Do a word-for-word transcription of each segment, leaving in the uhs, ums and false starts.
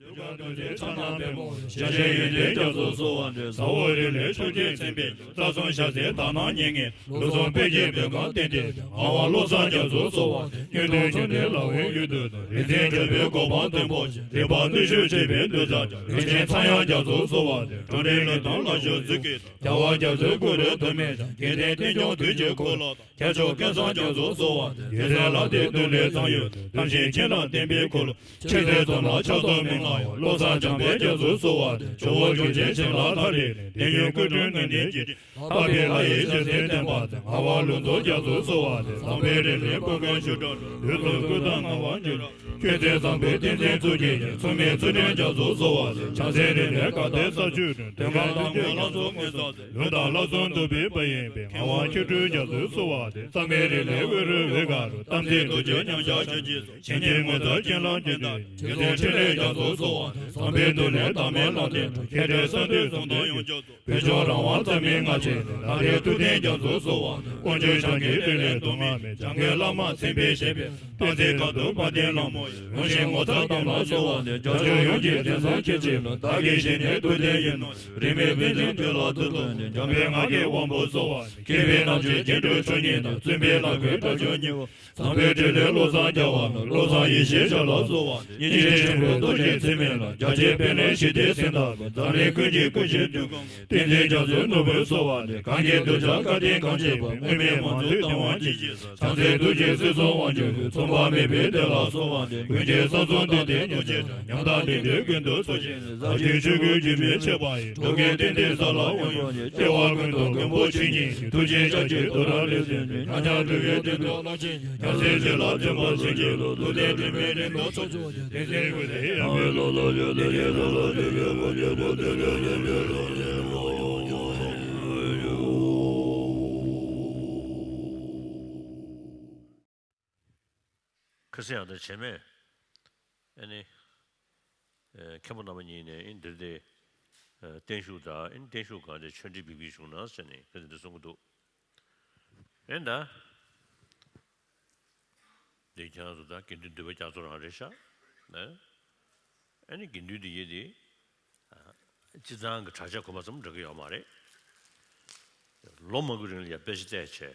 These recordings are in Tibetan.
ཡུལ་གྱར་འདུ་བྱེད་ཕྱག་ན་པདྨོ། ཞལ་བཞི་ཡོན་ཏན་རྒྱ་མཚོ་གསོལ་བ་འདེབས། ཟ་འོག་རི་ལས་ཆུ་སྐྱེས་ཚན་པའི་རྩ་གསུམ་ཞལ་ཟས་དག་སྣང་མྱ་ངན་ལས། ལུས་ཟུངས་དཔལ་གྱི་བོད་ཁམས་བསྟན་ཏེ། ངག་དབང་བློ་བཟང་རྒྱ་མཚོ་གསོལ་བ་འདེབས། སྙིང་ཐུབ་ཆོས་ལྡན་ལག་འོད་དབྱུག་ཏུ་བསྟོད། རིག་འཛིན་གྲུབ་པའི་གོ་འཕང་མཐོན་པོ་ཆེ། རིག་པ་བརྟུལ་ཞུགས་བྱེད་པའི་གདུལ་བྱ་ཆེ། རིན་ཆེན་ཚངས་དབྱངས་རྒྱ་མཚོ་གསོལ་བ་འདེབས། འགྲོ་འདྲེན་ལུས་དང་ལག་ཞུ་ཚུལ་གྱིས། རྒྱལ་བ་རྒྱ་མཚོའི་སྐུ་རུ་ཐོགས་མེད་ཀྱང་། དགེ་ལྡན་རྟེན་འབྱུང་དུས་ཀྱི་འཁོར་ལོ་དང་། ཁྱད་མཆོག་ཀུན་བཟང་རྒྱ་མཚོ་གསོལ་བ་འདེབས། རྒྱལ་སྲས་ལྷ་དེ་གདུལ་བྱའི་གཙང་ཡུལ་དུ། དམ་ཞིང་བྱིན་རླབས་བརྟན་པའི་འཁོར་ལོ། ཆོས་སྲིད་འཛོམས་ལ་ཕྱག་རྫོགས་མན་ངག་དབང་། བློ་བཟང་འཇམ་དཔལ་རྒྱ་མཚོ་གསོལ་བ་འདེབས། ཇོ་བོ་རྒྱུ་ཆེན་བྱིན་རླབས་ལྷ་རིའི་གླིང་། དེ་ཡི་སྐུ་དྲིན་ནི་ནི་འཇིག་རྟེན། འཕགས་པའི་ལྷ་ཡི་རྗེ་བཙུན་བསྟན་པ་རྩལ། ངག་དབང་ལུགས་རྫོགས་རྒྱ་མཚོ་གསོལ་བ་འདེབས། བསམ་འཕེལ་རི་ལས་སྐུ་མགོན་ཞུ་དྲག་དུས་གསུམ་སྐུ་བལྟམས་ངག་དབང་འཇིགས་མེད། ཆོས་སྲིད་འཛོམས་པའི་བསྟན་འཛིན་གཙུག་གི་རྒྱན། མཚུངས་མེད་ཚུལ་ཁྲིམས་རྒྱ་མཚོ་གསོལ་བ་འདེབས། བྱང་སེམས་རི་ལས་དགའ་ལྡན་ས་བཅུ་དྲུང་། དོན་ཁམས་ལྷ་མོ་ལྷ་མཚོ་ངོས་བཟང་མཛོད། ལུས་དང་ལྷ་གསུམ་འདུས་པའི་དཔལ་ཡོན་པས། ངག་དབང་ཁྱོད་སྤྲུལ་རྒྱ་མཚོ་གསོལ་བ་འདེབས། རྩ་མེད་རི་ལས་འོད་རུ་འོད་དཀར་རུ། རྟག་འཛིན་རྡོ་རྗེ་མཉམ་གཞག་ཞལ་གྱི་གཙུག། བྱིན་གྱིས་ངོ་མཚར་བྱིན་རླབས་ཀྱི་ལྡན་དང་། རྒྱལ་སྲས་ཕྲིན་ལས་རྒྱ་མཚོ་གསོལ་བ་འདེབས། བསམ་པའི་འདུན་ལས་བདག་མེད་ལམ་བདེན་གྲུབ། མཁྱེན་བརྩེ་གསང་འདུས་གསུང་དང་ཡང་རྒྱ་མཚོ། བོད་ལྗོངས་རང་དབང་རྩ་མེད་ལྔ་ཆེན་ལས། ལྷ་རིའི་ཐུབ་བསྟན་རྒྱ་མཚོ་གསོལ་བ་འདེབས། དཀོན་མཆོག་ཞང་གི་རིགས་ལས་ལྡོག་མ་མེད། འཇམ་མགོན་བླ་མ་མཚན་དཔེ་བཞད་པའི། སྟོན་མཛད་མཁའ་འགྲོ་དཔལ་ལྡན་ལྷ་མོ་ཡི། ཡོངས་བཞིན་ངོ་མཚར་གཏམ་ལ་གསོལ་བ་འདེབས། བྱང་ཆུབ་ཡོངས་ཀྱི་དེང་སང་ཁྱེད་ཅག་ལ། བདག་གི་ཞི་གནས་ཐུབ་བསྟན་ཡིན་ནོ། རིས་མེད་དཔལ་ལྡན་དུས་ལ་ཐུགས་མཐུན་ནས། འཇམ་དཔལ་སྔགས་ཀྱི་དབང་པོ་གསོལ་བ། མཁས་པའི་རྣམ་དཔྱོད་རྒྱན་དྲུག་མཆོག་གཉིས་དང་། བཙུན་པའི་ལག་མགོའི་སྒྲ་སྒྱུར་གཉིས་པ། བཟང་པོའི་འཕྲིན་ལས་བློ་བཟང་རྒྱལ་བ་ལ། བློ་བཟང་ཡེ་ཤེས་ཞབས་ལ་གསོལ་བ། སྙིང་རྗེ་ཆེན་པོའི་རྡོ་རྗེ་འཛིན་མའི་ལྷ། རྒྱ་ཆེན་དཔལ་ལྡན་ཞི་བདེའི་གཟི་མདངས་ཀྱིས། འཛམ་གླིང་ཀུན་གྱི་སྐུ་མཆེད་མཐུ་སྐོང་གི། བསྟན་འཛིན་རྒྱ་མཚོའི་ནོར་བུ་གསོལ་བ་འདེབས། གང་གི་གདུལ་བྱ་བཀའ་དྲིན་གང་བྱེད་པ། དངོས་མེད་མང་ཚོགས་དང་བ་ཅི་ཞིག་ས། བྱང་སེམས་རྡོ་རྗེ་སྲིད་གསུམ་དབང་ཕྱུག་གི། མཚུངས་པ་མེད་པའི་བདེ་ལ་གསོལ་བ་འདེབས། ཀུན་མཁྱེན་ས་གསུམ་འདུས་སྡེ་ཉོན་མོངས་པའི། ཉམ་ཐག་ལས་འབྲས་ཀུན་ཏུ་འཚོ་བྱེད། ཟབ་ཅིང་ཆོས་སྐུའི་རྒྱུད་སྨིན་ཕྱུག་པ་ཡི། འགྲོ་ཀུན་གཏན་བདེའི་ས་ལ་དབང་ཡོད་ཅིང་། སྐྱེ་བ་ཀུན་ཏུ་མགོན་པོ་ཆོས་ཉིད་ཀྱི། ཐུགས་རྗེའི་ཞལ་གྱིས་རྡོ་རྗེ་ལས་བྱོན་ནས། ཉག་ཉག་འབྲུ་བའི་སྟེང་དུ་བླ་ཆེན་གྱི། ཉག་གསེབ་ཆོས་ལ་བརྩོན་པ་ཆེན་གྱིས་བློ། ཐུབ་བསྟན་དྲི་མེད་རིམ་གྲོ་ཚོགས་མཆོག་གི། དེ་ཚེ་ཀུན་ཏུ་ཡང་མེད་ལོ་ལོ་ཡོད་ལེ་ཡོད་ལོ་ལོ་ཡོད་ཡོད་ལོ་ཡོད་ལོ་ཡོད་ལོ་ཡོད་ལོ། ཁ་སང་ཡང་ད་བྱེ་སྨད་ཨ་ནི། ཨེ། མཁན་པོ་རྣམ་པ་གཉིས་ནས་ཨེ་འདིར་དེ། ཨེ། བརྟན་བཞུགས་དང་ཨེ་བརྟན་བཞུགས་སྒང་དེ་ཆོས་འབྲེལ་འབིགས་པིག་བྱུང་ན་ཟེར་ནས་ཁ་སང་འདི་གསུང་གི་འདུག་ཨེ་ད། འདི་ཁྱེད་རང་ཚོ་ད་དགེ་འདུན་འདུས་པ་རྒྱ་མཚོ་རང་རེད་ཤག་ཨེ། ཨེ་ནི་དགེ་འདུན་འདི་ཡེ་དེ། ཨ། སྤྱི་བཏང་གི་གྲྭ་ཆས་གོན་པ་ཙམ་འདྲ་གི་ཡོད་མ་རེད། ལོ་མང་པོའི་རིང་ལ་ཡ་དཔེ་ཆ་བལྟས་བྱས།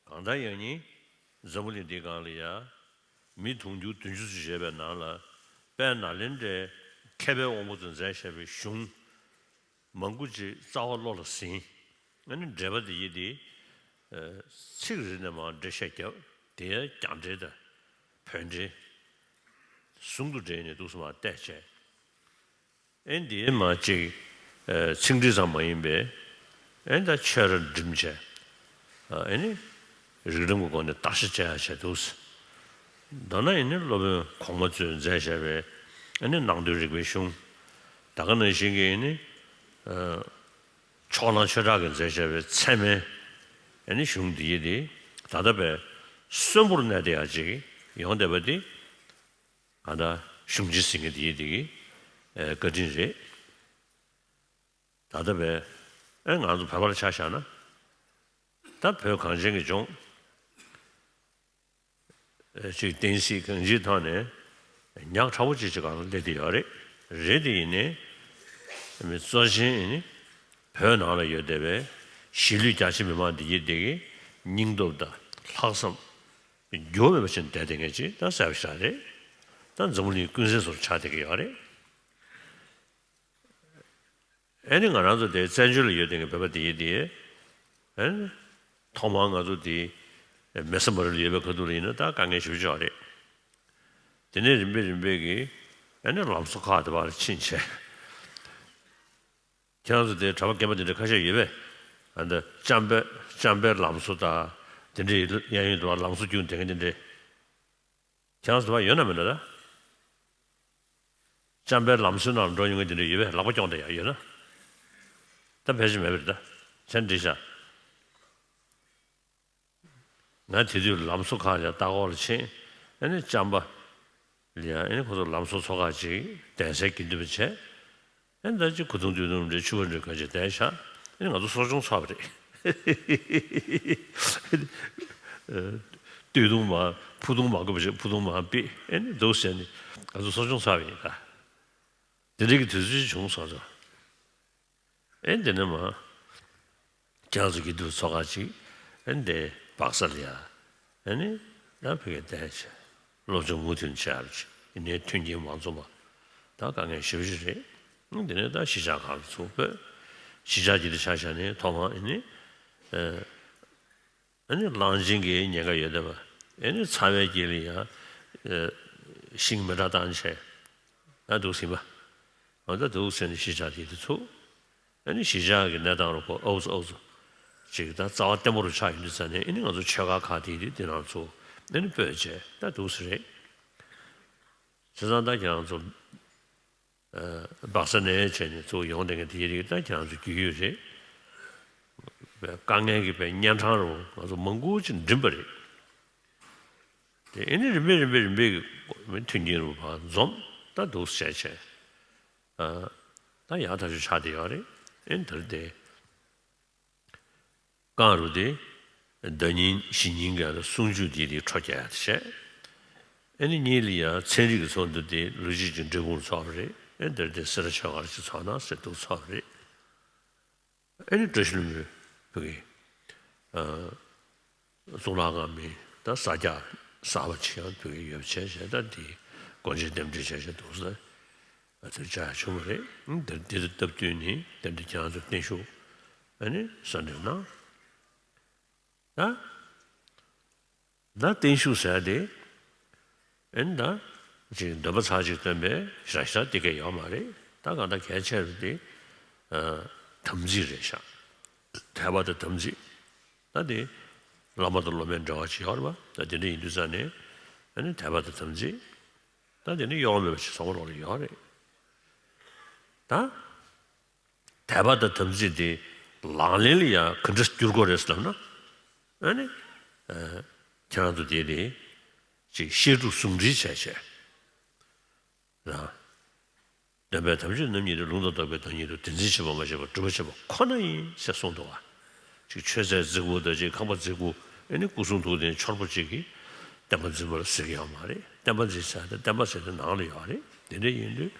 གང་ལྟར་ཡང་ནི་འཛམ་བུ་གླིང་འདིའི་སྒང་ལ་ཡ་མི་དུང་ཕྱུར་བདུན་ཅུ་ཙམ་བཞེས་པའི་ནང་ལ་དཔལ་ནཱ་ལེནྡྲའི་མཁས་པའི་དབང་པོ་ཚོས་མཛད་བཞག་པའི་གཞུང་མང་པོ་ཅིག་རྩ་བ་བློ་ལ་ཟིན། ཨ་ནི་འགྲེལ་པ་དེ་ཡི་དེ་ཚིག་རེ་ནས་མར་འགྲེལ་བཤད་བརྒྱབ། དེ་ཡང་རྒྱ་འགྲེལ་དང་བོད་འགྲེལ་ཟུང་དུ་འབྲེལ་ནས་འདུག་སེ་མར་བལྟས་བྱས། ཨེ་འདིའི་མ་གཅིག་ཨེ་ཚིག་འགྲེལ་ཙམ་མ་ཡིན་པའི་ཨེ་ད་ཆོས་ར་འགྲིམ་བྱས། ཨེ་ནི་རིགས་ལམ་གྱི་སྒོ་ནས་བརྟག་ཞིབ་བྱེད་ཡ་བྱས་འདུག་མདོར་ན་ཨེ་ནི་སློབ་དཔོན་གོང་མ་ཚོས་མཛད་བཞག་པའི་ཨེ་ནི་ནང་དོན་རིག་པའི་གཞུང་། ད་ག་ནང་བཞིན་གྱི་ཨེ་ནི་ཕྱོགས་གླང་ཆོས་གྲགས་ཀྱིས་མཛད་བཞག་པའི་ཚད་མའི་ཨེ་ནི་གཞུང་འདི་ཡི་དེ་ད་ལྟ་བས་གསོན་པོར་གནས་བསྡད་ཡ་ཅིག་ཡོང་བསྡད་པ་འདི། ད་ལྟ་གཞུང་ཆེན་ཟེར་མཁན་དེའི་དེ་གི་ཨེ་བཀའ་དྲིན་རེད། ད་ལྟ་བས་ཨེ་ང་ཚོ་བོད་པ་ལ་ཆ་བཞག་ན། ད་བོད་གངས་ཅན་གྱི་ལྗོངས་ཨེ་ཅིག་བསྟན་སྲིད་གང་ཅིའི་ཐོག་ནས་ཉག་ཕྲ་བོ་ཅིག་ཅིག་སྒང་ལ་སླེབས་བསྡད་ཡོད་རེད། རེད་དེ་ཡིན་ནའི་མི་གཙོ་ཆེན་ཡིན་ནི་བོད་ནང་ལ་ཡོད་བསྡད་པའི་གཞིས་ལུས་རྒྱ་ཆེ་མི་མང་འདི་གི་དེ་གི་སྙིང་སྟོབས་དང་ལྷག་བསམ། འགྱུར་བ་མེད་པ་ཞིག་བསྡད་བསྡད་མཁན་ཅིག་ད་གསལ་པོ་ཞིག་རེད། ད་འཛམ་བུ་གླིང་ཀུན་གསལ་བཟོ་འདྲ་ཆགས་བསྡད་ཀྱི་ཡོད་རེད། ཨེ་ནི་ང་རང་ཚོ་དེ་བཙན་བྱོལ་ལ་ཡོད་བསྡད་མཁན་བོད་པ་དེ་ཡིན་དེ། ཨེ་ནི་ཐོག་མར་ང་ཚོ་དེ་མེ་སེམས་པ་རི་ལ་ཡོད་པའི་ཁ་ཐུག་ལ་ཡིན་ན་ད་དཀའ་ངལ་ཞེ་པོ་ཅིག་ཡོད་རེད། དེ་ནས་རིམ་པས་རིམ་པས་ཀྱིས་ཨེ་ནི་ལམ་བཟོ་ཁག་དེ་བར་ཕྱིན་བྱས། ཁྱེད་རང་ཚོ་དེ་གྲྭ་པ་རྒན་པ་དེ་འདྲ་ཁ་ཤས་ཡོད་པས། ཨ་ནི་ཅམ་པའི་ཅམ་པའི་ལམ་བཟོ་དང་དེ་འདྲའི་གཡས་གཡོན་དུ་བ་ལམ་བཟོ་རྒྱུག་དེ་འདྲ་དེ་འདྲའི། ཁྱེད་རང་ཚོ་དུ་བ་ཡོད་ན་མེད་ན་ད། ཅམ་པའི་ལམ་བཟོའི་ནང་འགྲོ་ཡོང་མཁན་དེ་འདྲ་ཡོད་པས། ལག་པ་རྐྱོང་བསྡད་ཡ་ཡོད་ན། ད་ཕལ་ཆེར་མེད་པ་རེད་ད། ཁྱེད་འདྲི་ཤག་ང་དེ་དུས་ལམ་བཟོ་ཁང་ལ་ལྟ་སྐོར་ལ་ཕྱིན། ཨ་ནི་ཅམ་པ་ལ་ཡང་ཨ་ནི་ཁོ་ཚོ་ལམ་བཟོ་ཚོ་ཁག་ཅིག་གདན་སའི་དགེ་འདུན་པ་བྱས། ཨ་ནི་ད་ཅིག་ཁུ་ཐུང་སྟོད་ཐུང་འདྲ་ཕྱུ་པ་འདྲ་ག་ཅིག་གདན་བཞག་ཨ་ནི་ང་ཚོ་གསོ་སྦྱོང་ཚོགས་པ་རེད། སྟོད་ཐུང་མ་ཕུ་ཐུང་མ་དགོས་པ་ཞིག་ཕུ་ཐུང་མ་ཕུད། ཨ་ནི་འདུག་ཟེར་ནས་ ད་ཚོ་གསོ་སྐྱོང་ཚར་བ་ཡིན་ད། དེ་འདྲའི་གི་དུས་ཚོད་བྱུང་སོང་ཙང་། ཨེ་འདི་ནས་མ། ཁྱེད་རང་ཚོ་གི་འདུག་ཚོགས་ཁག་ཅིག་ཨེ་འདི་སྦག་ས་ལ་ཡ། ཨེ་ནི་ད་ཕ་གིར་བསྡད་བྱས། སློབ་སྦྱོང་མུ་མཐུད་བྱས་པ་ཅིག་ཡིན་ནའི་མཐུན་རྐྱེན་མ་འཛོམས་པ། ད་དཀའ་ངལ་ཞེ་པོ་ཅིག་རེད། ཨེ་འདི་ནས་ད་གཞིས་ཆགས་ཁག་ལ་ཚུར་སྤོས། གཞིས་ཆགས་ཅིག་ཏུ་ཆ་བཞག་ནས་ཐོག་མར་ཨེ་ནི། ཨེ་ནི་གླང་ཆེན་གྱི་ཉེན་ཁ་ཡོད་བསྡད་པ། ཨེ་ནི་ཚ་བའི་དཀྱིལ་ལ་ཡ། ཨེ་ཤིང་མེ་སྲེག་བཏང་བྱས། ད་འདུག་ཟིན་པ། ང་ད་འདུག་ཟེར་ནས་གཞིས་ཆགས་དེ་དུ་ཚུགས། ཨེ་ནི་གཞིས་ཆགས་ཀྱི་གནས་སྟངས་རུ་ཁོ་ཨོ་ཙི་ཨོ་ཙི། ཅིག་ད་རྩ་བ་བརྟན་པོ་རུ་ཆགས་ཡོང་དུས་ཙ་ནས་ཨེ་ནི་ང་ཚོ་ཆོལ་ཁ་ཁག་དེ་དེ་དེ་ནང་ཚུགས། ཨེ་ནི་སྤོས་བྱས་ད་འདུག་ཟེར་རེད། བྱས་ཙང་ད་ཁྱེད་རང་ཚོ། ཨ་སྦག་ས་ནས་བྱས་ནས་ཚུར་ཡོང་བསྡད་མཁན་དེའི་རིགས་ད་ཁྱེད་རང་ཚོ་རྒྱུས་ཡོད་རེད། དཀའ་ངལ་གྱི་པའི་གཉན་འཕྲང་རུ་ང་ཚོ་མང་པོ་ཅིག་འགྲིམ་པ་རེད། དེ་ཨེ་ནི་རིམ་པས་རིམ་པས་རིམ་པས་ཀྱི་མཐུན་རྐྱེན་རུ་ཕར་འཛོམས་ད་འདུག་བྱས་བྱས། ཨ་ད་ཡག་ཐག་ཆོད་ཆགས་བསྡད་ཡོད་རེད། ཨེ་ནི་ད་རེས་དེ། རྐང་རུ་དེ། ཟླ་ཉིན་བཞི་ཉིན་གྱི་ལ་སུམ་ཅུ་དེ་དེ་འཕྲོ་རྒྱག་ཡག་དེ་བྱས། ཨེ་ནི་གཉིས་ལ་ཡང་ཚན་རིག་གི་ཚོགས་འདུ་དེ་ལོ་གཅིག་གི་འབྲས་སྤུངས་ཚོགས་པ་རེད། ཨེ་འདིར་དེ་སེ་ར་ཆོས་སྒར་གྱི་ཚོགས་ན་ཟེར་འདུག་ཚོགས་པ་རེད། ཨེ་ནི་བཀྲ་ཤིས་ལྷུན་པོའི་བུ་གི། ཨ་གཙུག་ལག་ཁང་མི་ད་ས་རྒྱག་གསར་པ་ཆེ་ཡང་བུ་གི་ཡོད་བྱས་བྱས་ད་དེ་སྒོ་འབྱེད་རྟེན་འབྲེལ་བྱས་བྱས་འདུག་ཟེར། ཨ་ཚོད་བྱ་ཡ་བྱུང་བ་རེད། ཨང་། དེ་དེ་དང་སྟབས་བསྟུན་ནས་དེ་འདྲ་ཁྱེད་རང་ཚོ་བརྟན་བཞུགས་ཨ་ནི་གསོལ་འདེབས་གནང་། ད་ད་བརྟན་བཞུགས་ཟེར་ཡ་དེ་ཨ་ནི་ད་ཅིག་འདོན་པ་ཚར་གཅིག་འདོན་པའི་ཞག་ཞག་དེ་གས་ཡོད་མ་རེད། ད་གང་ལྟར་གལ་ཆེ་རུ་དེ་ཨ་དམ་ཚིག་རེད་ཤག་དད་པ་དང་དམ་ཚིག་ད་དེ་བླ་མ་དང་སློབ་མའི་འབྲེལ་བ་ཅིག་ཡོད་རེད་པ། ད་དེ་འདྲ་ཡིན་དུས་ཙ་ནས་ཨ་ནི་དད་པ་དང་དམ་ཚིག་ད་དེ་ནི་གཡོ་བ་མེད་པ་ཞིག་བསམ་བློ་ལ་ཡོད་རེད། ད་དད་པ་དང་དམ་ཚིག་དེ་ལག་ལེན་ལ་ཡང་ག་འདྲ་བསྒྱུར་དགོས་རེད་ཟེར་ལབ་ན། ཨ་ནི་ཨ་ཁྱེད་རང་ཚོ་དེ་ནི་ཅིག་བཤད་སྒྲུབ་ཟུང་འབྲེལ་བྱས་བྱས་རང་། སྟོན་པའི་དམ་ཆོས་རྣམ་གཉིས་དང་། ལུང་དང་རྟོགས་པའི་བདག་ཉིད་དུ། དེ་འཛིན་བྱེད་པ་མ་བྱས་པར་སྒྲུབ་པར་བྱེད་པ་ཁོ་ན་ཡིན་ཟེར་གསུངས་འདུག་བ། ཅིག་མཆོད་རྫས་རྫིག་པོ་དང་ཅིག་ཁང་པ་རྫིག་པོ་ཨེ་ནི་སྐུ་གསུང་ཐུགས་རྟེན་ཕྱུར་པོ་ཅིག་གིས་བསྟན་པ་འཛིན་པར་ཟེར་གྱི་ཡོད་མ་རེད། བསྟན་པ་འཛིན་ས་དེ་བསྟན་པ་ཟེར་དེ་ནང་ལ་ཡོད་རེད། དེ་འདྲ་ཡིན་དུས་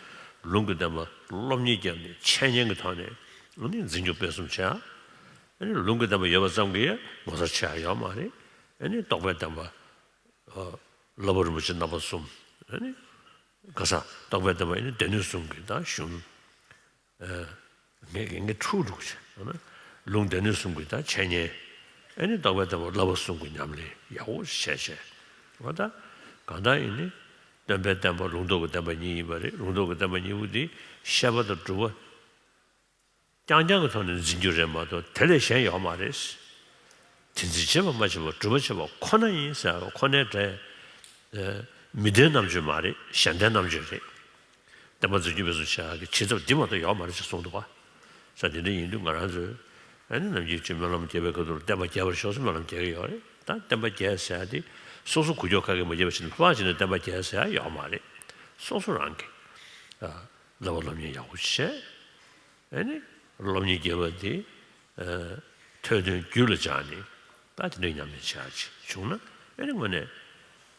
ལུང་གི་བསྟན་པ་སློབ་གཉེར་བརྒྱབ་ནས་འཆད་ཉན་གྱི་ཐོག་ནས་ཨེ་ནི་འཛིན་སྐྱོང་སྤེལ་གསུམ་བྱས། ཨེ་ནི་ལུང་གི་བསྟན་པ་ཡོད་པ་ཙམ་གྱིས་ངོ་མཚར་ཆེ་ཡ་ཡོད་མ་རེད། ཨེ་ནི་རྟོགས་པའི་བསྟན་པ་བསླབ་པ་རིན་པོ་ཆེ་རྣམ་པ་གསུམ། ཨེ་ནི་ག་ས་རྟོགས་པའི་བསྟན་པ་ཨེ་ནི་སྡེ་སྣོད་གསུམ་གྱི་ད་གཞུང་། ཨ་ངས་ངས་ངས་འཁྲུག་འགྲོ་གི་བྱས། ལུང་སྡེ་སྣོད་གསུམ་གྱི་ད་འཆད་ཉན། ཨེ་ནི་རྟོགས་པའི་བསྟན་པ་བསླབ་པ་གསུམ་གྱི་ཉམས་ལེན་ཡག་པོ་བྱས་བྱས། འོ་ད་གང་ལྟར་ཨེ་ནི་སྟོན་པའི་བསྟན་པ་ལུང་རྟོགས་ཀྱི་བསྟན་པ་གཉིས་ཡིན་པ་རེད། ལུང་རྟོགས་ཀྱི་བསྟན་པ་གཉིས་པོ་འདི་བཤད་པ་དང་སྒྲུབ་པ། རྐྱང་རྐྱང་གི་ཐོག་ནས་འཛིན་རྒྱུ་རེད་མ་གཏོགས་དེ་ལས་གཞན་ཡོད་མ་རེད། དེ་འཛིན་བྱེད་པ་མ་བྱས་པར་སྒྲུབ་པ་བྱེད་པ་ཁོ་ན་ཡིན་ཟེར་བ་ཁོ་ནའི་གྲས། ཨ་མི་ལྡན་རྣམ་དཔྱོད་མ་རེད། གཞན་ལྡན་རྣམ་དཔྱོད་རེད། བསྟན་པ་འཛིན་རྒྱུ་སྦས་གསུམ་བྱེད་ཡག་གི་བྱེད་ཐབས་འདི་མ་གཏོགས་ཡོད་མ་རེད་ཅེས་གསུངས་འདུག་བ། ས་དེ་འདྲ་ཡིན་དུས་ང་རང་ཚོས་ཨ་ནི་ནམ་རྒྱུན་ཅིག་སྨོན་ལམ་རྒྱག་པའི་སྐབས་དུ་བསྟན་པ་རྒྱས་པར་ཤོག་ཟེར་སྨོན་ལམ་རྒྱག་གི་ཡོད་རེད། ད་བསྟན་པ་རྒྱས་ཟེར་ཡག་དེ་སོ་སོ་འགུལ་སྐྱོད་ག་གེ་མ་བྱས་པ་བྱས་ནས་ལྷོད་ཅིག་ནས་བསྟན་པ་རྒྱས་ཟེར་ཡག་ཡོད་མ་རེད། སོ་སོ་རང་གིས་ཨ་བསླབ་པ་སློབ་གཉེར་ཡག་པོ་བྱས། ཨེ་ནི་སློབ་གཉེར་རྒྱས་པ་དེ་ཨ་ཐོས་དོན་རྒྱུད་ལ་སྦྱངས་ནས་ད་དེ་འདྲའི་ཉམས་ལེན་བྱེད་ཡག་ཅིག་བྱུང་ན་ཨེ་ནི་དངོས་གནས་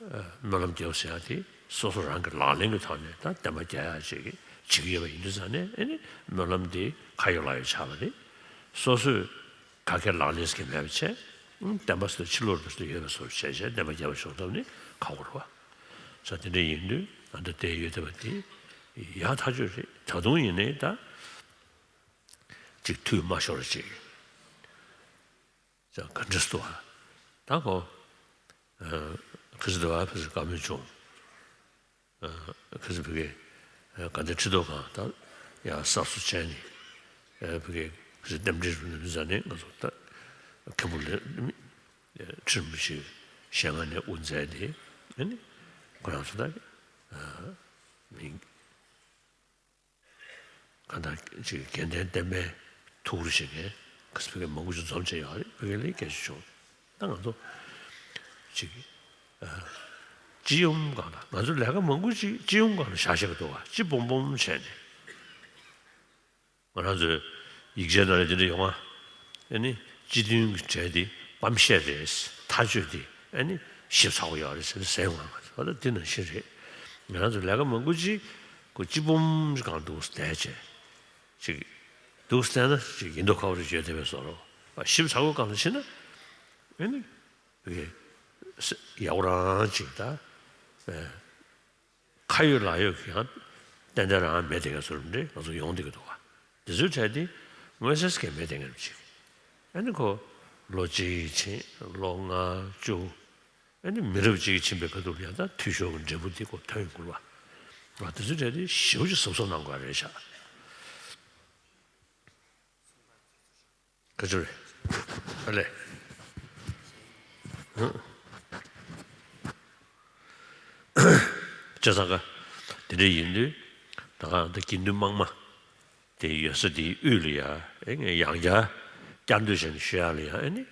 ཨ་སྨོན་ལམ་རྒྱག་ཟེར་ཡག་དེ་སོ་སོ་རང་གི་ལག་ལེན་གྱི་ཐོག་ནས་ད་བསྟན་པ་རྒྱས་ཡག་ཅིག་གི་བྱེད་ཀྱི་ཡོད་པ་ཡིན་དུས་ཙང་ནས་ཨེ་ནི་སྨོན་ལམ་དེ་ཁ་ཡོད་ལག་ཡོད་ཆགས་པ་རེད། སོ་སོས་ག་གེ་ལག་ལེན་ཟེར་གྱི་མེད་པ་བྱས། ཨང་། བསྟན་པ་ཟེར་ཕྱི་ལོགས་རུ་ཡོད་པའི་བཟོ་བྱས་བྱས་བསྟན་པ་རྒྱས་པར་ཤོག་ཐབས་ནི་ཁག་པོ་རེད་བ། ས་དེ་འདྲ་ཡིན་དུས་ད་ལྟ་བལྟས་ཡོད་བསྡད་པ་དེ་ཡག་ཐག་ཆོད་རེད། ད་དུང་ཡིན་ནའི་ད་ཅིག་འཐུས་མ་ཤོར་ཅིག་ཅང་ག་འདྲ་སུ་འདུག་ཨ། ད་ཁོ་ཨ་ཁི་སི་འདུག་ཨ། ཕི་སི་བཀའ་མོལ་བྱུང་། ཨ་ཁི་སི་ཕི་གེ་ཨ་དགའ་ལྡན་ཁྲི་ཐོག་ཁང་ད་ཡང་གསར་བཟོ་བྱས་ནས་ཨ་ཕི་གེ་ཁི་སི་རྟེན་འབྲེལ་རུ་ནས་མི་ཟ་ནས་ང་ཚོ་ད་མཁན་པོ་ལས་ཁྲི་རིན་པོ་ཆེ་ཞལ་སྔ་ནས་དབུ་མཛད་དེ་ཨ་ནི་ཁོ་རང་ཚོ་ད་ཨ་མི། གང་ལྟར་ཅིག་དགེ་ལྡན་བསྟན་པའི་ཐུགས་རུ་བཞེས་མཁན་ག་ས་ཕ་གི་མང་པོ་ཞིག་འཛོམས་བྱས་ཡོད་རེད། ཕ་གི་ལས་སྐད་ཆ་བྱུང་། ད་ང་ཚོ་ཅིག་ཨ་སྤྱི་ཡོངས་སྒང་ལ་ང་ཚོ་ལས་ཀ་མང་པོ་ཅིག་སྤྱི་ཡོངས་སྒང་ལ་བཞག་བཞག་གི་འདུག་བ། སྤྱི་སྦོམ་སྦོམ་བྱས་ནས་ང་རང་ཚོའི་ཡིག་ཆའི་ནང་ལ་དེ་འདྲ་ཡོང་ང་། ཨ་ནི་སྤྱི་མཐུན་གྱི་གྲས་དེ་སྤམ་ཤད་རེད། ཐག་གཅོད་དེ་ཨ་ནི་ཞིབ་ཚགས་པོ་ཡོད་རེད་ཟེར་ཟེར་ཡོང་ང་། ང་ཚོ་ད་འདི་ནང་བཞིན་རེད། ང་རང་ཚོ་ལས་ཀ་མང་པོ་ཅིག་ཁོ་གཅིག་སྦོམ་ཅིག་གང་འདུག་བསྡད་བྱས་ཅིག་འདུག་བསྡད་ན་ཅིག་ཡིན་མདོག་ཁ་པོ་རེ་བརྗོད་བསྡད་པའི་བཟོ་འདྲ། ཞིབ་ཚགས་པོ་གང་ལ་ཕྱིན་ན་ཨེ་ནི་ཡག་པོ་རང་ཅིག་ད། ཁ་ཡོད་ལག་ཡོད་ཀྱི་ཡང་ཏན་ཏན་རང་མེད་དེ་ག་ཚོད་འདྲ་ང་ཚོ་ཡོང་བསྡད་ཀྱི་འདུག་ག་དེ་ཚོའི་གྲས་དེ་མངོན་གསལ་གྱི་མེད་དེ་ངམ་ཅིག་ཨ་ནི་ཁོ་ལོ་གཅིག་ཕྱིན་ལོ་ལྔ་བཅུ། ཨ་ནི་མི་རབས་གཅིག་ཕྱིན་པའི་ཁ་ཐུག་ལ་ཡང་ད་འཐུས་ཤོར་གྱི་འབྲས་བུ་དེ་ཁོ་ཐོན་ཡོང་གི་རེད་པ། དེ་ཚོའི་གྲས་དེ་ཞེ་པོ་ཅིག་གཟབ་གཟབ་གནང་དགོས་རེད་ཤག་ག་ཚོད་རེད། ཨ་ལས། ཨ། བྱས་ཙང་ག་དེ་འདྲ་ཡིན་དུས་ད་ག་ད་དགེ་འདུན་དམངས་མ་དེ་ཡོད་ས་དེའི་དབུས་ལ་ཡ་ཨེ་ངས་ཡང་བསྐྱར་བསྐྱར་ཟློས་བྱས་ནས་ཞུ་ཡག་ལ་ཡ་ཨེ་ནི།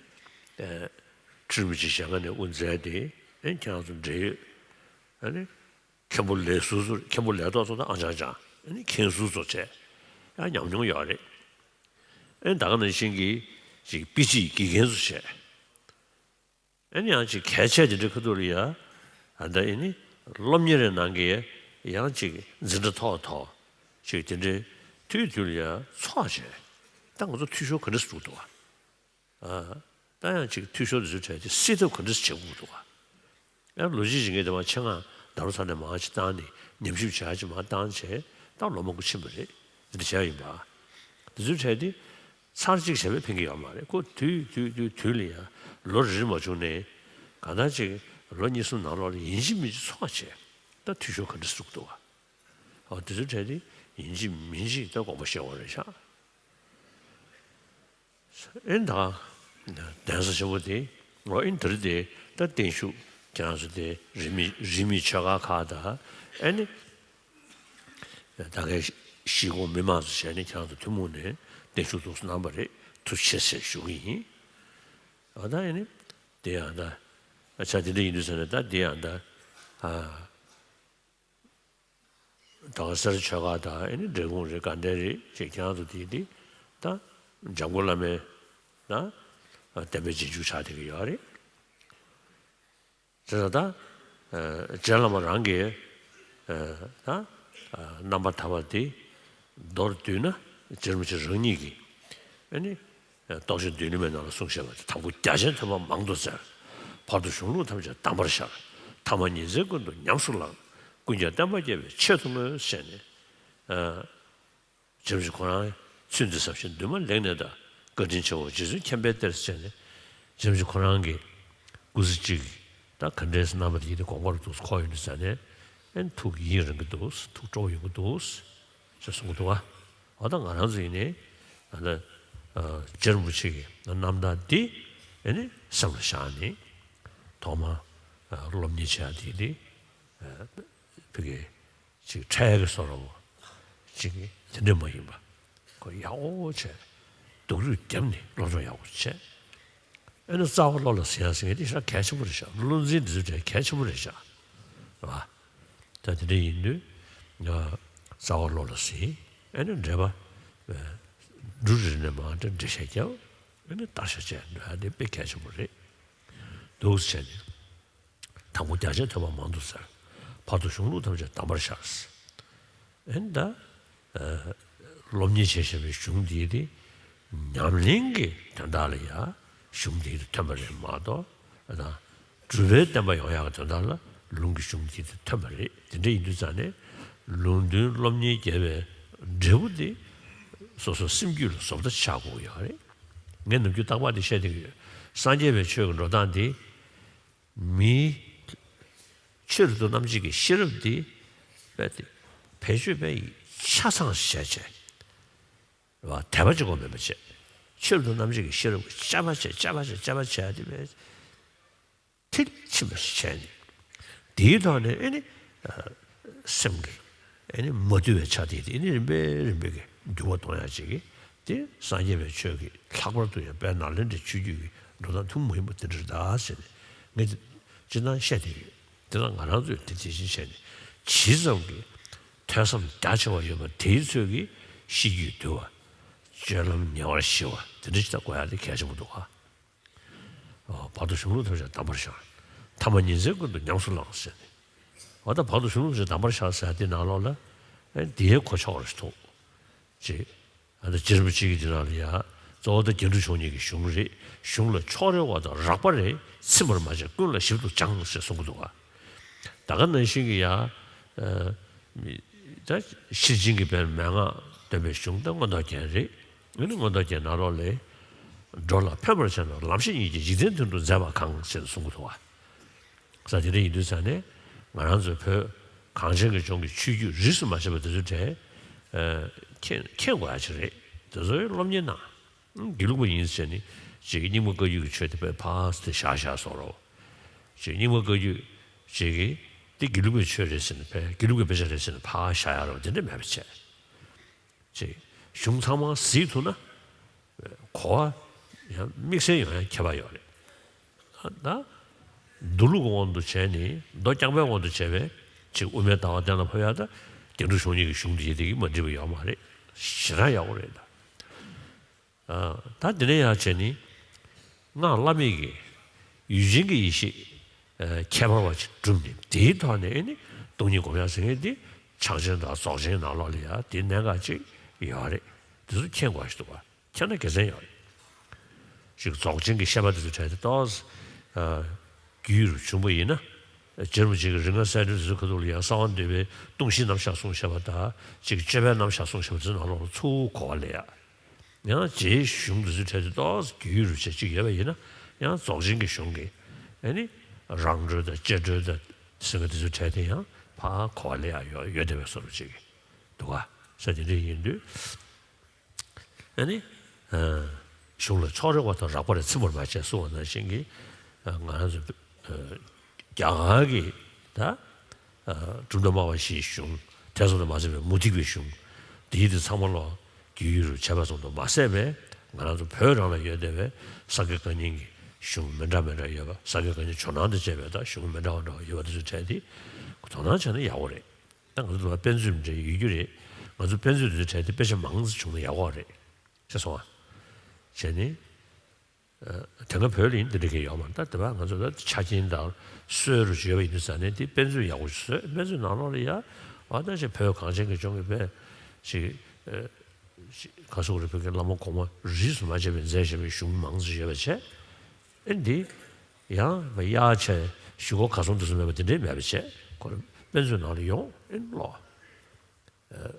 ཁྲི་རིན་པོ་ཆེ་ཞལ་སྔ་ནས་དབུ་མཛད་དེ་ཨེ་ཁྱེད་རང་ཚོ་འབྲེལ་ཡོད་ཨེ་ནི། མཁན་པོ་ལས་ཟུར་ཚོ་མཁན་པོ་ལས་ཐོག་ཚོ་དང་ཨང་ཅང་ཅང་ཨ་ནི་མཁན་ཟུར་ཚོ་བྱས་ཡང་ཉམས་མྱོང་ཡོད་རེད། ཨེ་ད་ག་ནང་བཞིན་གྱི་ཅིག་དཔེ་ཁྲིད་དགེ་རྒན་ཚོ་བྱས། ཨེ་ནི་ཡང་ཅིག་གལ་ཆེ་དེ་འདྲའི་ཁ་ཐུག་ལ་ཡ་ཨ་ད་ཨེ་ནི་སློབ་གཉེར་རེ་གནང་གི་ཡང་ཅིག་འཛིན་གྲྭ་ཐོག་ཐོག་ཅིག་དེ་འདྲའི་དུས་དུས་ལ་ཡ་ཚོགས་བྱས། ད་ང་ཚོ་འཐུས་ཤོར་ག་འདྲ་སེ་འགྲོ་འདུག་ག་ཨ། ད་ཡང་ཅིག་འཐུས་ཤོར་དེ་ཚོའི་གྲས་དེ་སེལ་ཐབས་ག་འདྲ་བྱེད་དགོས་འདུག་ག་ཡང་ལོ་གཅིག་རིང་གི་དེ་མ་ཆེད་མངགས་ཟླ་བ་ཚར་ནས་མར་ཅིག་བཏང་ནས་ཉམས་ཞིབ་བྱ་ཅིག་མར་བཏང་བྱས་ད་ལོ་མང་པོ་ཕྱིན་པ་རེད། འདི་འདྲ་བྱས་ཡིན་པ། དེ་ཚོའི་གྲས་དེ་ཚར་གཅིག་བྱས་པས་ཕན་གྱི་ཡོད་མ་རེད། ཁོ་དུས་དུས་དུས་དུས་ལ་ཡང་ལོ་རེ་རེ་མ་བྱུང་ནས་གང་ལྟར་ཅིག་ལོ་གཉིས་གསུམ་ནང་ལོགས་ལ་ཡིན་གཅིག་མིན་གཅིག་ཚོགས་བྱས་ད་འཐུས་ཤོར་ག་འདྲ་སེ་འགྲོ་འདུག་ག་འོ་དེ་ཚོའི་གྲས་དེ་ཡིན་གཅིག་མིན་གཅིག་ད་དགོངས་པ་བཞེས་དགོས་རེད་ཤག་ཨེ་ད། གདན་ས་ཆེན་པོ་དེ། འོ་ཨེ་འདིར་དེ་ད་བརྟན་བཞུགས་ཁྱེད་རང་ཚོ་དེ་རིས་མེད་རིས་མེད་ཆོས་སྒར་ཁག་དང་ཨེ་ནི། ད་གའི་གཞིས་ཁོངས་མི་མང་ཚོ་བྱས་ནས་ཁྱེད་རང་ཚོ་ཐུན་མོང་ནས་བརྟན་བཞུགས་འདུག་སེ་གནང་པ་རེད། ཐུགས་རྗེ་ཆེ་ཟེར་ཞུ་གི་ཡིན། འོ་ད་ཨེ་ནི། དེ་ཡང་ད། ཨ་ཆ་དེ་འདྲ་ཡིན་དུས་ཟེར་ནས་ད་དེ་ཡང་ད། ཨ། ད་ག་སེར་ཆོས་སྒར་དང་ཨེ་ནི་འབྲས་སྤུངས་རེད། དགའ་ལྡན་རེད་ཅེས་ཁྱེད་རང་ཚོ་དེ་དེ་ད་འཇམ་མགོན་བླ་མའི་ད་བསྟན་པའི་རྗེས་འཇུག་ཆགས་བསྡད་ཀྱི་ཡོད་རེད། དེ་ད་ད་རྗེ་བླ་མ་རང་གིས་ད་རྣམ་པར་ཐར་པ་དེ་མདོར་བསྡུས་ན་རྗེ་རིན་པོ་ཆེ་རང་ཉིད་ཀྱིས་ཨེ་ནི། རྟོགས་བརྗོད་མདུན་ལམ་པའི་ནང་ལ་གསུངས་བཞག་པ་དེ། དང་པོ་རྒྱ་ཆེན་ཐོས་པ་མང་དུ་བཙལ། བར་དུ་གཞུང་ལུགས་ཐམས་ཅད་གདམས་པར་ཤར། ཐ་མ་ཉིན་མཚན་ཀུན་ཏུ་ཉམས་སུ་བླངས། ཀུན་ཀྱང་བསྟན་པ་རྒྱས་པའི་ཆེད་དུ་བསྔོས་ཟེར་ནས། རྗེ་རིན་པོ་ཆེ་ཁོ་རང་ཚུལ་འདི་ཟབ་ཞིང་འདུན་མ་ལེགས་གནས་དང་། བཀའ་དྲིན་ཆེའོ་རྗེ་བཙུན་མཁྱེན་པའི་གཏེར་ཟེར་ནས། རྗེ་རིན་པོ་ཆེ་ཁོ་རང་གི་སྐུ་ཚེ་གཅིག་ད་ག་འདྲས་རྣམ་པ་དེ་ཡིན་ཏེ་དགོངས་པར་འདུག་ཁོ་ཡོད་འདུག་ཟེར་ནས་ཨེ་ཐུགས་ཡིད་རང་གི་འདུག་ཐུགས་སྤྲོ་བོ་ཡོང་གི་འདུག་ཅེས་གསུང་གི་འདུག་བ། འོ་ད་ང་རང་ཚོ་ཡིན་ནའི་ཨ་ད་རྗེ་རིན་པོ་ཆེ་གི་རྣམ་ཐར་འདི་ཨེ་ནི་སེམས་ལ་བཞག་ནས་ཐོག་མར་སློབ་གཉེར་བྱེད་ཡ་དེ་དེ་ཕ་གི་ཅིག་འཕྲལ་གྱི་བཟོ་འདྲ་བོ་ཅིག་དེ་འདྲ་མ་ཡིན་པ་ཁོ་ཡག་པོ་བྱས་སྡུག་རུས་བརྒྱབ་ནས་སློབ་སྦྱོང་ཡག་པོ་བྱས། ཨེ་ནི་རྩ་བ་བློ་ལ་ཟིན་ཡ་ཟིན་ཡ་དེ་ཞེ་དྲག་གལ་ཆེན་པོ་རེད་ཤག་བློ་འཛིན་འདི་ཚོ་གལ་ཆེན་པོ་རེད་ཤག་རེད་བ། ད་དེ་འདྲ་ཡིན་དུས་ང་རྩ་བ་བློ་ལ་ཟིན། ཨེ་ནི་འགྲེལ་པ་འབྲུ་རེ་རེ་ནས་མར་འགྲེལ་བཤད་རྒྱབ། ཨེ་ནི་བརྟག་དཔྱད་བྱས་འགྲོ་ཡ་དེ་དཔེ་གལ་ཆེན་པོ་རེད། འདུག་བྱས་ནས། དང་པོ་རྒྱ་ཆེན་ཐོས་པ་མང་དུ་བཙལ། བར་དུ་གཞུང་ལུགས་ཐམས་ཅད་གདམས་པར་ཤར། ཨེ་ནི་ད། སློབ་གཉེར་བྱས་བཞག་པའི་གཞུང་འདི་དེ་ཉམས་ལེན་གྱི་དོན་དག་ལ་ཡང་གཞུང་འདི་དེ་ཐོན་པ་རེད་མ་གཏོགས་ཨ་ད་སྒྲུབ་པའི་བསྟན་པ་ཡོང་ཡག་གི་དོན་དག་ལ་ལུང་གི་གཞུང་འདི་དེ་ཐོན་པ་རེད། དེ་འདྲ་ཡིན་དུས་ཙང་ནས་ལུང་དོན་སློབ་གཉེར་རྒྱས་པའི་འབྲས་བུ་དེ་སོ་སོ་སེམས་རྒྱུད་ལ་བཟོ་ལྟ་ཆགས་དགོས་ཀྱི་ཡོད་རེད། ངས་ནམ་རྒྱུན་རྟག་པར་དེ་བཤད་བསྡད་ཀྱི་ཡོད། སངས་རྒྱས་པའི་ཆོས་ཀྱི་འགྲོ་སྟངས་དེ། མིའི་ཆོས་རབ་ཏུ་རྣམ་འབྱེད་ཀྱི་ཤེས་རབ་འདི་རྦད་དེ་བེད་སྤྱོད་དཔེ་ཆ་ཚང་བྱས་བྱས་རེད་བ། དད་པ་གཅིག་པོ་མིན་པ་བྱས། ཆོས་རབ་ཏུ་རྣམ་འབྱེད་ཀྱི་ཤེས་རབ་ཀྱི་དཔྱད་པ་བྱས་དཔྱད་པ་བྱས་དཔྱད་པ་བྱས་ཏེ་བས་མཐིལ་ཕྱིན་པ་ཞིག་བྱས་ནས་དེའི་ཐོག་ནས་ཨེ་ནི་སེམས་ཀྱི་ཨེ་ནི་མ་དུལ་བའི་ཆ་དེ་དེ་ཨེ་ནི་རིམ་པས་རིམ་པས་ཀྱི་འགྱུར་བ་གཏོང་ཡ་ཅིག་གི་དེ་སངས་རྒྱས་པའི་ཆོས་ཀྱི་ལྷག་པར་དུ་ཡང་དཔལ་ནཱ་ལེནྡྲའི་ཆོས་བརྒྱུད་ཀྱི་འགྲོ་སྟངས་ཐུན་མོང་མ་ཡིན་པ་དེ་འདྲ་རེད་ད་ཟེར་ནས་ངས་སྤྱིར་བཏང་བཤད་དེ་ཡོད། དེ་ལ་ང་རང་ཚོས་དེ་དེ་བཞིན་བྱས་ནས་ཇི་ཙམ་གྱི་ཐོས་བསམ་རྒྱ་ཆེ་བ་ཡོད་པ་དེའི་ཚོད་ཀྱིས་ཤེས་རྒྱུད་དུལ་བ། སྤྱོད་ལམ་ཉེ་བར་ཞི་བ་དེ་འདྲ་ཞིག་ད་དགོས་ཡ་དེ་གལ་ཆེན་པོ་འདུག་ག་བར་དུ་གཞུང་ལུགས་ཐམས་ཅད་གདམས་པར་ཤར། ཐ་མ་ཉིན་མཚན་ཀུན་ཏུ་ཉམས་སུ་བླངས་ཟེར་ནས། འོ་ད་བར་དུ་གཞུང་ལུགས་ཀྱི་གདམས་པར་ཤར་ཟེར་དེ་ནང་ལོགས་ལ་ཨེ་འདིའི་གོ་ཆོག་རེ་ཐུག་ཅེས། ཨ་ད་རྗེ་རིན་པོ་ཆེ་གིས་འདི་ནང་ལ་ཡ་གཙོ་བོ་ད་རྒྱན་དྲུག་མཆོག་གཉིས་ཀྱི་གཞུང་རེད། གཞུང་ལ་ཕྱོགས་རེ་བ་དང་རགས་པ་རེ་ཚིམ་པར་མ་བྱས་ཀུན་ལ་ཞིབ་ཏུ་སྦྱངས་ཞེས་གསུང་གི་འདུག་ག་ད་ག་ནང་བཞིན་གྱི་ཡ་ཨ་མི་ད་ཤེར་ཕྱིན་གྱི་བན་མན་ངག་སྟོན་པའི་གཞུང་ད་མངོན་རྟོགས་རྒྱན་རེད། ཨ་ནི་མངོན་རྟོགས་རྒྱན་ནང་ལོགས་ལས་འགྲོ་ལ་ཕན་པར་བྱས་ན་ལམ་ཤེས་ཉིད་ཀྱིས་འཇིག་རྟེན་དོན་དུ་མཛད་པ་གང་ཞེས་གསུང་གི་འདུག་ག་ས་དེ་འདྲ་ཡིན་དུས་ཙང་ནས་ང་རང་ཚོའི་བོད་གངས་ཅན་གྱི་ལྗོངས་ཀྱི་ཆོས་བརྒྱུད་རིས་སུ་མ་ཆད་པ་དེ་ཚོའི་གྲས་མཁྱེན་མཁྱེན་དགོས་ཡ་ཅིག་རེད། དེ་ཚོའི་སློབ་གཉེར་གནང་། དགེ་ལུགས་པ་ཡིན་ཟེར་ནས་ཅིག་རྙིང་མ་བཀའ་བརྒྱུད་ཀྱི་ཆོས་དེ་དཔེ་ཕར་དེ་བཞག་བཞག་བཟོ་རོགས། ཅིག་རྙིང་མ་བཀའ་བརྒྱུད་ཅིག་གིས་དེ་དགེ་ལུགས་པའི་ཆོས་རེད་ཟེར་ནས་དཔེ་དགེ་ལུགས་པའི་དཔེ་ཆ་རེད་ཟེར་ནས་ཕར་བཞག་ཡ་རོགས་དེ་འདྲ་མེད་པ་བྱས། ཅེས་གཞུང་ཚང་མ་གཟིགས་ཐུབ་ན་གོ་བ་ཡང་དམིགས་བསལ་ཡོང་ཡ་ཁྱད་པར་ཡོད་རེད། ད་མདོ་ལུགས་ཀྱི་དབང་དུ་བྱས་ནས་མདོ་རྐྱང་པའི་དབང་དུ་བྱས་པའི་ཅིག་དབུ་མའི་ལྟ་བ་གཏན་ལ་ཕབ་ཡ་ད་རྒྱན་དྲུག་མཆོག་གཉིས་ཀྱི་གཞུང་འདི་ཡི་དེ་གིས་མ་འགྲིག་པ་ཡོད་མ་རེད། ཞེ་དྲག་ཡག་པོ་རེད་ད། ད་འདི་ནས་ཡར་བྱས་ནི། སྔགས་བླ་མེད་ཀྱི་ཡུལ་ཅན་གྱི་ཡེ་ཤེས་ཁྱད་པར་བ་ཅིག་གྲུབ་ནས་དེའི་ཐོག་ནས་ཨེ་ནི་སྟོང་ཉིད་སྒོམ་ཡག་ཟེར་མཁན་འདི་ཕྱག་ཆེན་དང་རྫོགས་ཆེན་ནང་ལོགས་ལ་ཡང་དེ་གནད་འགག་ཅིག་ཡོད་རེད། དེ་ཚོ་མཁྱེན་དགོས་ཞིག་འདུག་བ། མཁྱེན་ན་དགེ་མཚན་ཡོད་རེད། ཅིག་རྫོགས་ཆེན་གྱི་བཤད་པ་དེ་ཚོ་གྲས་དེ་ཏོག་ཙམ་རྒྱུས་ཡོད་རུ་བྱུང་བ་ཡིན་ན། རྗེ་རིན་པོ་ཆེ་གི་རིགས་ལྔ་གསལ་འགྲེལ་དེ་ཚོའི་ཁ་ཐུག་ལ་ཡང་གསང་བ་འདུས་པའི་སྟོང་གཞིའི་རྣམ་གཞག་གསུངས་བཞག་པ་དང་ཅིག་སྤྱོད་པའི་རྣམ་གཞག་གསུངས་བཞག་པ་དེ་ཚོའི་ནང་ལོགས་ལ་ཚུར་གོ་བ་ལེན་ཡག་ཡང་རྗེའི་གཞུང་འདི་ཚོའི་གྲས་དེ་ཏོག་ཙམ་རྒྱུས་ཡོད་རུ་བྱས་ཅིག་ཡོད་པ་ཡིན་ན་ཡང་རྫོགས་ཆེན་གྱི་གཞུང་གི་ཨ་ནི་རང་གྲོལ་དང་སྤྱད་གྲོལ་དང་ཟེར་བ་དེ་ཚོའི་གྲས་དེ་ཡང་ཕར་གོ་བ་ལེན་ཡག་ཡོད་ཡོད་བསྡད་པའི་བཟོ་འདྲ་ཅིག་འདུག་ག་ས་དེ་འདྲ་ཡིན་དུས། ཨ་ནི། གཞུང་ལ་ཕྱོགས་རེ་བ་དང་རགས་པ་རེ་ཚིམ་པར་མ་བྱས་གསུངས་པ་ནང་བཞིན་གྱི། ང་རང་ཚོ། རྒྱ་གར་གྱི་ད། གྲུབ་མཐའ་སྨྲ་བ་བཞིའི་གཞུང་དེ་ཙམ་དུ་མ་ཟད་པའི་མུ་སྟེགས་པའི་གཞུང་། འདིའི་དེ་ཚང་མ་ལོ་རྒྱུས་ཡོད་རུ་བྱས་པ་ཙམ་དུ་མ་ཟད་པའི་ང་རང་ཚོ་བོད་རང་ལ་ཡོད་བསྡད་པའི་ས་དགེ་བཀའ་རྙིང་གི་གཞུང་མི་འདྲ་མི་འདྲ་ཡོད་པ། ས་དགེ་བཀའ་རྙིང་ཇོ་ནང་དང་བཅས་པའི་ད་གཞུང་མི་འདྲ་བ་འདྲ་བ་ཡོད་པ་དེ་ཚོའི་གྲས་དེ་དོ་སྣང་བྱས་ན་ཡག་པོ་རེད། ད་ང་ཚོ་དཔེ་མཛོད་འདྲ་ཡོད་རྒྱུ་རེད། ང་ཚོ་དཔེ་མཛོད་དེ་ཚོའི་གྲས་དེ་དཔེ་ཆ་མང་ཙམ་བྱུང་ན་ཡག་པོ་རེད། ཤེས་སོང་ཨ། བྱས་ནས། དེ་སྔ་བོད་ལ་ཡིན་དེ་འདྲ་གི་ཡོད་མ་རེད། ད་དེ་བ་ང་ཚོ་ད་ཆ་རྐྱེན་དང་སྲོལ་རུ་ཡོད་པ་ཡིན་དུས་ཙང་ནས་དེ་དཔེ་མཛོད་ཡག་པོ་ཞིག་བཟོས། དཔེ་མཛོད་ནང་ལོགས་ལ་ཡ་ཨ་ད་ཅིག་བོད་གངས་ཅན་གྱི་ལྗོངས་ཀྱི་དཔེ་ཅིག་ཅིག་ག་སོག་རེ་བོད་ཀྱི་བླ་མ་གོང་མ་རིས་སུ་མ་ཆད་པའི་མཛད་བཞག་པའི་གཞུང་མང་ཙམ་ཡོད་པ་བྱས། ཨེ་འདི་ཡང་དབྱར་ཆ་ཞུ་སྒོ་ག་སོང་དུ་སོང་མེད་པ་དེ་འདྲའི་མེད་པ་བྱས་ཁོ་རང་དཔེ་མཛོད་ནང་ལ་ཡོང་ཨེ་ཀློག་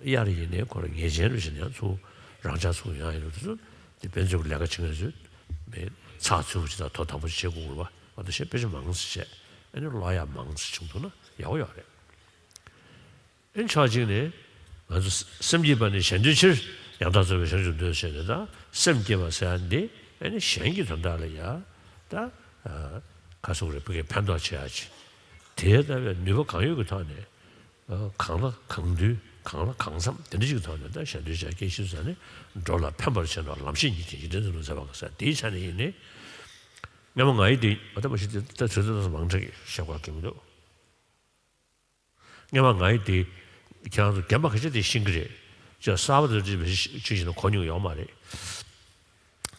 དབྱར་ཡིན་ནའི་ཁོ་རང་ངེས་ཅན་རུ་བཞིན་ཡང་ཚུར་རང་ཅག་ཚུར་ཡང་ཡིན་རུ་དེ་ཚོ་དེ་དཔེ་མཛོད་ཀྱི་ལས་ཀ་བྱེད་མཁན་ཚོས་མེད་ཚགས་ཚུད་པོ་ཅིག་དང་ཐོ་དང་པོ་ཅིག་བྱེད་དགོས་རུ་བ་ང་ཚོ་ཞེ་དཔེ་ཆ་མང་ཙམ་བྱས་ཨ་ནི་ཀློག་ཡག་མང་ཙམ་བྱུང་ཐུབ་ན་ཡག་པོ་ཡོད་རེད། ཨེ་ཕྱོགས་གཅིག་ནས་ང་ཚོ་སེམས་བསྐྱེད་པ་ནི་གཞན་དོན་ཕྱིར། ཡང་དག་རྩོལ་བས་གཞན་གྱུར་འདོད་ཟེར་ནས་ད་སེམས་བསྐྱེད་པ་ཟེར་ཡ་འདི་ཨེ་ནི་གཞན་གྱི་དོན་དག་ལ་ཡ་ད་ག་སོག་རེ་བོད་ཀྱི་ཕན་ཐོགས་བྱེད་ཡ་ཅིག་དེ་ལྟ་བའི་ནུས་པ་གང་ཡོད་ཀྱི་ཐོག་ནས་གང་ལ་གང་འདུལ་གང་ལ་གང་འཚམ་དེ་འདྲ་ཞིག་གི་ཐོག་ནས་ད་གཞན་དོན་བྱ་སྐད་ཤེས་ཟེར་ནས་འགྲོ་ལ་ཕན་པར་བྱེད་ན་ལམ་ཤེས་ཉིད་ཀྱིས་འཇིག་རྟེན་དུ་ལུང་ཟེར་བ་ག་ས་དེའི་ཆ་ནས་ཡིན་ནི་སྔ་མ་ང་ཡི་དེ་ཨ་ད་མ་ཤི་དེ་ད་ཚོད་ཚོད་མང་དྲགས་ཤེས་དགོས་ཀྱི་མི་འདུག་སྔོན་མ་ང་ཡི་དེ་ཁྱེད་རང་ཚོ་རྒན་པ་ཁ་ཤས་དེ་ཤེས་ཀྱི་རེད། ཅེས་གསར་པ་དེ་ཅིག་ཅིག་བྱས་ན་གོ་མྱོང་ཡོད་མ་རེད།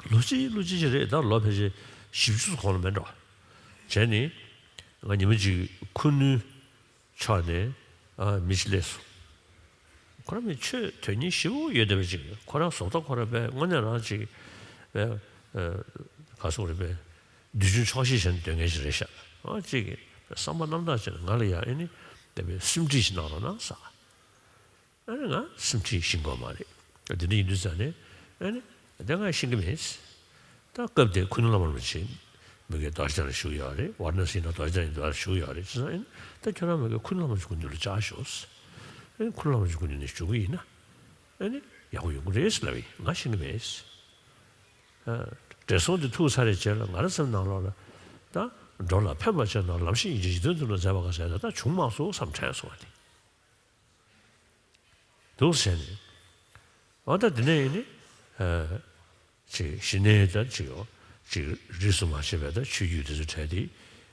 ལོ་གཅིག་ལོ་གཅིག་ཅིག་རེད་ད་ལོ་ཕལ་ཆེར་བཞི་བཅུ་གོང་ལ་མེད་འགྲོ། བྱས་ནས་ང་ཉི་མ་གཅིག་ཁུ་ནུའི་ཕྱོགས་ནས་ཨ་མི་ཞིག་སླེབས་སོང་། ཁོ་རང་མི་ཆོས་དོན་སྙིང་ཞེ་པོ་ཡོད་བསྡད་པ་ཅིག་ཁོ་རང་བཟོ་ལྟ་ཁོ་རང་པས་དངོས་གནས་རང་ཅིག་པས་ག་སོག་རེད་པས། འདོད་ཆུང་ཆོག་ཤེས་བྱས་ནས་སྡོད་མཁན་ཞིག་རེད་ཤག་ཨ་ཅིག་གིས་བསམ་པ་རྣམ་དག་བྱས་ནས་ང་ལ་ཡང་ཨེ་ནི་དེ་བས་སེམས་ཁྲིད་ཞིག་གནང་རོགས་གནང་ཟེར། ཨ་ནི་ང་སེམས་ཁྲིད་ཤེས་ཀྱི་ཡོད་མ་རེད། དེ་འདྲ་ཡིན་དུས་ཙང་ནས་ཨ་ནི་དེ་ང་ཤེས་ཀྱི་མེད། ད་སྐབས་དེར་ཁུ་ནུ་བླ་མ་རིན་པོ་ཆེ་མི་དགེ་རྡོ་རྗེ་གདན་ལ་བཞུགས་ཡོད་རེད། ཝཱ་ར་ཎ་སིའི་ནང་རྡོ་རྗེ་གདན་ཡིན་དུས་བཞུགས་ཡོད་རེད། བྱས་ཙང་ཨ་ནི་ད་ཁྱོད་རང་མི་དགེ་ཁུ་ནུ་བླ་མ་རིན་པོ་ཆེ་སྐུ་མདུན་ལ་བཅར་ཤོག་ཨ་ནི་ཁུ་ནུ་བླ་མ་རིན་པོ་ཆེ་སྐུ་མདུན་ནས་བཞུགས་ཀྱི་ཡིན་ན་ཨ་ནི་ཡག་པོ་ཡོང་གི་རེད་ལབ་ཡིན། ང་ཤེས་ཀྱི་མེད། བགྲེས་སོང་དེ་ཐུག་ཚར་རེད་བྱས་ལ་ང་རང་སེམས་ནང་ལོགས་ལ་ད་འགྲོ་ལ་ཕན་པར་བྱས་ན་ལམ་ཤེས་ཉིད་ཀྱིས་འཇིག་རྟེན་དུ་ལུང་མཛད་པ་ག་ཟེར་ད་ད་བྱུང་མ་སོང་བསམ་དྲན་སོང་བ་དེ་འདུག་ཟེར་ནས་འོ་ད་དེ་ནས་ཡིན་ནི་ཅིག་གཞི་ནས་ད་ཅིག་ཡོང་ཅིག་རིས་སུ་མ་ཆད་པའི་ད་ཆོས་བརྒྱུད་དེ་ཚོ་གྲས་དེ་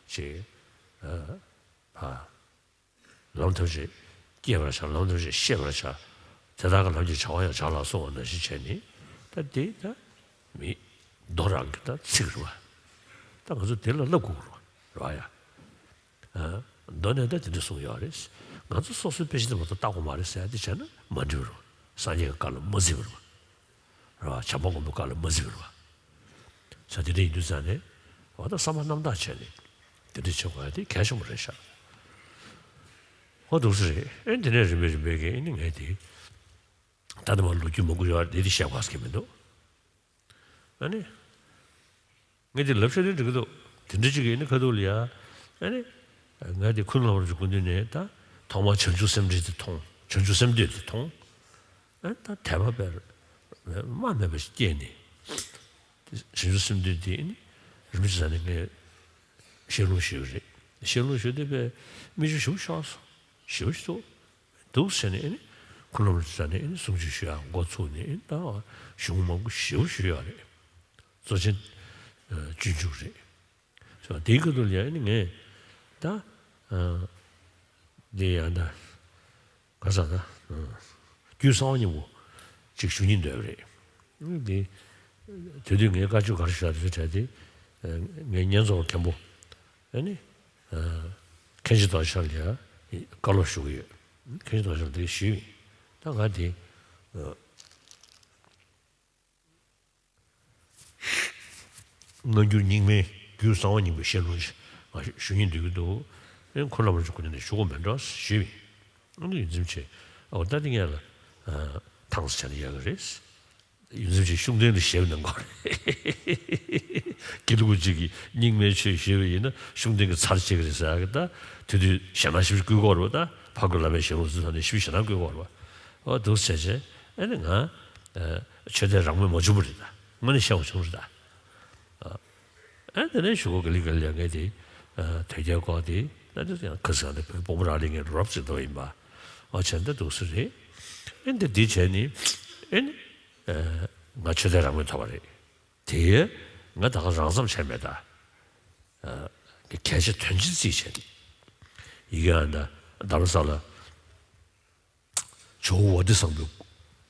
ཅིག་ཕ། ལམ་ཐམས་ཅད་སྐྱེད་པར་བྱ། ལམ་ཐམས་ཅད་ཤེས་པར་བྱ། དེ་དག་གི་ལམ་གྱི་བྱ་བ་ཡང་བྱ་ལ་གསུངས་པ་ནང་བཞིན་བྱས་ནས་ད་དེ་ད་མི་མདོ་རང་གི་ད་ཚིག་རེད་བ། ད་ང་ཚོ་དེ་ལ་བསླབ་དགོས་རེད་བ་ཡ། ཨ་ མདོ་ནས་ད་དེ་འདྲ་གསུངས་ཡོད་རེད། ང་ཚོ་སོ་སོའི་དཔེ་ཆ་དེ་མ་གཏོགས་བལྟ་དགོས་མ་རེད་ཟེར་ཡ་དེ་བྱས་ན་མ་འགྲིག་པ་རེད། སངས་རྒྱས་ཀྱི་བཀའ་ལ་མ་བརྩི་བ་རེད་པ། རེད་པ། བྱམས་པ་མགོན་པོའི་བཀའ་ལ་མ་བརྩི་བ་རེད་པ། ས་དེ་འདྲ་ཡིན་དུས་ཙང་ནས་འོ་ད་བསམ་པ་རྣམ་དག་བྱས་ནས་དེ་འདྲ་བྱེད་དགོས་ཡ་དེ་གལ་ཆེན་པོ་རེད་ཤག་འོ་འདུག་སེ་རེད། ཨེ་དེ་ནས་རིམ་པས་རིམ་པས་ཀྱིས་ཨེ་ནི་ངས་དེ་ད་ལྟ་མ་ལོ་རྒྱུས་མང་པོ་ཡོད་རེད། དེ་དེ་བཤད་དགོས་ཀྱི་མི་འདུག་ཨ་ནི། ངས་འདི་ལབ་ཤེས་དོན་འགྲིག་གི་འདུག་དེ་འདྲ་ཅིག་ཡིན་ན་ཁ་ཐུག་ལ་ཡ། ཨ་ནི། ང་འདི་ཁུ་ནུ་ལྷ་པ་རིན་པོ་ཆེའི་སྐུ་མདུན་ནས་ད་ཐོག་མར་བྱང་ཆུབ་སེམས་འདུན་དེ་མཐོང་། བྱང་ཆུབ་སེམས་འདུན་དེ་མཐོང་། ཨ་ནི་ད་དད་པ་དཔེ་དམའ་མེད་པ་ཞིག་སྐྱེས་ནས། བྱང་ཆུབ་སེམས་འདུན་དེ་ཨ་ནི་རིན་པོ་ཆེ་ས་ནས་ངས་ཞལ་ལུང་ཞུས་པ་རེད། ཞལ་ལུང་ཞུས་དེ་དཔེ་མིག་ཆུ་ཞེ་པོ་ཤོར་སོང་། ཞེ་པོ་ཞིག་འདུག་འདུག་ཟེར་ནས་ཨ་ནི་ཁུ་ནུ་ལྷ་པ་རིན་པོ་ཆེ་ས་ནས་ཨ་ནི་གསུང་ཆོས་ཞུ་ཡག་འགོ་ཚུགས་ནས་ཨ་ནི་ད་གཞུང་མང་པོ་ཞེ་པོ་ཞུས་ཡོད་རེད། གཙོ་ཆེན་སྤྱོད་འཇུག་རེད། སོ་དེའི་ཁ་ཐུག་ལ་ཡ་ཨ་ནི་ངས་ད་འདི་ཡང་ད་ག་ས་ད་རྒྱུད་གསང་བ་སྙིང་པོ་ཅིག་ཞུ་སྙིང་འདོད་པ་རེད། འདི་དེ་དུས་ངས་བཀའ་ཆོས་ག་རེ་ཞུ་ཡག་དེ་ཚོའི་གྲས་དེ་ངའི་བསྙེན་རྫོགས་མཁན་པོ་ཨ་ནི། མཁན་ཆེན་རྡོ་རྗེ་འཆང་ལ་ཡ་བཀའ་སློབ་ཞུ་གི་ཡོད། མཁན་ཆེན་རྡོ་རྗེ་འཆང་ལ་དེ་ཞུས་ཡིན། ད་ང་དེ་སྔ་འགྱུར་རྙིང་མའི་རྒྱུད་གསང་བ་སྙིང་པོའི་བཤད་ལུང་ཞིག་ང་ཞུ་སྙིང་འདོད་ཀྱི་འདུག་ཨེ་ཁོ་རང་རང་གི་སྐུ་མདུན་ནས་ཞུ་དགོས་མེད་འགྲོ་ཞུས་ཡིན། ཨ་ནི་ཡིད་ཚིམ་ཆེ། ཨོ་ད་དེ་ངས་ལ་ཐང་ས་བྱས་ན་ཡག་གི་རེད། ཡོངས་འཛིན་ཆེན་ཤུགས་ལྡན་ལ་ཞེད་སྣང་གོ་རེད། དགེ་ལུགས་གཅིག་གིས་རྙིང་མའི་ཆོས་ཞུས་པ་ཡིན་ན་ཤུགས་ལྡན་གྱི་ཚར་བཅད་ཀྱི་རེད་ཟེར་གི། ད་དེ་དུས་ཞེད་སྣང་ཞེ་པོ་ཅིག་སྐུལ་གོ་རེད་པ། ད་ཕ་གི་བླ་མའི་ཞལ་ལུང་ཟེར་ཐོག་ནས་ཞེ་པོ་ཞེད་སྣང་སྐུལ་གོ་རེད་པ། ཨོ་འདུག་བྱས་བྱས་ཨ་ནི་ང་ཆོས་དད་རང་མོས་མ་བྱུང་བ་རེད། ད་དངོས་གནས་ཤེས་པ་བྱུང་རེད་ད། ཨ་དེ་ནས་ཞུ་གོ་ག་ལེ་ག་ལེ་ངས་དེ་དོལ་རྒྱལ་སྐོར་དེ་ད་དེ་ཡང་ཁ་སང་དེ་བོད་སྤོ་བོ་རག་ལས་ངས་རོབ་ཙམ་འདུག་ཡིན་པ། ཨོ་བྱས་འདི་འདུག་སེ་རེད། ཨེ་འདི་འདི་བྱས་ནི་ཨེ་ནི་ང་ཆོས་དད་རང་མོས་ཐོབ་པ་རེད། དེ་ང་ད་ག་རང་བསམ་བྱས་མེད་ད། གལ་ཆེ་དོན་ཆེན་རྩིས་བྱས་ནི་ཡི་གེ་ཨ་ད་རྡ་རམ་ས་ལ། ཇོ་བོ་ཝ་ཏི་བཟང་པོའི་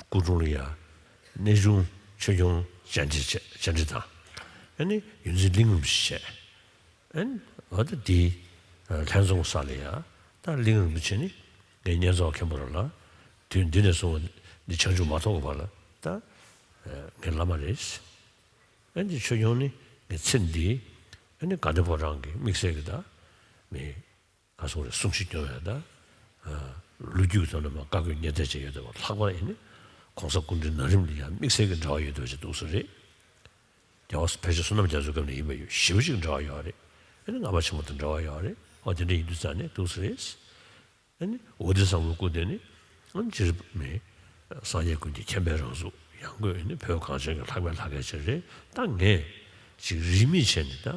སྐུ་དྲུང་ལ་ཡ་གནས་ཆུང་ཆོས་སྐྱོང་བཅར་འདྲི་བྱས། བཅར་འདྲི་དང་། ཨ་ནི་ཡོངས་འཛིན་གླིང་རིན་པོ་ཆེ་བྱས། ཨ་ནི་འོ་ད་འདི་ལྷན་འཛོམས་ས་ལ་ཡ་ད་གླིང་རིན་པོ་ཆེ་ནི་ངའི་བསྙེན་རྫོགས་མཁན་པོ་རེད་ལ། དུས་འདི་ནས་བཟུང་བ་འདི་བྱང་ཆུབ་མ་ཐོབ་གི་བར་ལ་ད་ངའི་བླ་མ་རེད། ཨ་ནི་ཆོས་སྐྱོང་ནི་ངའི་ཚེ་འདི་ཨ་ནི་དགའ་ལྡན་ཕོ་བྲང་གི་དམིགས་བསལ་གྱི་ད་མི། ག་སོང་རེད། གསུང་ཞིག་སྐྱོང་ཡ་ད། ལོ་རྒྱུས་ཀྱི་ཐོག་ནས་མ་བཀའ་བསྒོས་ཉེ་ཐད་བྱས་ཡོད་དེ་བ་ལྷག་པར་ཡིན་ནི། ༸གོང་ས་སྐུ་ཕྲེང་ན་རིམ་ལ་ཡང་དམིགས་བསལ་གྱི་འབྲེལ་བ་ཡོད་དེ་བ་ཅིག་འདུག་སེ་རེད། རྒྱལ་བ་ཕལ་ཆེར་བསོད་ནམས་རྒྱ་མཚོའི་སྐབས་ནས་ཡིན་པ་ཡོད་ཞེ་པོ་ཅིག་འབྲེལ་བ་ཡོད་རེད། ཨ་ནི་སྔགས་པ་ཆེན་མོ་དང་འབྲེལ་བ་ཡོད་རེད། ཨོ་དེ་འདྲ་ཡིན་དུས་ཙང་ནས་འདུག་སེ་རེད། ཨ་ནི་ཝ་ཏི་བཟང་པོའི་སྐུ་དེ་ནི་ཨ་ནི་སྤྱིར་མི་སངས་རྒྱས་ཀུན་གྱི་མཁྱེན་པའི་རང་གཟུགས། ཡང་སྒོས་ནི་བོད་གངས་ཅན་གྱི་ལྷ་སྐལ་ལྷ་སྐལ་ཅིག་རེད། ད་ངས་ཅིག་རིས་མེད་བྱས་ནས་ད་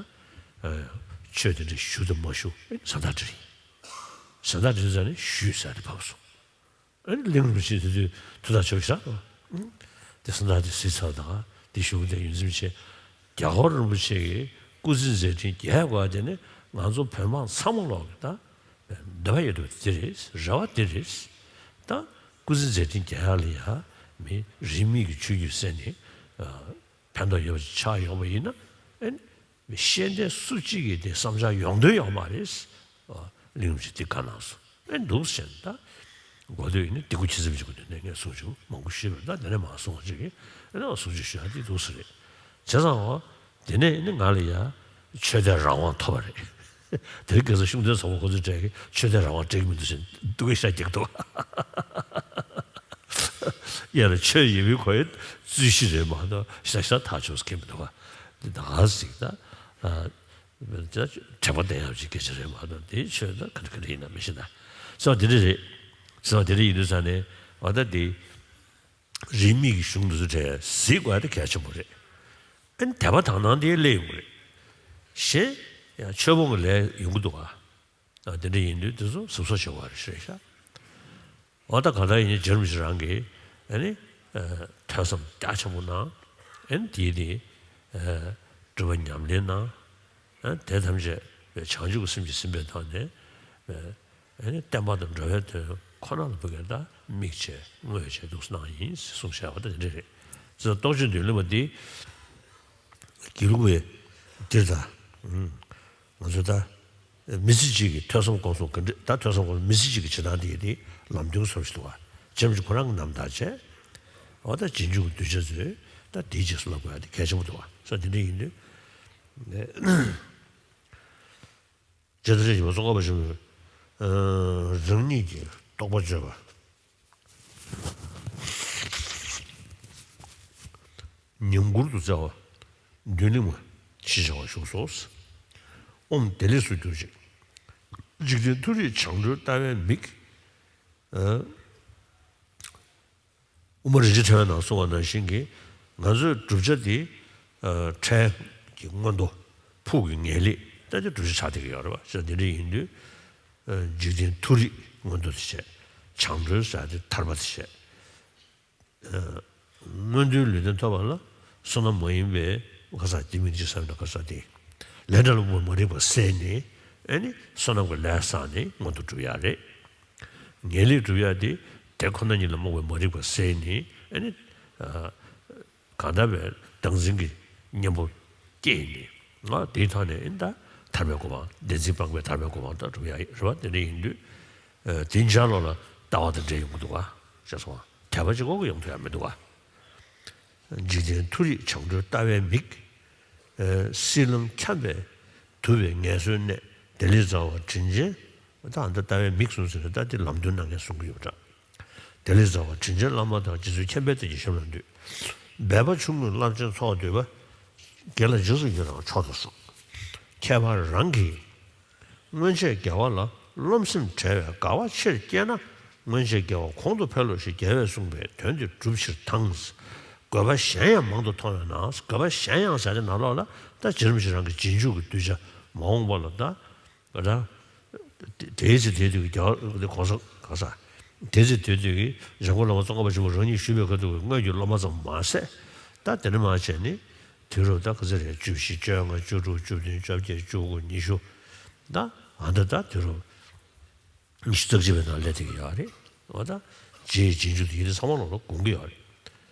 ཆོས་དེ་འདྲ་ཞུ་དང་མ་ཞུ་ཨ་ནི་བཟའ་ཟླ་འདྲ་ཡིན། བཟའ་ཟླ་འདྲ་ཟེར་ནས་ཞུས་ཟེར་ཏེ་བབས་སོང་། ཨ་ནི་གླིང་རིན་པོ་ཆེ་དེ་དུས་ཐུགས་ཐག་ཆོད་ཤག་དེ་བཟའ་ཟླ་དེ་གཟིགས་ཚར་དང་དེ་ཞུ་གི་དེ་ཡོངས་འཛིན་ཆེན་རྒྱལ་བ་རིན་པོ་ཆེ་གི་སྐུ་ཚེ་མཛད་འཕྲིན་རྒྱས་དགོས་དེ་ནི་ང་ཚོ་བོད་འབངས་ཚང་མ་ལོག་གི་ད་འདོད་པ་ཡོད་དུས་དེ་རེད། རེ་བ་དེ་རེད། ད་སྐུ་ཚེ་མཛད་འཕྲིན་རྒྱས་ཡག་ལ་ཡ་མི་རིས་མེད་ཀྱི་ཆོས་བརྒྱུད་གསན་ནས་ཕན་ཐོགས་ཡོད་པ་ཅིག་ཆགས་ཡོང་བ་ཡིན་ན་ཨེ་ནི་ཤེས་ལྡན་སུ་གཅིག་གིས་དེ་བསམ་འཆར་ཡོང་དོན་ཡོད་མ་རེད། གླིང་རིན་པོ་ཆེ་དེ་བཀའ་གནང་སོང་། ཨེ་འདུག་ཟེར་ན་ད་གོ་ཐོས་ཡིན་ན་དེ་སྐུ་ཁྱི་སེམས་ཅིག་གོ་ཐོས་ནས་ངས་གསུང་ཆོས་མང་པོ་ཞུས་པ་རེད། ད་དེ་ནས་མ་གསུང་བ་ཅིག་གིས་ཨེ་ནི་གསུང་ཆོས་ཞུ་ཡག་དེ་འདུག་ས་རེད། བྱས་ཙང་འོ་དེ་ནས་ཨེ་ནི་ང་ལ་ཡ་ཆོས་དད་རང་དབང་ཐོབ་པ་རེད། དེ་རིང་ཁ་སང་ཤུགས་ལྡན་ཚོགས་པ་ཁོ་ཚོའི་གྲས་ཀྱིས་ཆོས་དད་རང་དབང་སྤྲད་ཀྱི་མི་འདུག་ཟེར་ནས་སྡུག་སྐད་ཤ་རྒྱག་འདུག་ཡ་ལ་ཆོས་ཡིན་མིན་ཁོ་ཡི་རྩོད་གཞི་རེད་མ་གཏོགས་ཤ་ཤ་ཐག་ཆོད་ཟེར་མཁན་མི་འདུག་ག་འདི་ད་ག་ཟིག་ད། དྲན་པ་བདེ་ཡག་ཅིག་སྐད་ཆ་རེད་མ་གཏོགས་དེའི་ཆོས་ད་ག་འདྲ་ག་འདྲ་ཡིན་ན་མི་ཤེས་ད། ཟེར་བ་དེ་འདྲ་རེད། ཟེར་བ་དེ་འདྲ་ཡིན་དུས་ཙང་ནས་འོ་ད་དེ་རིས་མེད་ཀྱི་གཞུང་འདི་ཚོ་གྲས་གཟིགས་དགོས་ཡ་དེ་གལ་ཆེན་པོ་རེད། ཨ་ནི་དད་པ་དག་སྣང་དེ་སླེབས་ཡོང་གི་རེད། གཞན་ཡང་ཆོས་སྤོང་གི་ལས་ཡོང་གི་འདུག་ག་ཨ་དེ་འདྲ་ཡིན་དུས་དེ་ཚོ་གཟབ་གཟབ་བྱེད་དགོས་རེད་ཤག་འོ་ད་གང་ལྟར་ཡིན་ནའི་རྗེ་རིན་པོ་ཆེ་རང་གིས་ཨ་ནི་ཐོས་བསམ་རྒྱ་ཆེན་པོ་གནང་། ཨ་ནི་དེའི་དེ་སྒྲུབ་པ་ཉམས་ལེན་གནང་། ཨ་ནི་དེ་ཐམས་ཅད་བྱང་ཆུབ་ཀྱི་སེམས་ཀྱིས་ཟིན་པའི་ཐོག་ནས་ཨ་ནི་བསྟན་པ་དང་འགྲོ་བའི་དོན་ཁོ་ན་ལ་བུ་གས་ད་དམིགས་བྱས་དངོས་བྱས་འདུག་གནང་ཡིན་གསུངས་བཞག་པ་ད་དེ་འདྲ་རེད། ཙི་ད་རྟོགས་བརྗོད་མདུན་ལེགས་པ་འདི་དགེ་ལུགས་པའི་འདིར་ད་ང་ཚོ་ད། མི་ཚེ་གཅིག་གི་ཐོས་བསམ་སྒོམ་གསུམ་ག་འདྲ། ད་ཐོས་བསམ་སྒོམ་གསུམ་མི་ཚེ་གཅིག་གི་བྱེད་སྟངས་དེ་ཡི་དེ་ལམ་སྟོན་གྱི་བཟོ་འདྲ་ཞིག་འདུག་བ། རྗེ་རིན་པོ་ཆེ་ཁོ་རང་གི་རྣམ་ཐར་བྱས། འོ་ད་རྗེས་འཇུག་གི་གདུལ་བྱ་ཚོས་ད་དེའི་རྗེས་སུ་བསླབ་དགོས་ཡ་དེ་གལ་ཆེན་པོ་འདུག་བ། ས་དེ་འདྲ་ཡིན་དུས། རྗེ་རིན་པོ་ཆེ་ཡིན་པ་ཙོང་ཁ་པ་ཆེན་པོས་རང་ཉིད་ཀྱི་རྟོགས་པ་བརྗོད་པ། ཉམས་མགུར་དུ་བསྩལ་བ། མདུན་ལེགས་མ་ཞེས་བྱ་བ་བཞུགས་སོ། ཨོཾ་བདེ་ལེགས་སུ་གྱུར་ཅིག། འཇིག་རྟེན་མཐོ་རིས་བྱང་གྲོལ་ལྟ་བའི་མིག། ཨ། དབུ་མ་རིན་ཆེན་ཕྲེང་བའི་ནང་གསུངས་པ་ནང་བཞིན་གྱི། ང་ཚོའི་བསྒྲུབ་བྱ་དེ། ཨ། ཕྲེང་གི་མངོན་མཐོ། ཕུགས་ཀྱི་ངེས་ལེགས། ད་དེ་བསྒྲུབ་བྱ་ཆགས་བསྡད་ཀྱི་ཡོད་རེད་བ། ས་དེ་འདྲ་ཡིན་དུས། ཨ། འཇིག་རྟེན་མཐོ་རིས་མངོན་མཐོ་དེ་བྱས། བྱང་གྲོལ་ཟེར་དེ་ཐར་པ་དེ་བྱས། མངོན་མཐོའི་ལུས་རྟེན་ཐོབ་པ་ལ་བསོད་ནམས་མ་ཡིན་པའི་ག་ས་དེ་མིན་གྱི་བསམ་ན་ག་ས་དེ། ལས་འབྲས་ལ་མ་རིག་པ་བསལ་ནས། ཨ་ནི་བསོད་ནམས་ཀྱི་ལས་བསགས་ནས་མངོན་མཐོ་སྒྲུབ་ཡ་རེད། ངེས་ལེགས་སྒྲུབ་ཡ་དེ་དེ་ཁོ་ན་ཉིད་ལ་རྨོངས་པའི་མ་རིག་པ་བསལ་ནས། ཨ་ནི། ཨ། གང་ལྟར་བའི་བདག་འཛིན་གྱི་གཉེན་པོ་སྐྱེས་ནས། ཨ། དེའི་ཐོག་ནས་ཨ་ནི་ད་ཐར་པའི་གོ་འཕང་། བདེན་འཛིན་སྤངས་པའི་ཐར་པའི་གོ་འཕང་དག་སྒྲུབ་ཡ་རེད་བ། དེ་འདྲ་ཡིན་དུས། ཨ། དེ་འཇའ་ལོག་ལ་ལྟ་བ་དང་འབྲེལ་ཡོང་གི་འདུག་ག། ཅེས་སོ། དད་པ་གཅིག་པོ་གིས་ཡོང་ཐུབ་ཡ་མི་འདུག་ག། འཇིག་རྟེན་མཐོ་རིས་བྱང་གྲོལ་ལྟ་བའི་མིག། ཨ། སྲིད་ལམ་འཁྱམས་པས་དུབ་པའི་ངལ་གསོའི་གནས། བདེ་ལེགས་མཛའ་བ་དྲིན་ཅན། ད་ཨ་ད་ལྟ་བའི་མིག་གསུངས་ཟིན་ན་ད་དེ་ལམ་སྟོན་གནང་མཁན་གསུང་གི་ཡོད་པ་འདྲ། བདེ་ལེགས་མཛའ་བ་དྲིན་ཅན་བླ་མ་དང་། རྗེ་བཙུན་མཁྱེན་པས་བསྟན་ཅིང་ཞབས་ལ་འདུད། འབད་པ་ཆུང་ངུས་རླབས་ཆེན་ཚོགས་བསྡུས་པ། དགེ་ལ་འཇིགས་སུ་ཡི་རང་མཆོག་ཏུ་གསུངས། ཁྱད་པར་རང་གིས་སྔོན་ཆད་དགེ་བ་ལ་རློམ་སེམས་བྲལ་བའི་དགའ་བ་ཆེར་སྐྱེས་ན། སྔོན་ཆད་དགེ་བ་གོང་དུ་འཕེལ་ལོ་ཞེས་རྒྱལ་བས་གསུངས་པའི་དོན་དེ་སྒྲུབ་ཕྱིར་དང་། དགོས་པ་གཞན་ཡང་མང་དུ་མཐོང་བས་ན། དགོས་པ་གཞན་ཡང་ཟེར་དེ་ནང་ལོགས་ལ་ད་རྗེ་རིན་པོ་ཆེ་རང་གི་རྗེས་འཇུག་གི་གདུལ་བྱ་མ་འོངས་པ་ལ་ད། ད། དེའི་ཚེ་དེ་དུས་ཀྱི་རྒྱལ་བ་གོང་ས་ག་ས། དེའི་ཚེ་དེ་དུས་ཀྱི་འཇམ་མགོན་བླ་མ་ཙོང་ཁ་པ་ཆེན་པོ་རང་ཉིད་བཞུགས་པའི་ཁ་ཐུག་གི་སྔོན་གྱི་སློབ་མ་ཙམ་མ་ཟད། ད་དེ་ནས་མར་བྱས་ནས་དུས་རབས་ད་ག་ཚོད་རེད། བཅུ་བཞི། བཅོ་ལྔ། བཅུ་དྲུག། བཅུ་བདུན། བཅོ་བརྒྱད། བཅུ་དགུ། ཉི་ཤུ། ད་ཨ་ད་ད་དུས་རབས་ཉི་ཤུ་རྩ་གཅིག་པའི་ནང་སླེབས་བསྡད་ཀྱི་ཡོད་རེད། འོ་ད་རྗེ་ཡི་རྗེས་འཇུག་དེ་ཡི་དེ་ཚང་མ་ལོག་ལ་དགོངས་ཀྱི་ཡོད་རེད།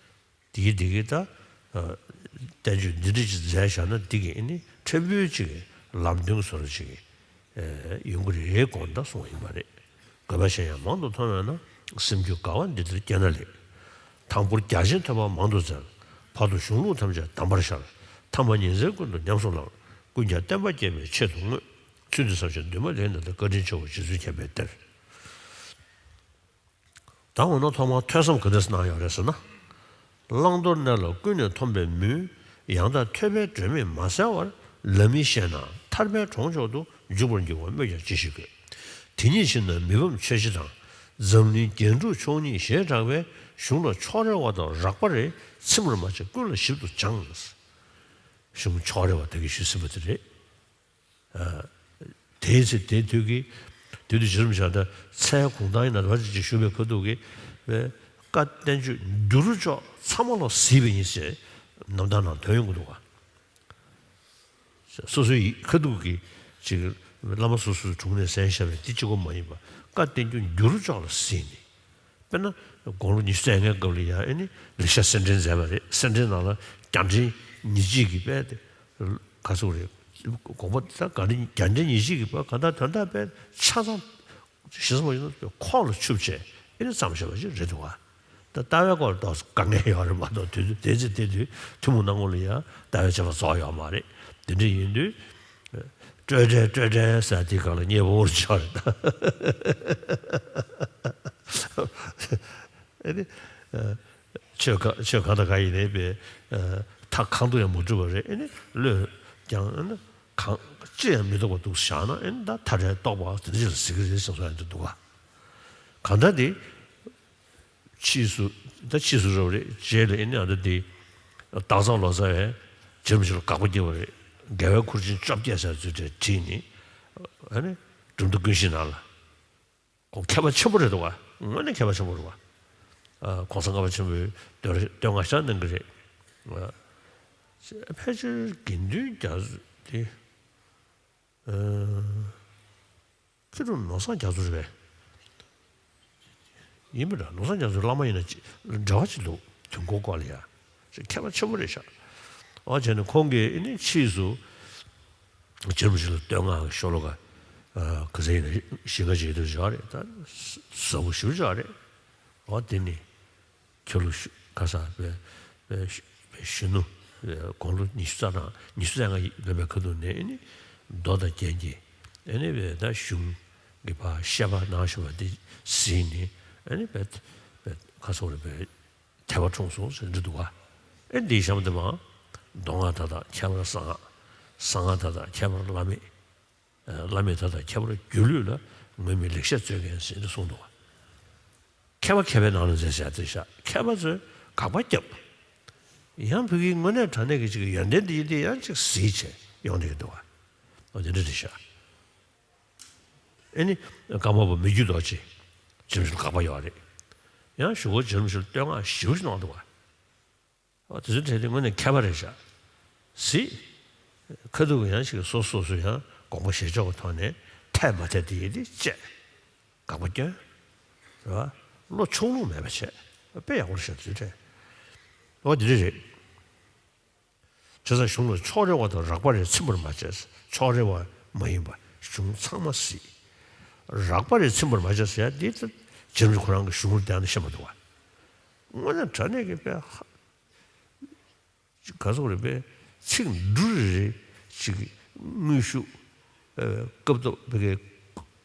དེ་གི་དེ་གི་ད། ཨ། བསྟན་བཅོས་འདི་འདྲ་ཅིག་མཛད་བཞག་ན་འདི་གི་ཨ་ནི་ཕྲན་བུ་ཅིག་གི་ལམ་སྟོན་བཟོ་འདྲ་ཅིག་གི། ཨ། ཡོང་གི་རེད་དགོངས་ད་གསུངས་པ་ཡིན་པ་རེད། དགོས་པ་གཞན་ཡང་མང་དུ་མཐོང་བས་ན། སེམས་རྒྱུད་དགའ་བ་འདི་ལྟར་སྐྱེས་ན་ལེགས། དང་པོར་རྒྱ་ཆེན་ཐོས་པ་མང་དུ་བཙལ། བར་དུ་གཞུང་ལུགས་ཐམས་ཅད་གདམས་པར་ཤར། ཐ་མ་ཉིན་མཚན་ཀུན་ཏུ་ཉམས་སུ་བླངས། ཀུན་ཀྱང་བསྟན་པ་རྒྱས་པའི་ཆེད་དུ་བསྔོས། ཚུལ་འདི་བསམ་ཞིང་འདུན་མ་ལེགས་ན་ལེགས། བཀའ་དྲིན་ཆེའོ་རྗེ་བཙུན་མཁྱེན་པའི་གཏེར། ད་འོ་ན་ཐོག་མར་ཐོས་བསམ་ག་འདྲ་གནང་ཡོད་རེད་ཟེར་ན། བླང་དོར་གནས་ལ་ཀུན་ནས་འཐོམས་པའི་མུན། ཡང་དག་ཐོས་པའི་སྒྲོན་མེས་མ་བསལ་བར། ལམ་མི་ཤེས་ན་ཐར་པའི་གྲོང་མཆོག་ཏུ། འཇུག་པར་འགྱུར་བ་སྨོས་ཀྱང་ཅི་ཞིག་དགོས། དེ་ཉིད་ཕྱིར་ན་མི་ཕམ་ཆོས་རྗེ་དང་། འཛམ་གླིང་རྒྱན་དྲུག་མཆོག་གཉིས་ཞེས་གྲགས་པའི། གཞུང་ལ་ཕྱོགས་རེ་བ་དང་རགས་པ་རེ། ཚིམ་པར་མ་བྱས་ཀུན་ལ་ཞིབ་ཏུ་སྦྱངས། གཞུང་ཕྱོགས་རེ་བ་ད་གིན་ཞུས་ཟིན་པ་དེ་རེད། ཨ། དེའི་ཚེ་དེའི་དུས་ཀྱི། དེ་དུས་རྗེ་རིན་པོ་ཆེ་ད་མཚན་གུང་ཐང་ཡིན་ན་བར་ཅིག་ཅིག་བཞུགས་པའི་ཁ་ཐུག་གི་བཀའ་བསྟན་བཅོས་འགྱུར་ཕྱོགས་ཚང་མ་ལོག་གཟིགས་པ་ཡིན་ཞེས་རྣམ་ཐར་ནང་ཐོན་ཡོང་གི་འདུག་ག། སོ་སོའི་ཁ་ཐུག་གི་ཅིག་བླ་མ་སོ་སོའི་དྲུང་ནས་གསན་བཞག་པའི་དེ་གཅིག་པོ་མ་ཡིན་པ། བཀའ་བསྟན་བཅོས་འགྱུར་ཕྱོགས་ལ་གཟིགས་ནས། དཔེར་ན། དགུང་ལོ་ཉི་ཤུ་རྩ་ལྔའི་སྐབས་ལ་ཡང་ཨ་ནི་ལེགས་བཤད་གསེར་ཕྲེང་མཛད་པ་རེད། གསེར་ཕྲེང་ནང་ལ་རྒྱ་འཕྲེང་ཉེར་གཅིག་གི་དཔེ་དེ་ག་ཚོད་རེད། དགོངས་པ་ད་ག་འདྲ་རྒྱ་འཕྲེང་ཉེར་གཅིག་གི་དཔེ་ག་འདྲ་དོན་དག་དཔེ་ཆ་ཚང་ཞིག་སོང་བ་ཡིན་ན་ཁོག་ལ་ཆུད་བྱས་ཨ་ནི་བརྩམས་བཞག་པ་ཞིག་རེད་འདུག་ག། ད་ལྟ་བའི་སྐོར་ལ་ཏོག་ཙམ་དཀའ་ངལ་ཡོད་རེད་མ་གཏོགས། དུས་ཚོད་དེ་ཚེ་དེ་དུས་ཐུན་མོང་སྣང་ངོ་ལ་ཡང་ལྟ་བའི་དཔྱད་པ་རྫོགས་ཡོད་མ་རེད། དེ་འདྲ་ཡིན་དུས། སྤྲོས་བྲལ་སྤྲོས་བྲལ་ཟེར་དེ་ག་ལ་མཉེས་པོ་ཆགས་རེད་ད། ཨ་ནི། ཆོས་ག་ཆོས་ག་དང་ག་ཡིན་ནའི་པའི། མཐའ་གང་དུ་ཡང་མ་གྲུབ་པ་རེད། ཨ་ནི་བློས་ཀྱང་ཨ་ནི་གང་ཅི་ཡང་མི་རྟོགས་པ་འདུག་བཞག་ན། ཨ་ནི་ད་མཐའ་བྲལ་རྟོགས་པ་དེ་འདྲ་ཞིག་ལ་ཟེར་གི་རེད་ཟེར་བསམ་ཡ་འདི་འདུག་ག། གང་ལྟར་དེ། ཕྱིས་སུ། ད་ཕྱིས་སུ་རེད་པ། རྗེས་ལ་ཨ་ནི་ཨ་ད་དེ་སྟག་ཚང་ལོ་ཙཱ་བས་རྗེ་རིན་པོ་ཆེ་ལ་དགག་པ་བརྒྱབ་པ་རེད། རྒྱལ་བའི་ཁུར་ཆེན་བཅོ་བརྒྱད་ཟེར་ཚུལ་དེ་བྲིས་ནས་ཨ་ནི་གྲུབ་མཐའ་ཀུན་གཞི་ནང་ལ། ཁོང་མཁས་པ་ཆེན་པོ་རེད་འདུག་ག། དངོས་གནས་མཁས་པ་ཆེན་པོ་རེད་པ། ཨ། གོང་ས་ལྔ་པ་ཆེན་པོས་བསྟོད་བསྟོད་བསྔགས་ཤ་གནང་གི་རེད། ཨ། ཕལ་ཆེར་དགེ་འདུན་རྒྱ་མཚོ་དེ། ཨ། མཁས་གྲུབ་ནོར་བཟང་རྒྱ་མཚོ་རེད་པས། ཡིན་པ་འདྲ། ནོར་བཟང་རྒྱ་མཚོའི་བླ་མ་ཡིན་ན་ཅི་འབྲེལ་བ་ཅིག་འདུག། དུས་འཁོར་སྐོར་ལ་ཡ། མཁས་པ་ཆེན་པོ་རེད་ཤག། འོ་བྱས་ནས་ཁོང་གིས་ཨ་ནི་ཕྱིས་སུ་རྗེ་རིན་པོ་ཆེ་ལ་བསྟོད་བསྔགས་ཀྱི་ཤོ་ལོ་ཀ་ ག་ཚོད་ཡིན་ན་ཞིང་ཁ་ཅིག་ཏུ་བཞག་རེད། ད་ཟབ་པོ་ཞེ་པོ་ཅིག་རེད། འོ་དེ་ནི་ཁྱོད་ལུ་ག་ས་པའི་པའི་པའི་གཞོན་ནུ་དགུང་ལོ་ཉི་ཤུ་རྩ་གྲངས་ཉི་ཤུ་རྩ་ལྔ་ཡོད་པའི་ཁ་ཐུག་ནས་ཨེ་ནི་རྡོ་དང་རྒྱན་གྱི་ཨེ་ནི་པའི་ད་གཞུང་གི་ཕར་བཤད་པ་གནང་བཞིན་པ་དེ་གཟིགས་ནས་ཨེ་ནི་པའི་པའི་ག་ཚོད་རེད་པའི། དད་པ་འཁྲུངས་སོང་ཟེར་འདྲི་འདུག་བ། ཨེ་འདིའི་གཤམ་དུ་མ། མདོ་སྔགས་དག་དང་ཁྱད་པར་གསང་སྔགས། གསང་སྔགས་དག་དང་ཁྱད་པར་བླ་མེད། ཨ་བླ་མེད་དག་དང་ཁྱད་པར་སྒྱུ་ལུས་ལ། ངུར་སྨྲིག་ལེགས་བཤད་རྩོད་མཁན་ཟེར་འདྲི་གསུངས་འདུག་བ། མཁས་པ་མཁས་པའི་ནང་ལ་མཛད་ཟེར་ཡ་དེ་ཤག་མཁས་པ་ཚོས་དགག་པ་བརྒྱབ། ཡང་བོད་ཀྱི་དངོས་གནས་དྲང་གནས་ཀྱི་ཅིག་ཡོན་ཏན་འདི་ཡིན་དེ་ཡང་ཅིག་གཟིགས་བྱས་ཡོང་བསྡད་ཀྱི་འདུག་བ། འོ་དེ་འདྲ་རེད་ཤག་ཨེ་ནི། ཀརྨ་པ་མི་བསྐྱོད་རྡོ་རྗེ། རྗེ་རིན་པོ་ཆེ་དགག་པ་ཡོད་རེད། ཡང་གཞུག་གུ་རྗེ་རིན་པོ་ཆེ་བསྟོད་བསྔགས་ཞེ་པོ་ཞིག་གནང་འདུག་བ། འོ་དེ་ཚོའི་གྲས་དེ་དངོས་གནས་མཁས་པ་རེད་ཤག་གཟིགས། ཁ་ཐུག་གི་ཡང་ཞིག་སོ་སོ་སོ་ཡང་དགོངས་པ་བཞེས་ཕྱོགས་ཀྱི་ཐོག་ནས་འཐད་མ་འཐད་དེ་ཡིན་དེ་བཅད། དགག་པ་བསྐྱོན། རེད་བ། བློ་ཕྱོགས་ལྷུང་མེད་པ་བྱས། དཔེ་ཡག་པོ་རེད་ཤག་དེ་ཚོའི་གྲས། འོ་དེ་འདྲ་རེད། བྱས་ཙང་གཞུང་ལ་ཕྱོགས་རེ་བ་དང་རགས་པ་རེ་ཚིམ་པར་མ་བྱས། ཕྱོགས་རེ་བ་མ་ཡིན་པ་གཞུང་ཚང་མ་གཟིགས། རགས་པ་རེ་ཚིམ་པར་མ་བྱས་ཟེར་ཡ་འདི་ད་རྗེ་རིན་པོ་ཆེ་ཁོ་རང་གི་གཞུང་ལ་བལྟས་ན་ཤེས་མ་འདུག་བ། དངོས་གནས་དྲང་གནས་ཀྱི་དཔེ་ཧ་ག་ཚོད་རེད་པས་ཚིག་འབྲུ་རེ་རེ་ཅིག་དངོས་ཤུགས་ཨ་སྐབས་ཐོག་བོད་སྐད་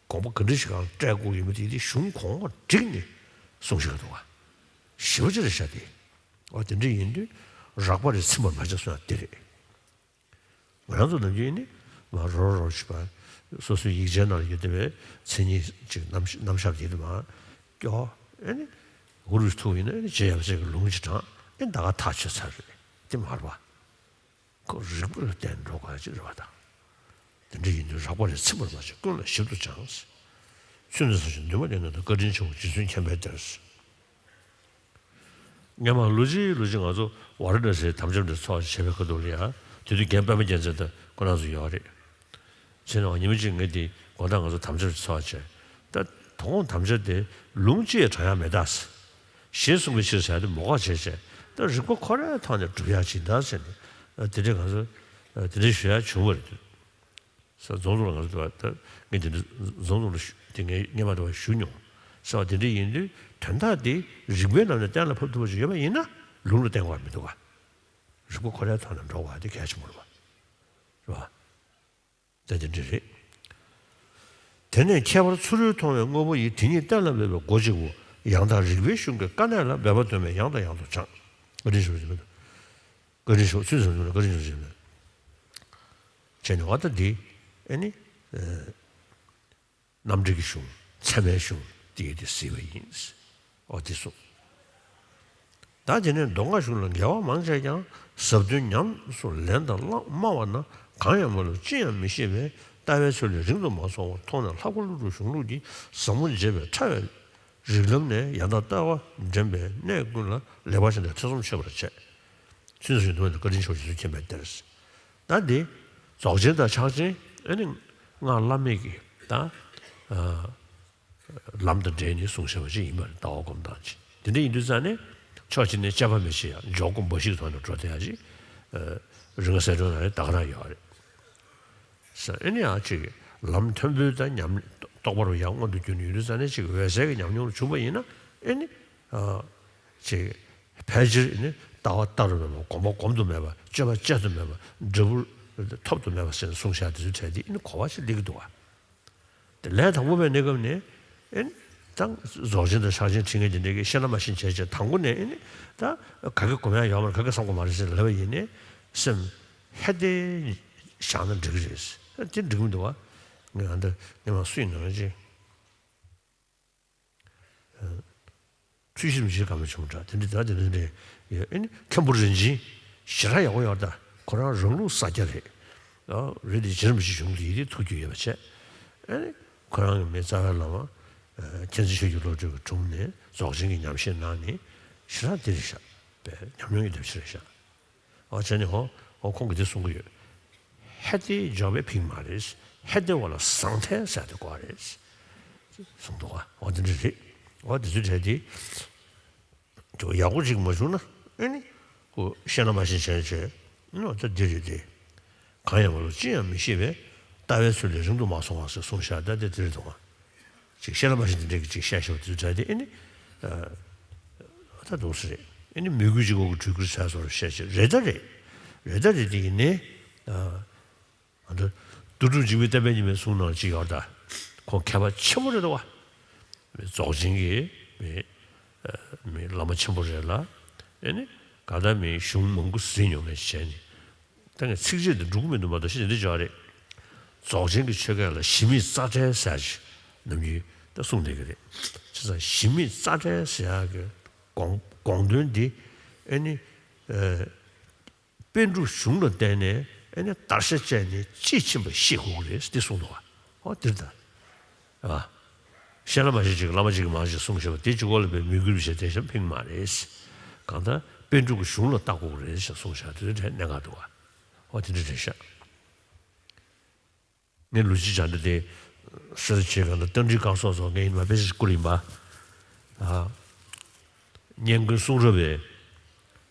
དགོངས་པ་ག་འདྲ་ཞིག་གང་སྤྲད་དགོས་ཡོད་མེད་དེ་དེ་གཞུང་གོང་མར་བསྒྲིགས་ནས་གསུང་ཤེས་ཀྱི་འདུག་བ། ཞེ་པོ་ཅིག་རེད་ཤག་དེ། འོ་དེ་འདྲ་ཡིན་དུས་རགས་པ་རེ་ཚིམ་པར་མ་བྱ་གསུང་ཡ་དེ་རེད། ང་རང་ཚོ་ནམ་རྒྱུན་ནི་མ་རོ་རོ་ཞིག་པ་སོ་སོའི་ཡིག་ཆའི་ནང་ལ་ཡོད་བསྡད་པའི་མཚན་ཉིད་ཅིག་རྣམ་རྣམ་གཞག་དེ་དུ་མ་སྐྱོ་ཨེ་ནི་འུ་རུ་ཐུག་ཡིན་ན་ཨེ་ནི་རྗེ་ཡབ་སྲས་ཀྱི་ལུང་ཅིག་དྲངས་ཨེ་ད་ག་ཐག་ཆོད་ཚར་རེད་དེ་མ་རེད་པ། ཁོ་རིག་པ་ལ་བརྟེན་འགྲོ་དགོས་ཅིག་རེད་པ་དང་། དེ་འདྲ་ཡིན་དུས་རགས་པ་རེ་ཚིམ་པར་མ་བྱེད་ཀུན་ལ་ཞིབ་ཏུ་སྦྱངས། ཚུལ་འདི་ཚོ་ཞིག་འདུན་མ་བསྟེན་ན་བཀའ་དྲིན་ཆེའོ་རྗེ་བཙུན་མཁྱེན་པའི་གཏེར། སྔོན་མ་ལོ་གཅིག་ལོ་གཅིག་ང་ཚོ་ཝཱ་ར་ཎ་སིའི་དམ་བཅའ་འདི་ཚོགས་བྱས་པའི་ཁ་ཐུག་ལ་ཡ་དེ་དུས་རྒན་པད་མ་རྒྱལ་མཚན་དང་ཁོ་རང་ཚོ་ཡོད་རེད། ཕྱིན་ནས་ཉི་མ་གཅིག་ངས་དེ་དགོང་དག་ང་ཚོ་དམ་བཅའ་འདི་ཚོགས་བྱས། ད་དོ་དགོང་དམ་བཅའ་དེ་ལུང་གཅིག་དྲང་ཡ་མེད་ད། ཞེས་གསུངས་པའི་ཕྱིར་ཟེར་ཡ་དེ་མོ་ག་བྱས་བྱས་ད་རིགས་པ་ཁོ་རའི་ཐོག་ནས་སྒྲུབ་ཡ་ཅིག་ད་ཟེར་ནས་དེ་འདྲའི་ང་ཚོ་དེ་འདྲའི་ཞུ་ཡ་བྱུང་བ་རེད། ས་རྫོང་རྫོང་ལ་ང་ཚོ་ད་ངས་དེ་འདྲ་རྫོང་རྫོང་ལ་ཞུ་དེ་ངས་སྔོན་མ་དུ་བ་ཞུ་མྱོང་། ས་བ་དེ་འདྲ་ཡིན་དུས་དོན་དག་དེ་རིགས་པའི་ལམ་ནས་གཏན་ལ་ཕབ་ཐུབ་པ་ཞིག་ཡོད་པ་ཡིན་ན་ལུང་ལ་བརྟེན་དགོས་པ་མི་འདུག་ག་རིགས་པ་ཁོ་རའི་ཐོག་ནས་འགྲོ་དགོས་པ་དེ་གལ་ཆེན་པོ་རེད་པ། རེད་པ། ད་དེ་འདྲ་རེད། དེ་ནས་ཁྱད་པར་ཚུ་རོལ་མཐོང་བའི་དངོས་པོ་ཡི། དེ་ཉིད་གཏན་ལ་འབེབས་པའི་སྒོ་གཅིག་པུ། ཡང་དག་རིགས་པའི་གཞུང་གི་དཀའ་གནད་ལ་འབད་པ་དོན་མེད་ཡང་དང་ཡང་དུ་སྦྱངས། བཀའ་དྲིན་ཆེ་བཀའ་དྲིན་ཆེ་ཚུལ་བཟང་བྱུང་ན་བཀའ་དྲིན་ཆེ་ཟེར་ནས། བྱས་ནས་འོ་ད་འདི་ཨེ་ནི་རྣམ་འགྲེལ་གྱི་གཞུང་ཚད་མའི་གཞུང་དེ་ཡིན་དེ་གཟིགས་པ་ཡིན། འོ་དེ་གསུངས། ད་དེ་ནས་མདོ་སྔགས་གཞུང་ལ་འགལ་བ་མང་ཆེ་ཀྱང་ཟབ་དོན་ཉམས་སུ་ལེན་དང་བླང་སྨྲ་བ་ན་གང་ཡང་མ་ལུས་ཅི་ཡང་མི་ཤེས་པས་ལྟ་བའི་ཚུལ་ལས་རིང་དུ་མ་སོང་བར་མཐོང་ནས་ལྷག་པར་ཀླུ་སྒྲུབ་གཞུང་ལུགས་ཀྱི་ཟབ་མོ་འབྱེད་པའི་ཕྲ་བའི་རིགས་ལམ་ནས་ཡང་དག་ལྟ་བ་འདྲེན་པའི་གནས་ཀུན་ལ་ལེགས་པར་ཕྱེ་ནས་ཐེ་ཚོམ་ཆོད་པར་བྱས། ཚུལ་བཟང་བྱུང་ན་བཀའ་དྲིན་ཆེ་བ་རྗེ་བཙུན་མཁྱེན་པའི་གཏེར། ད་འདི་རྫོགས་ཆེན་དང་ཕྱག་ཆེན་ཨེ་ནི་སྔགས་བླ་མེད་ཀྱི་ད་ལམ་དང་འབྲེལ་ནས་གསུངས་བཞག་པ་ཅིག་ཡིན་པ་རེད། ལྟ་བ་སྒོམ་སྟངས་ཅིག་དེ་འདྲ་ཡིན་དུས་ཙང་ནས་ཕྱོགས་གཅིག་ནས་དཔྱད་པ་མི་བྱེད་ཡ་འཇོག་སྒོམ་འབའ་ཞིག་ཐོག་ནས་འགྲོ་བསྡད་ཡ་ཅིག་རིག་སྔགས་གསལ་སྒྲོན་ནང་ལ་ད་ག་རང་ཡོད་རེད། ས་ཨེ་ནི་ཡང་ཅིག་ལམ་མཐོན་པོའི་ད་ཉམས་རྟོགས་པ་རུ་ཡང་མངོན་དུ་གྱུར་ནས་ཡོད་དུས་ཙང་ནས་ཅིག་འོད་གསལ་གྱི་ཉམས་མྱོང་རུ་བྱུང་བ་ཡིན་ན་ཨེ་ནི་ཅིག་ཕལ་ཆེར་ཨེ་ནི་ལྟ་བ་ལྟ་རུ་མེད་པ་སྒོམ་པ་སྒོམ་དུ་མེད་པ་སྤྱོད་པ་སྤྱད་དུ་མེད་པ་འབྲས་བུ་ཐོབ་ཏུ་མེད་པ་ཟེར་ནས་གསུངས་བཞག་དེ་ཚོའི་གྲས་དེ་ཨེ་ནི་གོ་བ་ཞིག་སླེབས་ཀྱི་འདུག་བ། དེ་ལས་དང་པོ་པའི་གནས་སྐབས་ནས་ཨེ་ནི་ད་རྫོགས་ཆེན་དང་ཕྱག་ཆེན་ཁྲིད་མཁན་དེ་འདྲས་ཀྱིས་ཤེས་ན་མ་ཤེས་བྱས་བྱས་དང་པོ་ནས་ཨེ་ནི་ད་ག་གེ་སྒོམ་ཡ་ཡོད་མ་རེད། ག་གེ་བསམ་གྱི་མ་རེད་ཟེར་ལབ་པ་ཡིན་ནའི་སེམས་ཧད་དེ་བཞག་ན་འགྲིག་གི་རེད། དེ་འགྲིག་མི་འདུག་བ། ངས་ཨ་འདི་ངས་མ་སུ་ཡིན་ནམ་ཅེས། ཚུལ་ཤིན་ཏུ་ཇི་ག་མ་བྱུང་འདྲ་དེ་འདྲ་ད་དེ་འདྲ་འདྲ་ཡོད། ཨེ་ནི་མཁན་པོ་རིན་ཆེན་ཞེ་དྲག་ཡག་པོ་ཡོད་ད། ཁོ་རང་རང་ལུགས་ས་སྐྱ་རེད། ཨ་རེད་དེ་རྗེ་རིན་པོ་ཆེ་གཞུང་དུ་ཡིད་ཐུགས་རྒྱུས་ཡོད་པ་བྱས། ཨེ་ནི་ཁོ་རང་གི་མི་རྩ་བའི་བླ་མ་མཁྱེན་བརྩེ་ཆོས་ཀྱི་བློ་གྲོས་ཀྱི་དྲུང་ནས་རྫོགས་ཆེན་གྱི་ཉམས་བཞེས་གནང་ནས་ཞེ་དྲག་དེ་རེད་ཤག་པས་ཉམས་མྱོང་ཡོད་དེ་ཆེ་རེད་ཤག་འོ་བྱས་ནས་ཧོ་ཧོ་ཁོང་གིས་དེ་གསུང་གི་ཡོད། ཧད་དེ་འཇོག་པའི་ཕིང་མ་རེད། ཧད་དེ་བ་ལ་ཟང་ཐལ་ཟེར་དེ་གོ་རེད། གསུང་འདུག་བ། འོ་དེ་འདྲ་རེད། འོ་དེ་ཚོའི་གྲས་དེ་ཅོ་ཡག་པོ་ཅིག་མ་བྱུང་ན་ཨེ་ནི་ཁོ་ཤེས་ན་མ་ཤེས་བྱས་བྱས་ནོ་ད་འདི་རེད་དེ། གང་ཡང་མ་ལུས་ཅི་ཡང་མི་ཤེས་པས་ ལྟ་བའི་ཚུལ་ལས་རིང་དུ་མ་སོང་བ་ཟེར་གསུངས་བཞག་ད་དེ་དེ་རེད་འདུག་ག་ཅིག་བཤད་ལ་མ་བཤད་དེ་འདྲས་ཀྱི་ཅིག་བཤད་བཞག་པ་དེ་ཚོ་དྲན་ཏེ་ཨེ་ནི། ད་འདུག་ཟེར་རེད། ཨེ་ནི་མོས་གུས་ཅིག་འོག་གི་གྲོས་བསྡུར་བྱས་སོང་བཤད་ཅིག་རེད་ད་རེད། རེད་ད་རེད་དེ་ཡིན་ནི། ཨ་ད་རྡོ་གྲུབ་འཇིགས་མེད་བསྟན་པའི་ཉི་མའི་གསུང་ནང་ཅིག་ཡོད་ད། ཁོང་མཁས་པ་ཆེན་པོ་རེད་འདུག་བ། རྫོགས་ཆེན་གྱི་མི་མི་བླ་མ་ཆེན་པོ་རེད་ལ། ཨེ་ནི་ག་ད་མི་གཞུང་མང་པོ་གཟིགས་མྱོང་མཁན་ཞིག་བྱས་ནས། ད་ངས་ཚིགས་བཅད་དེ་འགྲོ་གི་མི་འདུག་མ་གཏོགས་ཤེས་ནི་འདི་ཅོག་རེད། རྫོགས་ཆེན་གྱི་ཆོས་སྐད་ལ་གཞི་མེད་རྩ་བྲལ་ཟེར་ཞིག་ནམ་རྒྱུན་ད་གསུངས་བསྡད་ཀྱི་རེད། བྱས་ཙང་གཞི་མེད་རྩ་བྲལ་ཟེར་ཡག་གི་དགོངས་དགོངས་དོན་འདི་ཨེ་ནི། ཨ། པཎ་གྲུབ་གཞུང་ལ་བརྟེན་ནས་ཨེ་ནི་བརྡར་ཤ་བཅད་ནས་དཔྱིས་ཕྱིན་པ་ཤེས་དགོས་ཀྱི་རེད་འདི་གསུངས་འདུག་བ། ཨོ་འདིར་ད། ཨ། བཤད་ལ་མ་བཤད་ཅིག་བླ་མ་ཅིག་གིས་མང་ཞིག་གསུངས་བཞག་པ་དེ་གཅིག་པོ་ལ་བའི་མོས་གུས་བྱས་དེ་བཞིན་ཕིང་མ་རེད། གང་ལྟར་པཎ་གྲུབ་ཀྱི་གཞུང་ལ་བལྟ་དགོས་ཀྱི་རེད་ཞེས་གསུངས་བཞག་དེ་ཚོའི་གྲས་གནད་འགག་འདུག་བ། ཨོ་དེ་འདྲ་རེད་ཤག་ངས་ལོ་གཅིག་སྦྱང་འདི་དེ་སེ་ར་བྱེས་གང་ལྟར་རྟ་མགྲིན་བཀའ་ཤོག་སོགས་ངས་ཡིན་མ་དཔེ་ཞིག་བསྐུར་ཡིན་པ། ཨ། སྙན་ཁུང་གསུང་རབ་པས།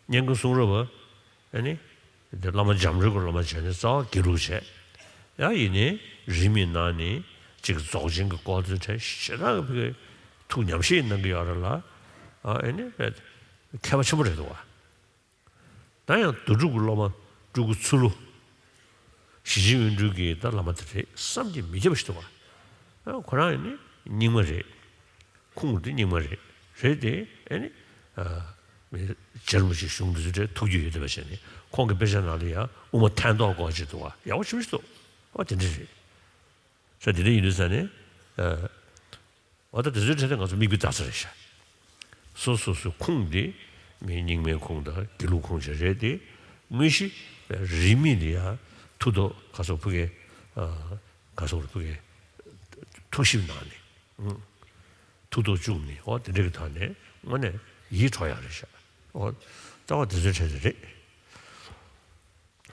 སྙན་ཁུང་གསུང་རབ་པ། ཨ་ནི། དེ་བླ་མ་འཇམ་རིན་གྱི་བླ་མ་བྱས་ནས་རྩ་བ་དགེ་ལུགས་བྱས། ཡང་ཡིན་ནའི་རིས་མེད་ནང་ནས་ཅིག་རྫོགས་ཆེན་གྱི་སྐོར་དེ་ཚོ་ཞེ་དྲག་གི་ཕ་གི་ཐུགས་ཉམས་བཞེས་གནང་གི་ཡོད་རེད་ལ། ཨ་ཨེ་ནི་མཁས་པ་ཆེན་པོ་རེད་འདུག་བ། ད་ཡང་རྡོ་གྲུབ་ཀྱི་སློབ་མ་སྤྲུལ་སྐུ་ཚུ་ལུ། ཞི་བྱེད་དབོན་སྤྲུལ་གྱི་ད་བླ་མ་དེ་རེད་བསམ་གྱིས་མི་ཁྱབ་པ་ཞིག་འདུག་བ། ཨ་ཁོ་རང་ཡང་ནི་རྙིང་མ་རེད། ཁུངས་དེ་རྙིང་མ་རེད། རེད་དེ་ཨེ་ནི། ཨ། མི་རྗེ་རིན་པོ་ཆེའི་གཞུང་འདི་ཚོ་འདྲ་ཐུགས་རྒྱུས་ཡོད་བསྡད་པ་བྱས་ནས་ཁོང་གི་དཔེ་ཆ་ནང་ལ་ཡང་དབུ་མ་ཐལ་མདོག་སྐོར་ཅིག་འདུག་བ་ཡག་པོ་ཞེ་པོ་ཞིག་འདུག་ཨ་དེ་འདྲ་རེད། ས་དེ་འདྲ་ཡིན་དུས་ས་ནས། ཨ། འོ་ད་དེ་ཚོའི་གྲས་དེ་ང་ཚོ་མིག་དཔེ་ལྟ་ས་རེད་ཤག་སོ་སོ་སོའི་ཁུངས་དེ་མི་རྙིང་མའི་ཁུངས་དང་དགེ་ལུགས་ཁུངས་ཅིག་རེད་དེ། དངོས་གཞི་རིས་མེད་ལ་ཡ་མཐུ་སྟོབས་ཁ་སོགས་ཕུ་གེ། ཁ་སོགས་ཕུ་གེ། ཐུགས་ཞིབ་གནང་ནས། མཐུ་སྟོབས་བཅུག་ནས་འོ་དེ་འདྲ་གི་ཐོག་ནས་དངོས་གནས་ཡིད་འཕྲོག་ཡག་རེད་ཤག་འོ། ལྟ་བ་དེ་ཚོའི་གྲས་དེ་རེད།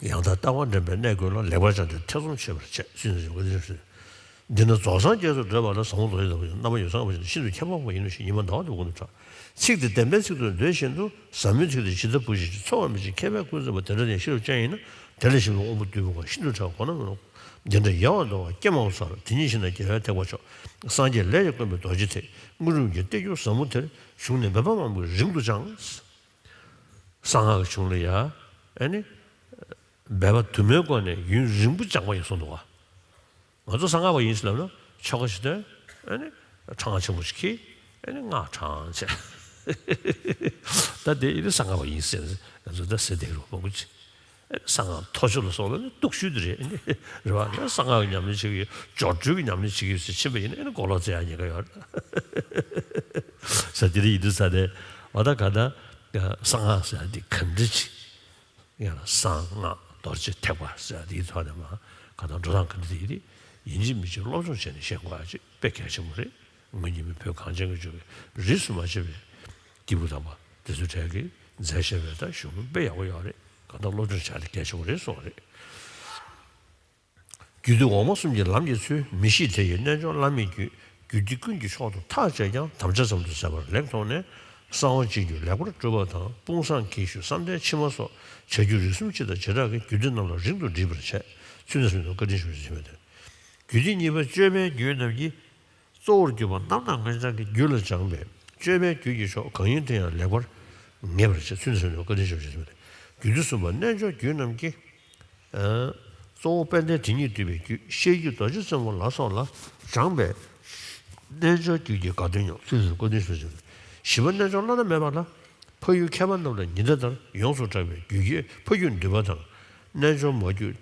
ཡང་དག་ལྟ་བ་འདྲེན་པའི་གནས་ཀུན་ལ་ལེགས་པར་སྦྱངས་ཏེ་ཐེ་ཚོམ་ཆོད་པར་བྱེད། ཚུལ་འདི་བཞིན་བཀའ་དྲིན་ཞུ། འདི་ནི་རྫོགས་སངས་རྒྱས་སུ་འགྲོ་བ་ལ་ཟབ་མོ་རྡོ་རྗེ་ལྟ་བུ་ཡང་རྣམ་པ་ཡུལ་ཚང་བ་ཞིག་ཤིན་ཏུ་ཁྱད་པར་འཕགས་པ་ཡིན་ནོ་ཞེས་ཉི་མ་ཟླ་བ་འདྲ་ཀུན་ཏུ་གྲགས། ཚིག་དེ་བདེན་པའི་ཚིག་ཏུ་འདོད་བཞིན་དུ་ཟབ་མོའི་ཚིག་དེ་ཇི་ལྟར་བུ་ཞིག་ཅིག་འཚོལ་བ་མི་བྱེད་མཁས་པས་ཀུན་གསལ་བ་དེ་འདྲ་ཡང་ཤེས་རབ་ཅན་ཡིན་ན་དེ་ལ་ཞིབ་པའི་དབང་པོ་བརྟུལ་པོ་གང་ཤིན་ཏུ་ཕྲ་བ་གོ་ན་མི་རུང་། འདི་འདྲ་ཡལ་བར་འདོར་བ་ཀྱེ་མའོ་ཚར། དེ་ཉིད་ཤེས་ན་རྒྱལ་བའི་ཐེག་པ་མཆོག་སངས་རྒྱས་ལས་ཀྱིས་དཀོན་པའི་རྡོ་རྗེ་ཐེག་དངོས་གྲུབ་ཀྱི་གཏེར་གྱུར་ཟབ་མོ་དེར་ཞུགས་ནས་འབད་པ་མང་པོས་རིང་དུ་སྦྱངས། གསང་སྔགས་ཀྱི་གཞུང་ལ་ཡ། ཨ་ནི། འབད་པ་དུ་མའི་སྒོ་ནས་ཡུན་རིང་པོ་སྦྱངས་པ་ཡིན་གསུངས་འདུག་ག་ང་ཚོ་གསང་སྔགས་པ་ཡིན་ཟེར་ལབ་ན་ཆོ་ག་ཞིག་འདོན། ཨ་ནི། ཁྲ་ཆེན་པོ་ཞིག་འཁྱེར། ཨ་ནི་སྔགས་བགྲང་བྱས། ད་དེ་ཡིན་ན་གསང་སྔགས་པ་ཡིན་ཟེར་ང་ཚོ་ད་ཟེར་བསྡད་རོགས་མང་པོ་ཅིག་གསང་སྔགས་མཐོ་ཤོས་ལ་སོགས་ལ་ནི་གཏུག་ཤུལ་དུ་རེད། ཨ་ནི་རེད་བ། ཡང་གསང་སྔགས་ཀྱི་ཉམས་ལེན་བྱེད་ཀྱི་ཡོད། སྦྱོར་སྒྲོལ་གྱི་ཉམས་ལེན་བྱེད་ཀྱི་ཡོད་ཟེར་ཕྱིན་པ་ཡིན་ན་ཨ་ནི་གོ་ལོག་རྩེ་ཡག་ཉེན་ཁ་ཡོད་རེད། ས་དེ་རིང་ཡིན་དུས་ས་ནས་འོ་ད་ག་ད་གསང་སྔགས་ཟེར་ཡག་འདི་ག་འདྲ་ཅིག་ཡང་ན་གསང་སྔགས་རྡོ་རྗེ་ཐེག་པ་ཟེར་ཡག་འདིའི་ཐོག་ནས་མ་ག་ད་འགྲོ་སྟངས་ག་འདྲ་དེ་ཡིན་དེ་ཡིན་གཅིག་མིན་གཅིག་སློབ་སྦྱོང་བྱས་ནས་ཤེས་དགོས་ཡག་ཅིག་དཔེ་གལ་ཆེན་པོ་རེད། ང་གཉིས་མི་བོད་གངས་ཅན་གྱི་ལྗོངས་ཀྱི་རིས་སུ་མ་ཆད་པའི་སྐྱེས་བུ་དམ་པ་དེ་ཚོའི་གྲས་ཀྱིས་མཛད་བཞག་པའི་ད་གཞུང་ལུགས་དཔེ་ཡག་པོ་ཡོད་རེད། གང་ལྟར་སློབ་སྦྱོང་བྱ་དེ་གལ་ཆེན་པོ་རེད་གསུངས་པ་རེད། རྒྱུད་སྡེ་འོག་མ་གསུམ་གྱི་ལམ་གྱི་ཚུལ་མི་ཤེས་དེ་ཡི་རྣལ་འབྱོར་བླ་མེད་རྒྱུད། རྒྱུད་སྡེ་ཀུན་གྱི་མཆོག་ཏུ་ཐག་བཅད་ཀྱང་དམ་བཅའ་ཙམ་དུ་ཟད་པར་ལེགས་མཐོང་ནས། གསང་བ་སྤྱོད་རྒྱུད་ལེགས་པར་གྲུབ་པ་དང་དཔུང་བཟང་གྱེས་རྒྱུད་བསམ་གཏན་ཕྱི་མ་སོགས་བྱ་རྒྱུད་རིགས་གསུམ་སྤྱི་དང་བྱེ་བྲག་གི་རྒྱུད་སྡེ་རྣམས་ལ་རིང་དུ་འདྲིས་པར་བྱས། ཚུལ་འདི་གསུངས་ནས་བཀའ་དྲིན་ཞུ་ཞུས་པ་དེ། རྒྱུད་སྡེ་གཉིས་པ་བཅོས་མའི་རྒྱུད་རྣམས་ཀྱི། གཙོ་བོར་གྱུར་པ་རྣམ་དག་མངོན་བྱང་གི་རྒྱུད་ལ་སྦྱངས་པས་བཅོས་མའི་རྒྱུད་ཀྱི་ཕྱོགས་གང་ཡིན་དེ་ཡང་ལེགས་པར་ངེས་པར་བྱེད། ཚུལ་འདི་གསུངས་ནས་བཀའ་དྲིན་ཞུ་ཞུས་པ་དེ། རྒྱུད་སྡེ་གསུམ་པ་རྣལ་འབྱོར་རྒྱུད་རྣམས་ཀྱི། གཙོ་བོ་དཔལ་ལྡན་དེ་ཉིད་བསྡུས་པའི་རྒྱུད་བཤད་རྒྱུད་རྡོ་རྗེ་རྩེ་མོ་ལ་སོགས་ལ་སྦྱངས་པས། རྣལ་འབྱོར་རྒྱུད་ཀྱི་དགའ་སྟོན་ཉམས། ཚུལ་འདི་བཀའ་དྲིན་ཞུ་ཞུ། བཞི་པ་རྣལ་འབྱོར་བླ་ན་མེད་པ་ལ། འཕགས་ཡུལ་མཁས་པ་རྣམས་ལ་ཉི་ཟླ་ལྟར་ཡོངས་སུ་གྲགས་པའི་རྒྱུད་ཀྱི་ཕ་རྒྱུད་འདུས་པ་དང་། རྣལ་འབྱོར་མ་རྒྱུད་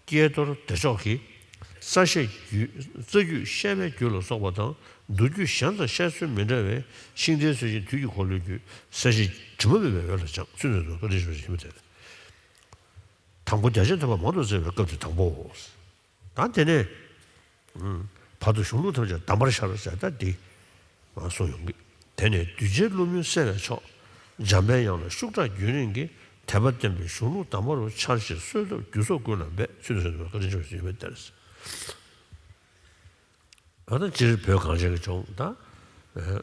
ཀྱེ་རྡོར་བདེ་མཆོག་གི། རྩ་ཤེས་རྒྱུད། རྩ་རྒྱུད་བཤད་པའི་རྒྱུད་ལ་སོགས་པ་དང་། མདོ་རྒྱུད་གཞན་དང་བཤད་སྲོལ་མི་འདྲ་བའི་ཤིང་རྟའི་ཚུལ་བཞིན་དུས་ཀྱི་འཁོར་ལོའི་རྒྱུད་གསལ་བྱེད་དྲི་མ་མེད་པའི་འོད་ལ་སྦྱངས། ཚུལ་འདི་བཀའ་དྲིན་ཞུ་ཞུ་བ་དེ། དང་པོ་རྒྱ་ཆེན་ཐོས་པ་མང་དུ་བཙལ་བའི་སྐབས་དེ་དང་པོའོ། ད་དེ་ནས། ཨུམ། བར་དུ་གཞུང་ལུགས་ཐམས་ཅད་གདམས་པར་ཤར་ཟེར་ད་འདི། ང་གསུངས་ཡོང་གི། དེ་ནས་གདུལ་བྱའི་བསླུ་མུན་སེལ་བའི་མཆོག་འཇམ་པའི་དབྱངས་ལ་ཤུགས་དྲག་རྒྱུན་རིང་གི་དད་པ་བརྟན་པའི་གཞུང་ལུགས་གདམས་པ་རུ་འཆར་ཕྱིར་གསོལ་ཐབས་རྒྱུ་ཚོགས་ཀུན་ལ་འབད། ཚུལ་དུ་གསུངས་པའི་བཀའ་དྲིན་ཆེ་ཞུས་པའི་གཏེར། ད་ལྟ་སྤྱིར་བོད་གངས་ཅན་གྱི་ལྗོངས་ད། ཨེ།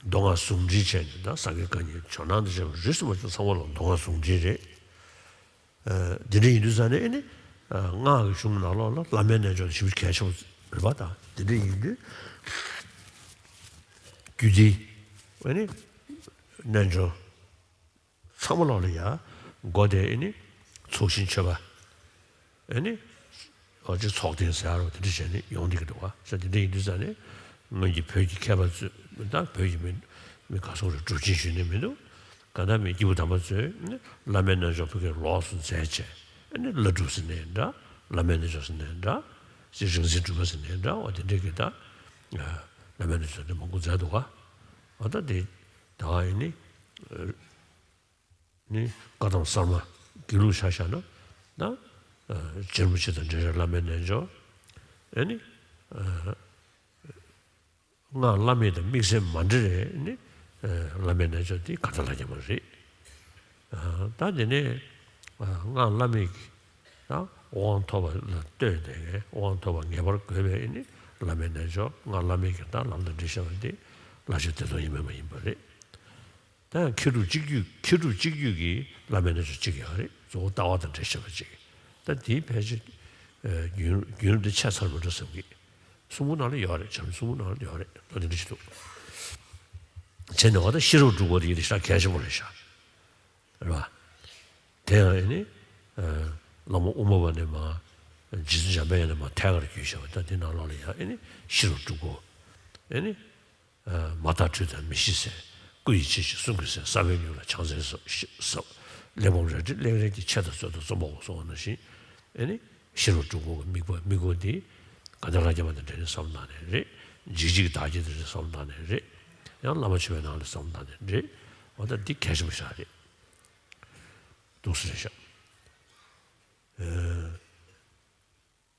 མདོ་སྔགས་ཟུང་འབྲེལ་བྱས་ནས་ད་ས་དགེ་བཀའ་རྙིང་ཇོ་ནང་དང་བཅས་པ་རིས་སུ་མ་ཆད་ཚང་མ་ལ་མདོ་སྔགས་ཟུང་འབྲེལ་རེད། ཨ། འདི་འདྲ་ཡིན་དུས་ཙང་ནས་ཨེ་ནི། སྔགས་ཀྱི་གཞུང་ནང་ལོགས་ལ་བླ་མའི་རྣལ་འབྱོར་དེ་ཞེ་པོ་གལ་ཆེན་པོ་རེད་པ། ད་དེ་འདྲ་ཡིན་དུས་རྒྱུད་སྡེའི་ཨ་ནི་རྣལ་འབྱོར་ཚང་མ་ལོག་ལ་ཡ་སྒོ་དེ་ཨ་ནི་ཚོགས་ཞིང་མཆོད་པ། ཨ་ནི་ཨོ་ཅིག་ཚོགས་རྟེན་ཟེར་རོ། དེ་འདྲ་བྱས་ནས་ཡོང་བསྡད་ཀྱི་འདུག་བ། ས་དེ་འདྲ་ཡིན་དུས་ཙང་ནས་སྔོན་གྱི་བོད་ཀྱི་མཁས་པ་ཚོས། ད་བོད་ཀྱི་མི་མི་ག་ཚོད་རེ་སྒྲུབ་ཅིང་ཞུས་ནས་མི་འདུག། གང་ལྟར་མི་སྐྱེས་བུ་དམ་པ་ཚོས་ནི་བླ་མའི་རྣལ་འབྱོར་ཕ་གིར་ལོགས་སུ་མཛད་བྱས། ཨ་ནི་བླ་སྒྲུབ་ཟེར་ནའི་འདྲ། བླ་མའི་རྣལ་འབྱོར་ཟེར་ནའི་འདྲ། ཅིག་རིག་འཛིན་གྲུབ་པ་ཟེར་ནའི་འདྲ། འོ་དེ་འདྲའི་གི་ད་བླ་མའི་རྣལ་འབྱོར་དེ་མང་པོ་མཛད་འདུག་ག། འོ་ད་དེ་ད་ཡིན་ནི། ནི་བཀའ་གདམས་གསར་མ་དགེ་ལུགས་ཆ་བཞག་ན་ད་རྗེ་རིན་པོ་ཆེ་དང་འབྲེལ་བའི་བླ་མའི་རྣལ་འབྱོར། ཨ་ནི་སྔགས་བླ་མེད་དང་དམིགས་བསལ་མ་འདྲེས་པའི་ནི་བླ་མའི་རྣལ་འབྱོར་དེ་ག་ད་ལ་རྒྱ་མ་རེད། ད་དེ་ནས་སྔགས་བླ་མེད་ཀྱི་ད་དབང་ཐོབ་པ་ལ་ལྟོས་ནས་དབང་ཐོབ་པ་ངེས་པར་དགོས་པའི་ནི་བླ་མའི་རྣལ་འབྱོར། སྔགས་བླ་མེད་ཀྱི་ད་ལམ་དང་འབྲེལ་བཤད་པ་དེ་བླ་མཆོད་བདེ་སྟོང་ཡིན་མིན་མ་ཡིན་པ་རེད། ད་ཡང་མཁས་གྲུབ་གཅིག་བརྒྱུད། མཁས་གྲུབ་གཅིག་བརྒྱུད་ཀྱི་བླ་མའི་རྣལ་འབྱོར་གཅིག་ཡོད་རེད། གཙོ་བོ་ལྟ་བ་དང་འབྲེལ་བཤད་པ་གཅིག། ད་དེའི་ཕལ་ཆེར་རྒྱུན་རྒྱུན་རིང་དུ་ཆད་ཚར་མི་འགྲོ་བསམ་གི། གསུང་འབུམ་ནང་ལ་ཡོད་རེད། བྱམས་གསུང་འབུམ་ནང་ལ་ཡོད་རེད། ད་དེ་འདྲ་ཞིག་འདུག། བྱས་ནས་འོ་ད་ཤེས་རབ་སྒྲུབ་དགོས་དེ་ཡིན་ན་ཞེ་དྲག་གལ་ཆེན་པོ་རེད་ཤག། རེད་བ། དེ་ཡང་ཨེ་ནི། བླ་མ་དབུ་མ་པ་ནས་མར་རྗེ་བཙུན་འཇམ་དཔལ་དབྱངས་ནས་མར་ཐད་ཀར་བརྒྱུད་བཞག་པ། ད་དེ་ནང་ལོགས་ལ་ཡང་ཨེ་ནི་ཤེས་རབ་སྒྲུབ་དགོས། ཨེ་ནི། མ་དག་དྲོད་དང་མི་ཤི་ཟས། སྐུ་ཡི་ཕྱི་བཞིན་གསུང་གི་ཟས། ས་བོན་ཉུང་ལ་ཆང་ས་ཟ། གླེགས་བམ་རལ་གྲི་གླེགས་རིམ་གྱིས། ཆེ་དང་རྩོད་དང་རྩོམ་པ་པོ་གསུངས་པ་ནང་བཞིན། ཨེ་ནི་ཤེས་རབ་སྒྲུབ་དགོས་ཀྱི་དམིགས་པ་དམིགས་སྒོ་འདི་ག་ད་ལ་རྒྱ་མ་དང་འབྲེལ་ནས་བསམ་བློ་བཏང་ནའི་རེད། འཇིགས་བྱེད་ཀྱི་བདག་བསྐྱེད་དེ་རེད་བསམ་བློ་བཏང་ནའི་རེད། ཡང་བླ་མ་མཆོད་པའི་ནང་ལ་བསམ་བློ་བཏང་ནའི་རེད། འོ་ད་འདི་གལ་ཆེན་པོ་ཞིག་རེད། འདུག་སེ་རེད་ཤག། ཨེ།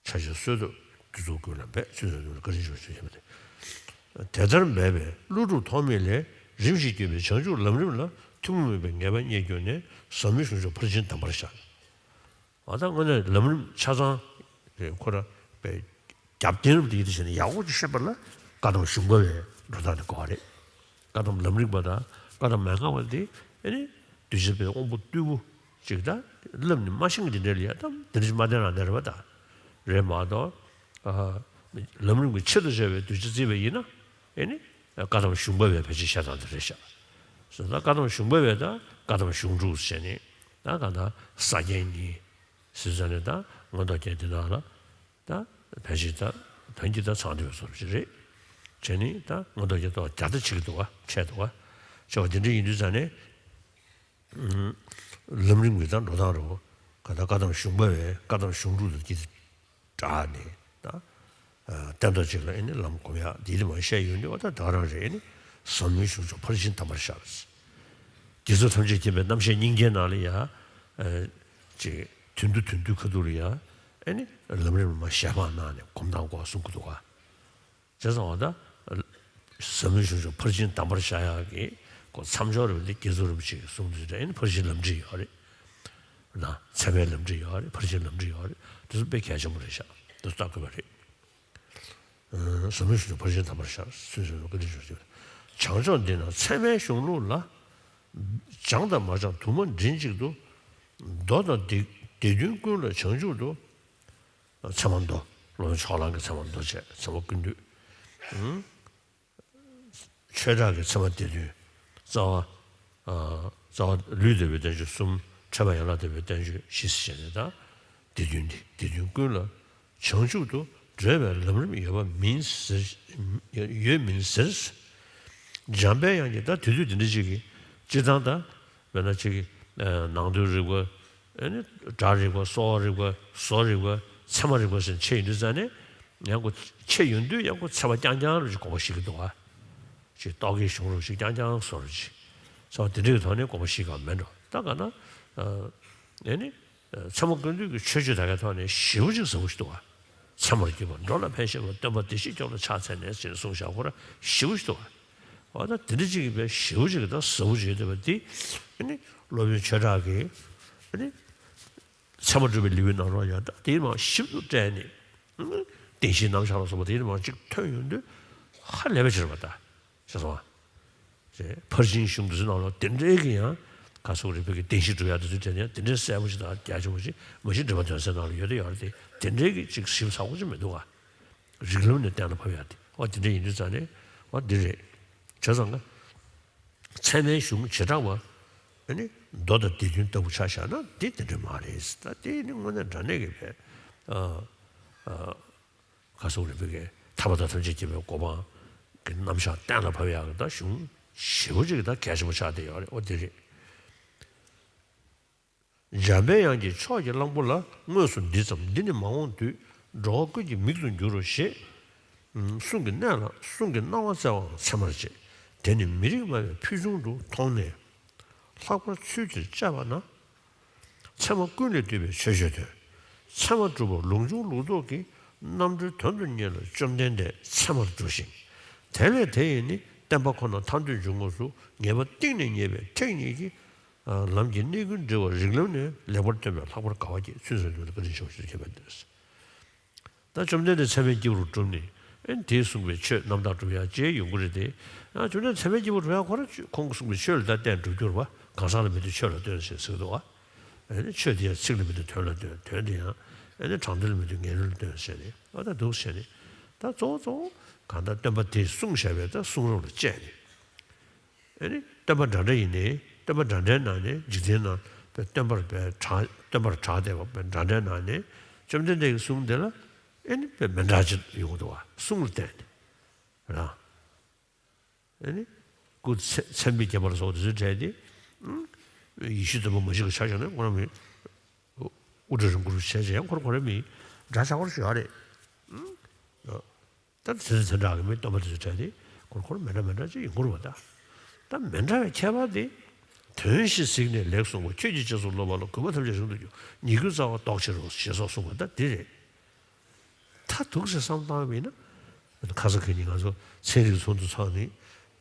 ཕྱག་ཆེན་གསོལ་འདེབས་དུས་ཚོད་ཀུན་ལ་འབད། ཚུལ་བཟང་ལ་བཀའ་དྲིན་ཆེ་ཞེས་པ་སྟེ། དེ་ལྟར་འབད་པས་ཀླུ་སྒྲུབ་ཐོགས་མེད་ལས། རིམ་བཞིན་བསྐྱོད་པའི་བྱང་ཆུབ་ལམ་རིམ་ལ། ཐུན་མོང་མིན་པའི་ངེས་པ་རྙེད་གྱུར་ནས། ཟབ་མོའི་གཞུང་ཕྱོགས་ཕར་ཕྱིན་དམ་པར་བཞག། ཨ་ད་དངོས་གནས་ལམ་རིམ་ཆ་ཚང་རེད། ཁོ་ར་པའི་རྒྱབ་རྟེན་རུ་དེ་ཡིད་དུ་བྱས་ནས་ཡག་པོ་ཅིག་ཤེས་པ་ལ་བཀའ་གདམས་གཞུང་པ་བའི་འགྲོ་སྟངས་དེ་གོ་བ་རེད། བཀའ་གདམས་ལམ་རིམ་པ་དང་བཀའ་གདམས་མན་ངག་པ་དེ་ཨེ་ནི་གདུལ་བྱ་པའི་དབང་པོ་རྟུལ་པོ་ཅིག་ད་བསླབ་ནས་མ་ཤེས་ཀྱི་དེ་འདྲ་ལ་ཡ་ད་དེ་འདྲ་ཅིག་མ་བསྟན་རང་བསྟན་རེད་པ། ད་རེད་མ་གཏོགས་ལམ་རིམ་གྱི་ཆེད་དུ་བྱ་བའི་གདུལ་བྱ་བརྩིས་པ་ཡིན་ན་ཨེ་ནི་བཀའ་གདམས་གཞུང་པ་བའི་ཕལ་ཆེར་བཤད་སྟངས་དེ་རེད་ཤག། སོ་ད་བཀའ་གདམས་གཞུང་པ་བའི་ད་བཀའ་གདམས་གཞུང་དྲུག་ཟེར་ནས་ད་གང་ལྟར་ས་རྒྱན་གཉིས། ཟེར་ཙང་ནས་ད་མངོན་རྟོགས་རྒྱན་དེ་ནང་ལ་ད་ཕལ་ཆེར་ད་དོན་གྱིས་ད་ཚང་བསྡད་པའི་བཟོ་འདྲ་ཅིག་རེད། བྱས་ནས་ད་མངོན་རྟོགས་རྒྱན་ཏོག་རྒྱ་ད་ཆེ་གི་འདུག་བ། ཆེ་འདུག་བ། ཆེ་བ་དེ་འདྲ་ཡིན་དུས་ཙང་ནས་ལམ་རིམ་གྱི་ད་འགྲོ་སྟངས་རེད་བ། ག་ད་བཀའ་གདམས་གཞུང་པ་བའི་བཀའ་གདམས་གཞུང་དྲུག་ལ་སྐྱེས་ཏེ་དྲག་ནས་ད་བསྟན་ཐོག་ཅིག་ལ་ཨེ་ནི་ལམ་སྒོམ་ཡག་འདི་དེ་མ་བཤད་ཡོད་འདུག་བ། ད་ད་ག་རང་རེད། ཨེ་ནི་ཟབ་མོའི་གཞུང་ཕྱོགས་ཕར་ཕྱིན་དམ་པར་བཞག། རྒྱལ་ཚབ་ཐམས་ཅད་མཁྱེན་པའི་རྣམ་བཤད་སྙིང་རྗེའི་ནང་ལ་ཡ། ཨེ། ཅིག་དུས་འདུ་དུས་འདུའི་ཁ་ཐུག་ལ་ཡ། ཨེ་ནི་ལམ་རིམ་མ་ཞལ་འཕངས་གནང་ནས་སྒོམ་སྟངས་སྐོར་གསུང་གི་འདུག་ག། བྱས་ཙང་བ་ད་ཟབ་མོའི་གཞུང་ཕྱོགས་ཕར་ཕྱིན་དམ་པར་བཞག་ཡག་གི་སྐོར་མཚམས་སྦྱོར་རེད་པ། འདི་རྒྱལ་ཚབ་རིན་པོ་ཆེ་གིས་གསུངས་དུས་ད་ཨེ་ནི་ཕར་ཕྱིན་ལམ་འབྲས་ཡོད་རེད། ན་ཚད་མའི་ལམ་འབྲས་ཡོད་རེད། ཕར་ཕྱིན་ལམ་འབྲས་ཡོད་རེད། དེ་ཚོ་དཔེ་གལ་ཆེན་པོ་རེད་ཤག། དེ་ཚོ་ལྟ་དགོས་པ་རེད། ཟབ་མོའི་གཞུང་ཕྱོགས་ཕར་ཕྱིན་དམ་པར་བཞག། ཚུལ་བཟང་བཀའ་དྲིན་ཆེ་ཞེས་པ། བྱང་ཕྱོགས་འདི་ན་ཚད་མའི་གཞུང་ལུགས་ལ། བྱང་དང་མ་བྱང་དུ་མ་མགྲིན་གཅིག་ཏུ། མདོ་དང་སྡེ་སྡེ་བདུན་ཀུན་ལ་བྱང་ཆུབ་ཏུ། ཚད་མ་མདོ། སློབ་དཔོན་ཕྱོགས་གླང་གི་ཚད་མ་མདོ་བྱས། ཚད་མ་ཀུན་བཏུས། ཆོས་གྲགས་ཀྱི་ཚད་མ་སྡེ་བདུན། རྩ་བ། ཨ། རྩ་བ་ལུས་བདེ་བའི་བསྟན་བཅོས་གསུམ། ཕྲད་པ་ཡན་ལག་བདེ་བའི་བསྟན་བཅོས་བཞི་ཟེར་བྱས་ནས་ད། སྡེ་བདུན་འདི་སྡེ་བདུན་ཀུན་ལ་བྱང་ཆུབ་ཏུ་འགྲོ་བའི་ལམ་རིམ་ཡོད་པ་མིན་ཟེར། ཡོད་མིན་ཟེར། འཇམ་དཔལ་དབྱངས་ཀྱིས་ད་དེ་དུས་དེ་འདྲ་ཅིག་གི་སྤྱིར་བཏང་ད། དཔེར་ན་ཅིག་གི་ནང་དོན་རིག་པ། ཨ་ནི་སྒྲ་རིག་པ། གསོ་བ་རིག་པ། བཟོ་རིག་པ། ཚད་མ་རིག་པ་ཟེར་ནས་ཕྱེ་ཡོང་དུས་ཙང་ནས་ཡང་ཁོ་ཕྱེ་ཡོང་དུས་ཡང་ཁོ་ཚད་མ་རྐྱང་རྐྱང་རུ་ཅིག་དགོངས་པ་བཞེས་ཀྱི་འདུག་བ། ཅིག་རྟོག་གེའི་གཞུང་རུ་ཅིག་རྐྱང་རྐྱང་བཟོ་རུ་ཅིག་ཚད་མ་དེ་འདྲའི་ཐོག་ནས་དགོངས་པ་བཞེས་ཀྱི་མེད་འགྲོ། ད་ག་ན། ཨ་ནི། ཚད་མ་ཀུན་བཏུས་ཀྱི་ཆོས་སྤྱོད་དག་གི་ཐོག་ནས་ཞེ་པོ་ཅིག་ཟབ་པོ་ཞིག་འདུག་བ། ཚད་མར་གྱུར་པ་འགྲོ་ལ་ཕན་བཞེད་པ། སྟོན་པ་བདེ་གཤེགས་སྐྱོབ་ལ་ཕྱག་འཚལ་ནས་ཟེར་གསུངས་བཞག་ཁོ་ར་ཞེ་པོ་ཞིག་འདུག་བ། འོ་ད་དེ་འདྲ་ཅིག་གི་བས་ཞེ་པོ་ཅིག་གི་ད་ཟབ་པོ་ཅིག་ཡོད་བསྡད་པ་འདི་ཨ་ནི་སློབ་དཔོན་ཆོས་གྲགས་ཀྱིས་ཨ་ནི་ཚད་མ་སྒྲུབ་པའི་ལེའུའི་ནང་ལོགས་ཡང་ད་དེའི་མར་ཞིབ་ཏུ་བཀྲལ་ནས་བདེན་བཞིའི་རྣམ་གཞག་ལ་སོགས་པ་དེའི་མར་ཅིག་ཐོན་ཡོང་དུས་ཧ་ལས་པ་ཅིག་རེད་པ། ད་ཤེས་སོང་ཨ། ཅེས་ཕར་ཕྱིན་གཞུང་དེ་ཚོའི་ནང་ལ་དེ་འདྲའི་གི་ཡང་ ག་སོགས་རིག་པའི་གི་བདེན་བཞི་སྒྲུབ་ཡག་དེ་ཚོའི་གྲས་ནས་དེ་འདྲའི་གསལ་པོ་ཞིག་དང་རྒྱ་ཆེན་པོ་ཞིག་མ་གཞི་འགྲེལ་པ་དོན་གསལ་ནང་ལ་ཡོད་དེ་ཡོད་རེད་དེ། དེ་འདྲའི་གི་ཅིག་ཞིབ་ཚགས་པོ་ཅིག་མི་འདུག་ག་རིགས་ལམ་ནས་གཏན་ལ་ཕབ་ཡག་དེ། འོ་དེ་འདྲ་ཡིན་དུས་ཙང་ནས་འོ་འདི་རེད། བྱས་ཙང་ང་ཚད་མའི་གཞུང་བྱེ་བྲག་པ་ཨ་ནི་མདོ་དང་སྡེ་བདུན་ལྟ་བུ་ཆ་བཞག་ན་འདི་དེ་འདྲ་མ་རེད། ད་དེ་ནི་དངོས་གནས་དྲང་གནས་ཀྱི་བས་ཨ་ཨ། ག་སོགས་རིག་པའི་གི་ཐར་པ་དང་ཐམས་ཅད་མཁྱེན་པའི་གོ་འཕང་གི་རྣམ་གཞག་གཏན་ལ་ཕབ་ཡག་གི་ད་གཞུང་ཞེ་པོ་ཅིག་ད་གལ་ཆེན་པོ་ཆགས་བསྡད་ཡོད་རེད། འོ་དེ་རེད། འཇམ་པའི་དབྱངས་ཀྱིས་ཕྱོགས་ཀྱི་གླང་པོ་ལ། དངོས་སུ་འདི་ཙམ་འདི་ནི་མ་འོངས་དུས། འགྲོ་བ་ཀུན་གྱི་མིག་ཏུ་འགྱུར་རོ་ཞེས། གསུང་གི་གནས་ལ་གསུང་གི་གནང་བ་སྩལ་བའང་ཚད་མར་བྱེད། དེ་ནི་མི་རིགས་སྨྲ་བའི་ཕུལ་བྱུང་དུ་མཐོང་ནས། ལྷག་པར་ཚུལ་དེར་དཔྱད་པ་ན། ཚད་མ་ཀུན་ལས་བཏུས་པའི་ཆོས་བརྗོད་དོན། ཚད་མ་གྲུབ་པ་ལུགས་འབྱུང་ལུགས་ལྡོག་གི་རྣམ་གྲོལ་དོན་དུ་གཉེར་ལ་བཅོམ་ལྡན་འདས་ཚད་མར་འགྲོ་ཞིང་། དེ་ལས་དེ་ཡི་ནི་བསྟན་པ་ཁོ་ན་ཐར་འདོད་འབྱུང་ངོ་སོ་ངེས་པ་གཏིང་ནས་རྙེད་པའི་ཐེག་གཉིས་ཀྱི་ལམ་གྱི་གནད་ཀུན་འདྲིལ་བ་རིགས་ལམ་ནས་ལེགས་པར་སྟོན་པའི་ལྷག་པར་དགའ་བ་སྐྱེས། ཚུལ་གསུམ་དུ་བཀའ་དྲིན་ཆེ་བ་ཞུ་རྒྱུ་མེད་དེ། ད་བཅོམ་ལྡན་འདས་ཚད་མའི་སྐྱེས་བུར་གྲུབ་ནས་ཨེ་དེས་གསུངས་པའི་ཆོས་རྣམ་དག་སྒྲུབ་ཡག་ཅེས་ཡོང་གི་རེད་དེ། ཡང་བཅོམ་ལྡན་འདས་ཚད་མའི་སྐྱེས་བུར་གྲུབ་ཡག་ཁོ་རང་ཁོང་གིས་གསུངས་པའི་ཆོས་ལ་ད་གཏན་གྲུབ་འགྱུར་བ་གང་ཟག་ལ་མི་ལྟོས་ཆོས་ལ་ལྟོས་ཞེས་ཟེར་གི་འདུག་བ། ཨེ་ནི་ཆོས་དེ་ཡང་ཚིག་ལ་མི་ལྟོས་དོན་ལ་ལྟོས། དོན་དེ་ཡང་ཨེ་ནི་དྲང་དོན་ལ་མི་ལྟོས་ངེས་དོན་ལ་ལྟོས་ཟེར་ནས་ཨ་ད་འདུག་ཟེར་ནས། ད་གཙོ་བོ་གཙོ་བོ་གང་ལྟར་སྟོན་པ་དེས་གསུངས་བཞག་པའི་ད་གསུང་རབ་ལ་དཔྱད་ནས། ཨེ་ནི་སྟོན་པ་འདྲ་འདྲ་ཡིན་ནའི་སྟོན་པ་འདྲ་འདྲའི་ནང་ནས་འཇིག་རྟེན་ནང་པའི་སྟོན་པར་པའི་གྲགས་སྟོན་པར་གྲགས་བསྡད་པ་པའི་འདྲ་འདྲའི་ནང་ནས་བཅོམ་ལྡན་འདས་ཀྱི་གསུང་དེ་ལ་ཨེ་ནི་པའི་མི་འདྲ་ཅིག་ཡོང་གི་འདུག་བ། གསུང་ལ་བརྟེན་ནས་རང་། ཨེ་ནི་སྐུ་ཚེ་མཚན་དཔེའི་ཁྱད་པར་སོགས་དེ་ཚོའི་གྲས་དེ་ཡེ་ཤེས་སྟོན་པ་མ་གཅིག་གི་ཆ་བཞག་ན་ཁོ་རང་མི་དབུ་སྐྲ་རིང་པོར་བྱས་བྱས་ཡང་ཁོ་རང་ཁོ་རང་མི་འདྲ་ཆགས་པར་ཞུ་ཡ་རེད། ད་དེ་ཚོ་དེ་འདྲ་གི་མི་སྟོན་པ་དེ་ཚོ་གྲས་དེ་ཁོ་རང་ཁོ་རང་མི་འདྲ་མི་འདྲ་ཅིག་ཡོང་གི་རེད་བ། ད་ད་མི་འདྲ་བའི་ཁྱད་པར་དེ་དོན་བཞི་གཟིགས་ནས་ལེགས་གསུངས་པ། ཆོས་ཀྱི་རྗེས་སུ་སློབ་པ་ལ། གུས་པ་ཐམས་ཅད་རིང་དུ་གྱུར། ཉེས་ཀུན་སྩ་བ་བཟློག་ཕྱིར་རོ་ཞེས་སོགས་གསུངས་པ་ད་འདི་རེད། ད་འདུག་སེ་བསམ་བཏང་བ་ཡིན་ན། ཁ་སང་ཁ་ཉིན་ང་ཚོ་ཚན་རིག་ཚོགས་འདུ་ཚོགས་ནས་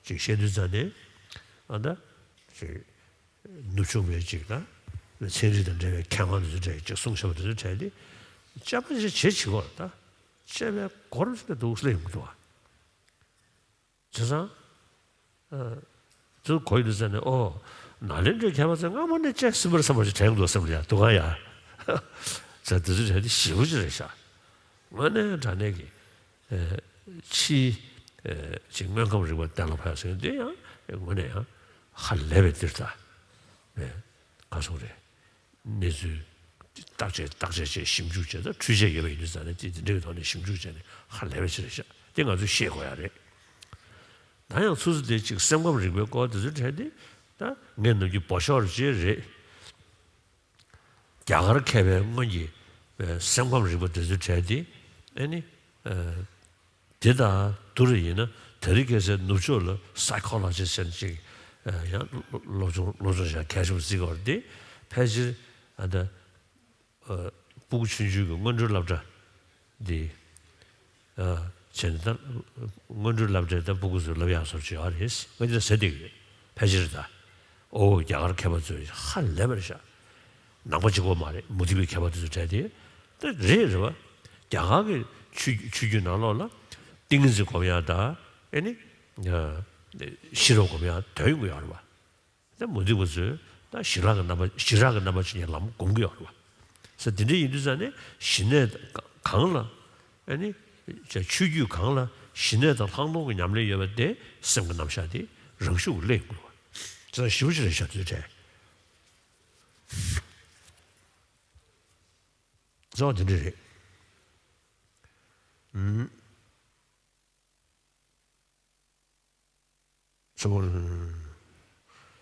ཅིག་བཤད་དུས་ཙང་ནས་ཨ་ད་ཅིག་ནུབ་ཕྱོགས་པའི་ཅིག་ལ་ཚན་རིག་དང་འབྲེལ་བའི་མཁས་དབང་དེ་ཚོ་གྲས་ཅིག་གསུང་བཤད་པ་དེ་ཚོ་གྲས་དེ་དཔྱད་པ་ཞིག་བྱེད་བྱེད་དགོས་ད། དཔྱད་པའི་སྐོར་ཞིག་ལ་འདུག་སེ་ཡོང་གི་འདུག་བ། བྱས་ཙང་། ཨ། ཚུར་གོ་ཡི་འདུག་ཟེར་ནས་ཨོ། ནཱ་ལེནྡྲའི་མཁས་པ་ཚོས་སྔ་མོ་ནས་དཔྱད་ཟིན་པར་བསམ་པ་ཞིག་དྲན་འདུག་བསམ་ཡ་འདུག་ག་ཡ། ཟེར་དེ་ཚོ་དྲན་དེ་ཞེ་པོ་ཅིག་རེད་ཤག་དངོས་གནས་དྲང་གནས་ཀྱི། ཨ། ཕྱིའི། ཨ། ཅིག་དངོས་ཁམས་རིག་པ་གཏན་ལ་ཕབ་ཟེར་དེ་ཡང་དངོས་གནས་ཡང་ཧ་ལས་པའི་འདིར་ད། ཨ། ག་སོང་རེད། གནས་ཚུལ་བརྟག་དཔྱད་བརྟག་དཔྱད་བྱས་ཞིབ་འཇུག་བྱས་ད་འཕྲུལ་ཆས་ཡོད་པ་ཡིན་དུས་ཙང་ནས་དེ་དེ་འདྲའི་ཐོག་ནས་ཞིབ་འཇུག་བྱས་ནས་ཧ་ལས་པ་ཞིག་རེད་ཤག་དེ་ང་ཚོས་ཤེས་དགོས་ཡ་རེད། ད་ཡང་སོ་སོ་དེ་ཅིག་སེམས་ཁམས་རིག་པའི་སྐོར་དེ་ཚོའི་གྲས་དེ་ད་ངས་ནམ་རྒྱུན་འབོ་ཤོར་ཅིག་རེད། རྒྱ་གར་མཁས་པའི་སྔོན་གྱི་སེམས་ཁམས་རིག་པ་དེ་ཚོའི་གྲས་དེ་ཨེ་ནི། དེ་དང་བསྡུར་ཡིན་ན་དེ་རིང་ཁ་སང་ནུབ་ཕྱོགས་ལ་སའི་ཁོ་ལོ་ཇི་ཟེར་ཅིག་ཡང་སློབ་སྦྱོང་སློབ་སྦྱོང་བྱ་མཁས་ཤོས་ཅིག་བར་དེ་ཕལ་ཆེར་ཨ་ད་སྤུ་གུ་ཆུང་ཆུང་གི་སྔོན་འགྲོའི་སློབ་གྲྭ་འདི་བྱས་ནས་ད་སྔོན་འགྲོའི་སློབ་གྲྭའི་ད་སྤུ་གུ་ཚོས་སློབ་ཡག་བཟོ་བྱེད་ཡོད་རེད། ང་འདི་ཟེར་བསྡད་ཀྱི་རེད། ཕལ་ཆེར་ད་ཨོ་རྒྱ་གར་མཁས་པ་ཚོས་ཧ་ལས་པ་རེད་ཤག་ནང་པ་གཅིག་པོ་མ་རེད། མུ་སྟེགས་པའི་མཁས་པ་དེ་ཚོ་གྲས་དེ་ད་རེད་རེད་བ། རྒྱ་གར་གྱི་ཆོས་ཆོས་བརྒྱུད་ནང་ལོགས་ལ་ཏིང་ངེ་འཛིན་སྒོམ་ཡག་ད་ཨེ་ནི་ཤེས་རབ་སྒོམ་ཡག་དོན་ཡོང་གི་ཡོད་རེད་བ། ད་མུ་སྟེགས་པ་ཚོས་ད་ཞི་རགས་ཀྱི་རྣམ་པ་ཞི་རགས་ཀྱི་རྣམ་པ་ཅན་གྱི་ལམ་སྒོམ་གྱི་ཡོད་རེད་བ། ས་དེ་འདྲ་ཡིན་དུས་ཙང་ནས་ཞི་གནས་གང་ལ་ཨེ་ནི་ཆོས་བརྒྱུད་གང་ལ་ཞི་གནས་དང་ལྷག་མཐོང་གི་ཉམས་ལེན་ཡོད་པ་དེ་སེམས་ཀྱི་རྣམ་གཞག་དེ་རང་ཤུགས་ཀྱིས་སླེབས་ཡོང་གི་རེད་བ། ས་ཞེ་པོ་ཅིག་རེད་ཤག་དེ་འདྲ། གཙོ་བོ་དེ་འདྲ་རེད། ཨུམ། ཚེ་མོ།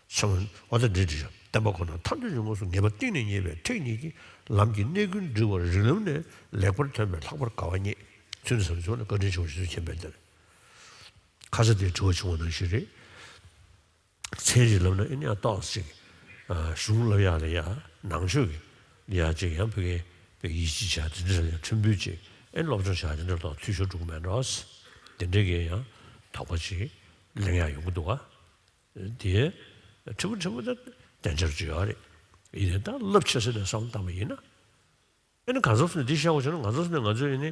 ཚེ་མོ། འོ་ད་འདི་འདྲི་ཤག་བསྟན་པ་ཁོ་ན་ཐར་འདོད་ཀྱི་དངོས་སུ་ངེས་པ་གཏིང་ནས་རྙེད་པའི་ཐེག་གཉིས་ཀྱི་ལམ་གྱི་གནད་ཀུན་འདྲིལ་བར་རིགས་ལམ་ནས་ལེགས་པར་སྟོན་པའི་ལྷག་པར་དགའ་བ་རྙེད། ཚུལ་ནི་བསམ་ཚུལ་ནི་བཀའ་དྲིན་ཆེ་བ་ཞུ་མཁྱེན་པའི་འདིར། ཁ་ས་དེ་དྲི་བ་བྱུང་བ་ནང་བཞིན་རེད། ཚན་རིག་ལབ་ན་ཨེ་ནི་ཡང་ཏོག་ཙམ་གཞུང་ལབ་ཡག་ལ་ཡ་ནང་ཆོས་ཀྱི་ཡ་ཅིག་ཡང་ཕ་གི་ཡིད་ཆེས་བྱ་དེ་འདྲ་ལ་ཡ་ཕྲན་བུ་ཅིག་ཨེ་སློབ་སྦྱོང་བྱ་དེ་འདྲ་ལ་འཐུས་ཤོར་འགྲོ་གི་མེད་འགྲོ། དེ་འདྲ་གི་ཡང་དོགས་པ་ཅིག་གླེང་ཡག་ཡོང་གི་འདུག་ག་དེ་ཕྲན་བུ་ཕྲན་བུ་ད་བདེན་འཆར་ཅིག་ཡོད་རེད། ཡིན་ནའི་ད་རླབས་ཆེ་ས་ནས་བསམ་བློ་བཏང་བ་ཡིན་ན། ཨ་ནི་གང་ཟག་སུ་ནས་འདི་བཤད་དགོས་བྱུང་ན་ང་ཚོ་སུ་ནས་ང་ཚོས་ཨ་ནི་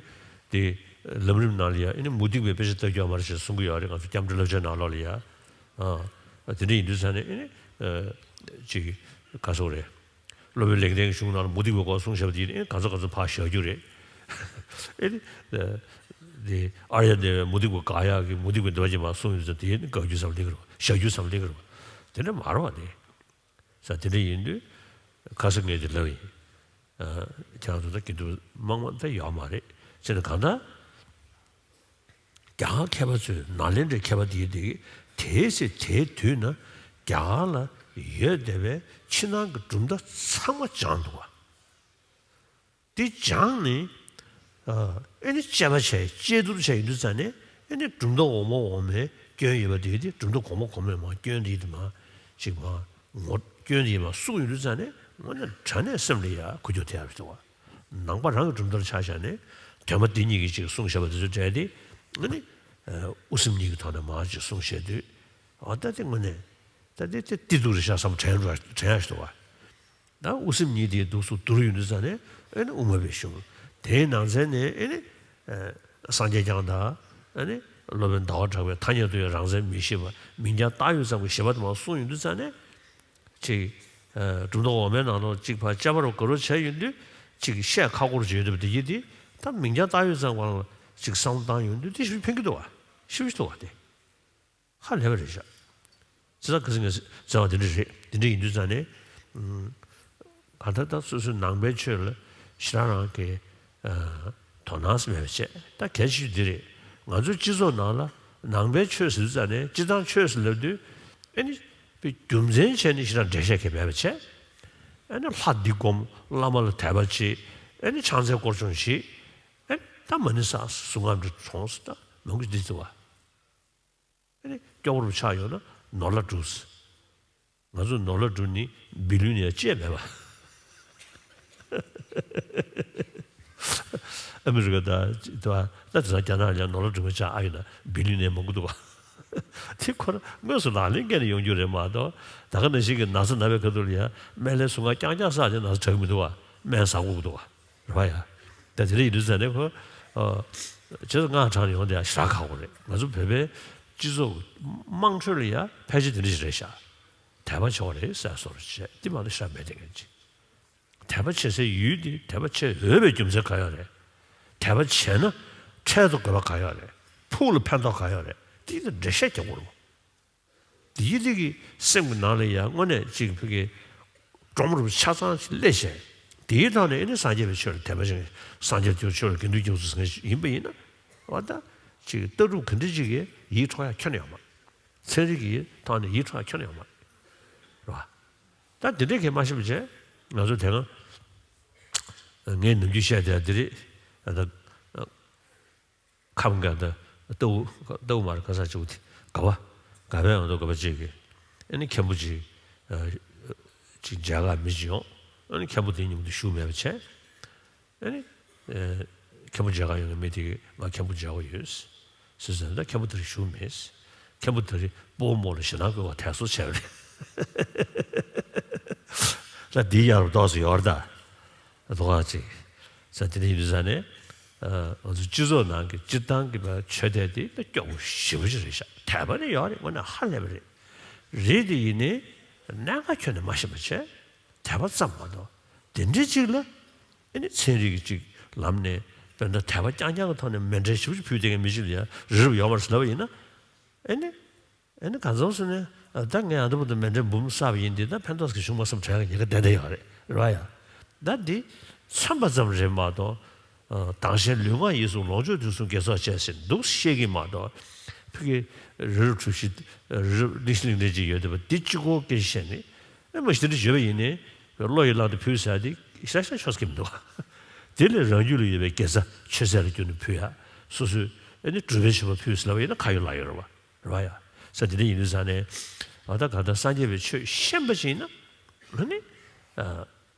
དེ་ལམ་རིམ་ནང་ལ་ཡ་ཨ་ནི་མུ་སྟེགས་པའི་དཔེ་ཆ་ལྟ་རྒྱུ་ཡོད་མ་རེད་ཅེས་གསུང་གི་ཡོད་རེད། ང་ཚོ་སྐྱབས་འགྲོའི་བསླབ་བྱའི་ནང་ལོགས་ལ་ཡ། ཨ། དེ་འདྲ་ཡིན་དུས་ཙང་ནས་ཨ་ནི་ཨ་ ཅིག་ག་སོག་རེད། སློབ་དཔོན་ལེགས་ལྡན་གྱི་གཞུང་ནང་ལ་མུ་སྟེགས་པའི་སྐོར་གསུངས་བཞག་པ་དེ་ནི་ག་ཚོད་ག་ཚོད་ཕར་བཞག་རྒྱུ་རེད། ཨེ་ནི། དེ་ཨཱརྱ་དེ་བས་མུ་སྟེགས་པ་དགག་ཡག་གི་མུ་སྟེགས་པའི་འདུལ་བ་ཅན་མར་གསུངས་ཡོད་ཙང་དེ་ནི་དགག་རྒྱུ་ཙམ་ལས་ཀྱི་རེད་བ། བཞག་རྒྱུ་ཙམ་ལས་ཀྱི་རེད་བ། དེ་འདྲ་མ་རེད་བ་དེ། ས་དེ་འདྲ་ཡིན་དུས། ཁ་སང་ངས་དེ་ལབ་ཡིན། ཁྱེད་རང་ཚོ་ད་དགེ་འདུན་དམངས་མ་ད་ཡོད་མ་རེད་ཟེར་ནས་གང་ལྟར། རྒྱ་གར་མཁས་པ་ཚོས་ནཱ་ལེནྡྲའི་མཁས་པ་དེ་དེ་དེའི་ཚེ་དེའི་དུས་ན་རྒྱ་གར་ལ་ཡོད་བསྡད་པའི་ཕྱི་ནང་གི་གྲུབ་མཐའ་ཚང་མ་སྦྱངས་འདུག་བ། དེ་སྦྱངས་ནས། ཨ་ཨེ་ནི་དཔྱད་པ་བྱས་དཔྱད་བསྡུར་བྱས་ཡོང་དུས་ཙ་ནས་ཨེ་ནི་གྲུབ་མཐའ་འོག་མ་འོག་མའི་སྐྱོན་ཡོད་པ་དེ་དེ་གྲུབ་མཐའ་གོང་མ་གོང་མས་མར་སྐྱོན་དེ་དེ་མར་ཅིག་མར་ངོ་སྐྱོན་དེ་མར་བསུབས་ཡོང་དུས་ཙ་ནས་དངོས་གནས་དྲང་གནས་སེམས་ལ་ཡ་ཁུ་ཁྱོག་ཐེབས་ཡག་རེད་འདུག་བ། ནང་པ་རང་གི་གྲུབ་མཐའ་ལ་ཆ་བཞག་ནས་དོན་མ་དེ་གཉིས་ཀྱིས་ཅིག་གསུངས་བཞག་པ་དེ་ཚོ་འདྲ་དེ་ཨ་ནི་དབུ་སེམས་གཉིས་ཀྱི་ཐོག་ནས་མར་ཅིག་གསུངས་བཞག་དུས། ཨ་ད་དེ་དངོས་གནས་ད་དེ་དེ་དེ་འདུག་རེད་ཤག་བསམ་དྲན་དྲན་ཡག་ཞིག་འདུག་བ། ད་དབུ་སེམས་གཉིས་དེའི་འདུག་སུ་བསྡུར་ཡོང་དུས་ཙ་ནས་ཨེ་ནི་དབུ་མ་པའི་གཞུང་། དེའི་ནང་ཚན་ནས་ཨེ་ནི་ཨ་སངས་རྒྱས་བསྐྱངས་དང་། ཨེ་ནི་སློབ་དཔོན་ཟླ་བ་གྲགས་པའི་ཐ་སྙད་དུ་ཡང་རང་མཚན་མི་ཤེས་པ། མིང་རྐྱང་བཏགས་ཡོད་ཙམ་གྱི་བཞེད་པ་དེ་མར་གསུངས་ཡོང་དུས་ཙ་ནས། ཅིག་ཨ་གྲུབ་མཐའ་འོག་མའི་ནང་ལོགས་ཅིག་ཕར་དཔྱད་པ་རུ་ག་རུ་བྱས་ཡོང་དུས་ཅིག་བཤད་ཁག་པོ་རུ་བརྗོད་འདུག་པ་དེ་ཡིན་དེ། ད་མིང་རྐྱང་བཏགས་ཡོད་ཙམ་གང་ལ་ཅིག་བསམ་བློ་བཏང་ཡོང་དུས་དེ་ཞིབ་ཕན་གྱི་འདུག་བ། ཞིབ་ཞིབ་འདུག་བ་དེ། ཧ་ལས་པ་རེད་ཤག་བྱས་ཙང་ཁ་སང་ངས་ཟེར་བ་དེ་འདྲ་རེད། དེ་འདྲ་ཡིན་དུས་ཙང་ནས། ཨུམ། གང་ལྟར་ད་སོ་སོའི་ནང་པའི་ཆོས་ལ་ཞེ་དྲག་རང་གི་ཨ་དོ་སྣང་མེད་པ་བྱས། ད་གལ་ཆེ་ཤོས་འདི་རེད། ང་ཚོའི་སྤྱི་ཚོགས་ནང་ལ་ནང་པའི་ཆོས་ཟེར་དུས་ཙང་ནས་སྤྱིར་བཏང་ཆོས་ཟེར་ལབ་དུས་ཨེ་ནི་རྒྱུ་མཚན་བྱས་ནས་ཞེ་དྲག་འགྲེལ་བཤད་གང་ཡང་མེད་པ་བྱས། ཨེ་ནི་ལྷ་འདི་སྒོམ། བླ་མ་ལ་དད་པ་བྱེད། ཨེ་ནི་ཕྱག་འཚལ་སྐོར་སྦྱོང་བྱེད། ཨེ་ནི་ད་མ་ཎི་བསགས། གཟུངས་སྔགས་འདི་གྲོངས་སོ། ད་མང་པོ་འདི་ཚོ་བ། ཨེ་ནི་སྐྱོ་པོ་རུ་ཆགས་ཡོང་ན་ནོར་ལྷ་སྒྲུབ། ང་ཚོ་ནོར་ལྷ་སྒྲུབ་ནི་བི་ལུན་ནས་བཅད་མེད་པ། ཨ་མི་རི་ཀ་དང་དེ་བ་ད་དེང་སང་རྒྱ་ནག་ལ་ནོར་ལྷ་སྒྲུབ་མཁན་ཆགས་ཨ་ཡོད་ན། བི་ལུན་ནས་མང་པོ་འདུག་བ། དེ་ཁོ་རང་དངོས་སུ་ལག་ལེན་བཀལ་ནས་ཡོང་རྒྱུ་རེད་མ་གཏོགས། ད་ག་ནང་བཞིན་གྱི་ན་ཚ་ན་བའི་ཁ་ཐུག་ལ་ཡ་སྨན་བླའི་གཟུངས་སྔགས་རྐྱང་རྐྱང་བསགས་ཀྱང་ན་ཚ་དྲག་གི་མི་འདུག་བ། སྨན་ཟ་དགོས་ཀྱི་འདུག་བ། རེད་པ་ཡ། ད་དེ་འདྲ་ཡིན་དུས་ཙང་ནས་ཁོ། ཨ། བྱས་ཙང་སྔགས་བགྲང་ཡོང་དེ་ཡང་ཞེ་དྲག་ཁག་པོ་རེད། ང་ཚོ་བོད་པའི་སྤྱི་ཚོགས་དམངས་ཁྲོད་ལ་ཡ་ཕལ་ཆེར་དེ་འདྲ་ཞིག་རེད་ཤག་དད་པ་ཆོག་རེད་ཟེར་བཟོ་འདྲ་བྱས་དེ་མ་གཏོགས་ཞེ་དྲག་མེད་དེ་ངན་ཅིག་དད་པ་བྱེད་སའི་ཡུལ་དེ། དད་པ་བྱེད་འོས་པའི་རྒྱུ་མཚན་གང་ཡོད་རེད། དད་པ་བྱས་ན་འཕྲལ་དུ་དགོས་པ་གང་ཡོད་རེད། ཕུགས་ལ་ཕན་ཐོགས་གང་ཡོད་རེད། དེ་ཡིན་ན་འགྲེལ་བཤད་རྒྱག་དགོས་རེད། དེའི་རིགས་ཀྱི་སེམས་ཀྱི་ནང་ལ་ཡང་དངོས་གནས་གཅིག་ཕ་གི་སྒྲོམ་རུ་ཆ་ཚང་ཞིག་སླེབས་བྱས། དེའི་ཐོག་ནས་ཨེ་ནི་སངས་རྒྱས་པའི་ཆོས་ལ་དད་པ་བྱེད་མཁན། སངས་རྒྱས་པའི་ཆོས་ལ་དགེ་འདུན་སྐྱབས་སུ་ཟེར་མཁན་ཞིག་ཡིན་པ་ཡིན་ན། འོ་ད་ཅིག་ལྟ་གྲུབ་ག་འདྲ་ཅིག་གིས་ཡིད་འཕྲོག་ཡ་ཁྱོན་ནས་ཡོད་མ་རེད། ཚན་རིག་གི་ཐོག་ནས་ཡིད་འཕྲོག་ཡ་ཁྱོན་ནས་ཡོད་མ་རེད། རེད་བ། ད་དེ་འདྲའི་གས་མ་ཤེས་པ་བྱས། ང་ཚོ་དེ་སྔ་ངས་ནམ་རྒྱུན་བཤད་བསྡད་དེ་རེད། ད་ཁམས་འགའ་ད་ལྟ་བུ། ལྟ་བུ་མ་རེད། ག་ས་ཅིག་དེ་ག་བ། ག་བའི་ང་ཚོ་ག་བ་ཅིག་གིས་ཨ་ནི་མཁན་པོ་ཅིག་ཨ་ཅིག་མཇལ་ཁ་མི་ཅིག་ཡོང་། ཨ་ནི་མཁན་པོ་དེ་མཉམ་དུ་བཞུགས་མེད་པ་བྱས། ཨ་ནི་ཨ་མཁན་པོ་མཇལ་ཁ་ཡོང་མཁན་མི་དེ་གིས་ང་མཁན་པོ་མཇལ་དགོས་ཡོད་ཟེར་ཟེར་ནས། ད་མཁན་པོ་དེ་རིང་བཞུགས་མེད། མཁན་པོ་དེ་རིང་སྤོ་བོ་མོ་ལ་ཞེ་སྡང་སྐུལ་བ་དེ་ཚོ་བྱས་པ་རེད། ད་འདི་ཡར་རྡོག་ཙམ་ཡོད་རེད་ད། རྡོག་ཁ་ཅིག་ས་དེ་འདྲ་ཡིན་དུས་ས་ནས། ཨ། ང་ཚོ་སྤྱི་ཚོགས་ནང་གི་སྤྱིར་བཏང་གི་བ་ཆོས་དད་དེ་ད་སྐྱོ་པོ་ཞེ་པོ་ཅིག་རེད་ཤག་དད་པ་ནི་ཡོད་རེད། དངོས་གནས་ཧ་ལས་པ་རེད། རེད་དེ་ཡིན་ནའི་གནད་འགག་ཁྱོན་ནས་མ་ཤེས་པ་བྱས། དད་པ་ཙམ་མ་གཏོགས་དེ་འདྲའི་ཅིག་ལ། ཨ་ནི་ཚན་རིག་གི་ཅིག་ལམ་ནས་དཔེར་ན་དད་པ་རྐྱང་རྐྱང་གི་ཐོག་ནས་མཎྜལ་ཞེ་པོ་ཅིག་ཕུལ་བསྡད་མཁན་མི་ཞིག་ལ་ཡང་རི་རབ་ཡོད་མ་རེད་ཟེར་ལབ་པ་ཡིན་ན། ཨ་ནི། ཨ་ནི་གང་འཚམ་སོང་ནས། ཨ། ད་ངས་ཨ་འདྲ་པོ་དང་མཎྜལ་འབུམ་བསགས་པ་ཡིན་དེ། ད་ཕན་ཐོགས་ཀྱི་བྱུང་མ་བསམ་དྲན་ཡག་ཉེན་ཁ་ཏན་ཏན་ཡོད་རེད། རེད་བ་ཡ། ད་འདི་མཚོན་པ་ཙམ་རེད་མ་གཏོགས། ཨ། དང་གཞན་ལུས་ངག་ཡིད་གསུམ་ལོངས་སྤྱོད་དུས་གསུམ་དགེ་ཚོགས་བཅས་ཟེར་འདུག་བཤད་ཀྱི་མ་གཏོགས། ཕ་གི་རི་རབ་གྲུ་བཞི། རི་རབ་གླིང་བཞི་གླིང་ཕྲན་ཅིག་ཡོད་བསྡད་པ་འདི་གཅིག་པོ་སྐད་ཆ་བཤད་ནས། ཨེ་མ་གཞི་དེ་འདྲ་བརྗོད་པ་ཡིན་ནའི་བློ་ཡིས་བླངས་ཏེ་ཕུལ་ཟེར་ཡ་དེ་ཤ་ཤ་ཆོག་གི་མི་འདུག་དེ་ལས་རང་རྒྱུད་ལ་ཡོད་པའི་དགེ་རྩ་མཆོད་རྫས་ལ་བསྒྱུར་ནས་ཕུལ་ཡ། སོ་སོའི་ཨ་ནི་སྒྲུབ་པའི་མཆོད་པ་ཕུལ་ཟེར་ལབ་པ་ཡིན་ན་ག་ཡོད་ལ་ཡོད་རེད་བ། རེད་བ་ཡ། ས་དེ་འདྲ་ཡིན་དུས་ས་ནས། ཨ། ད་ག་ད་སངས་རྒྱས་པའི་ཆོས་ཤེས་པ་ཞིག་ཡིན་ན། ཨ་ནི། ཨ།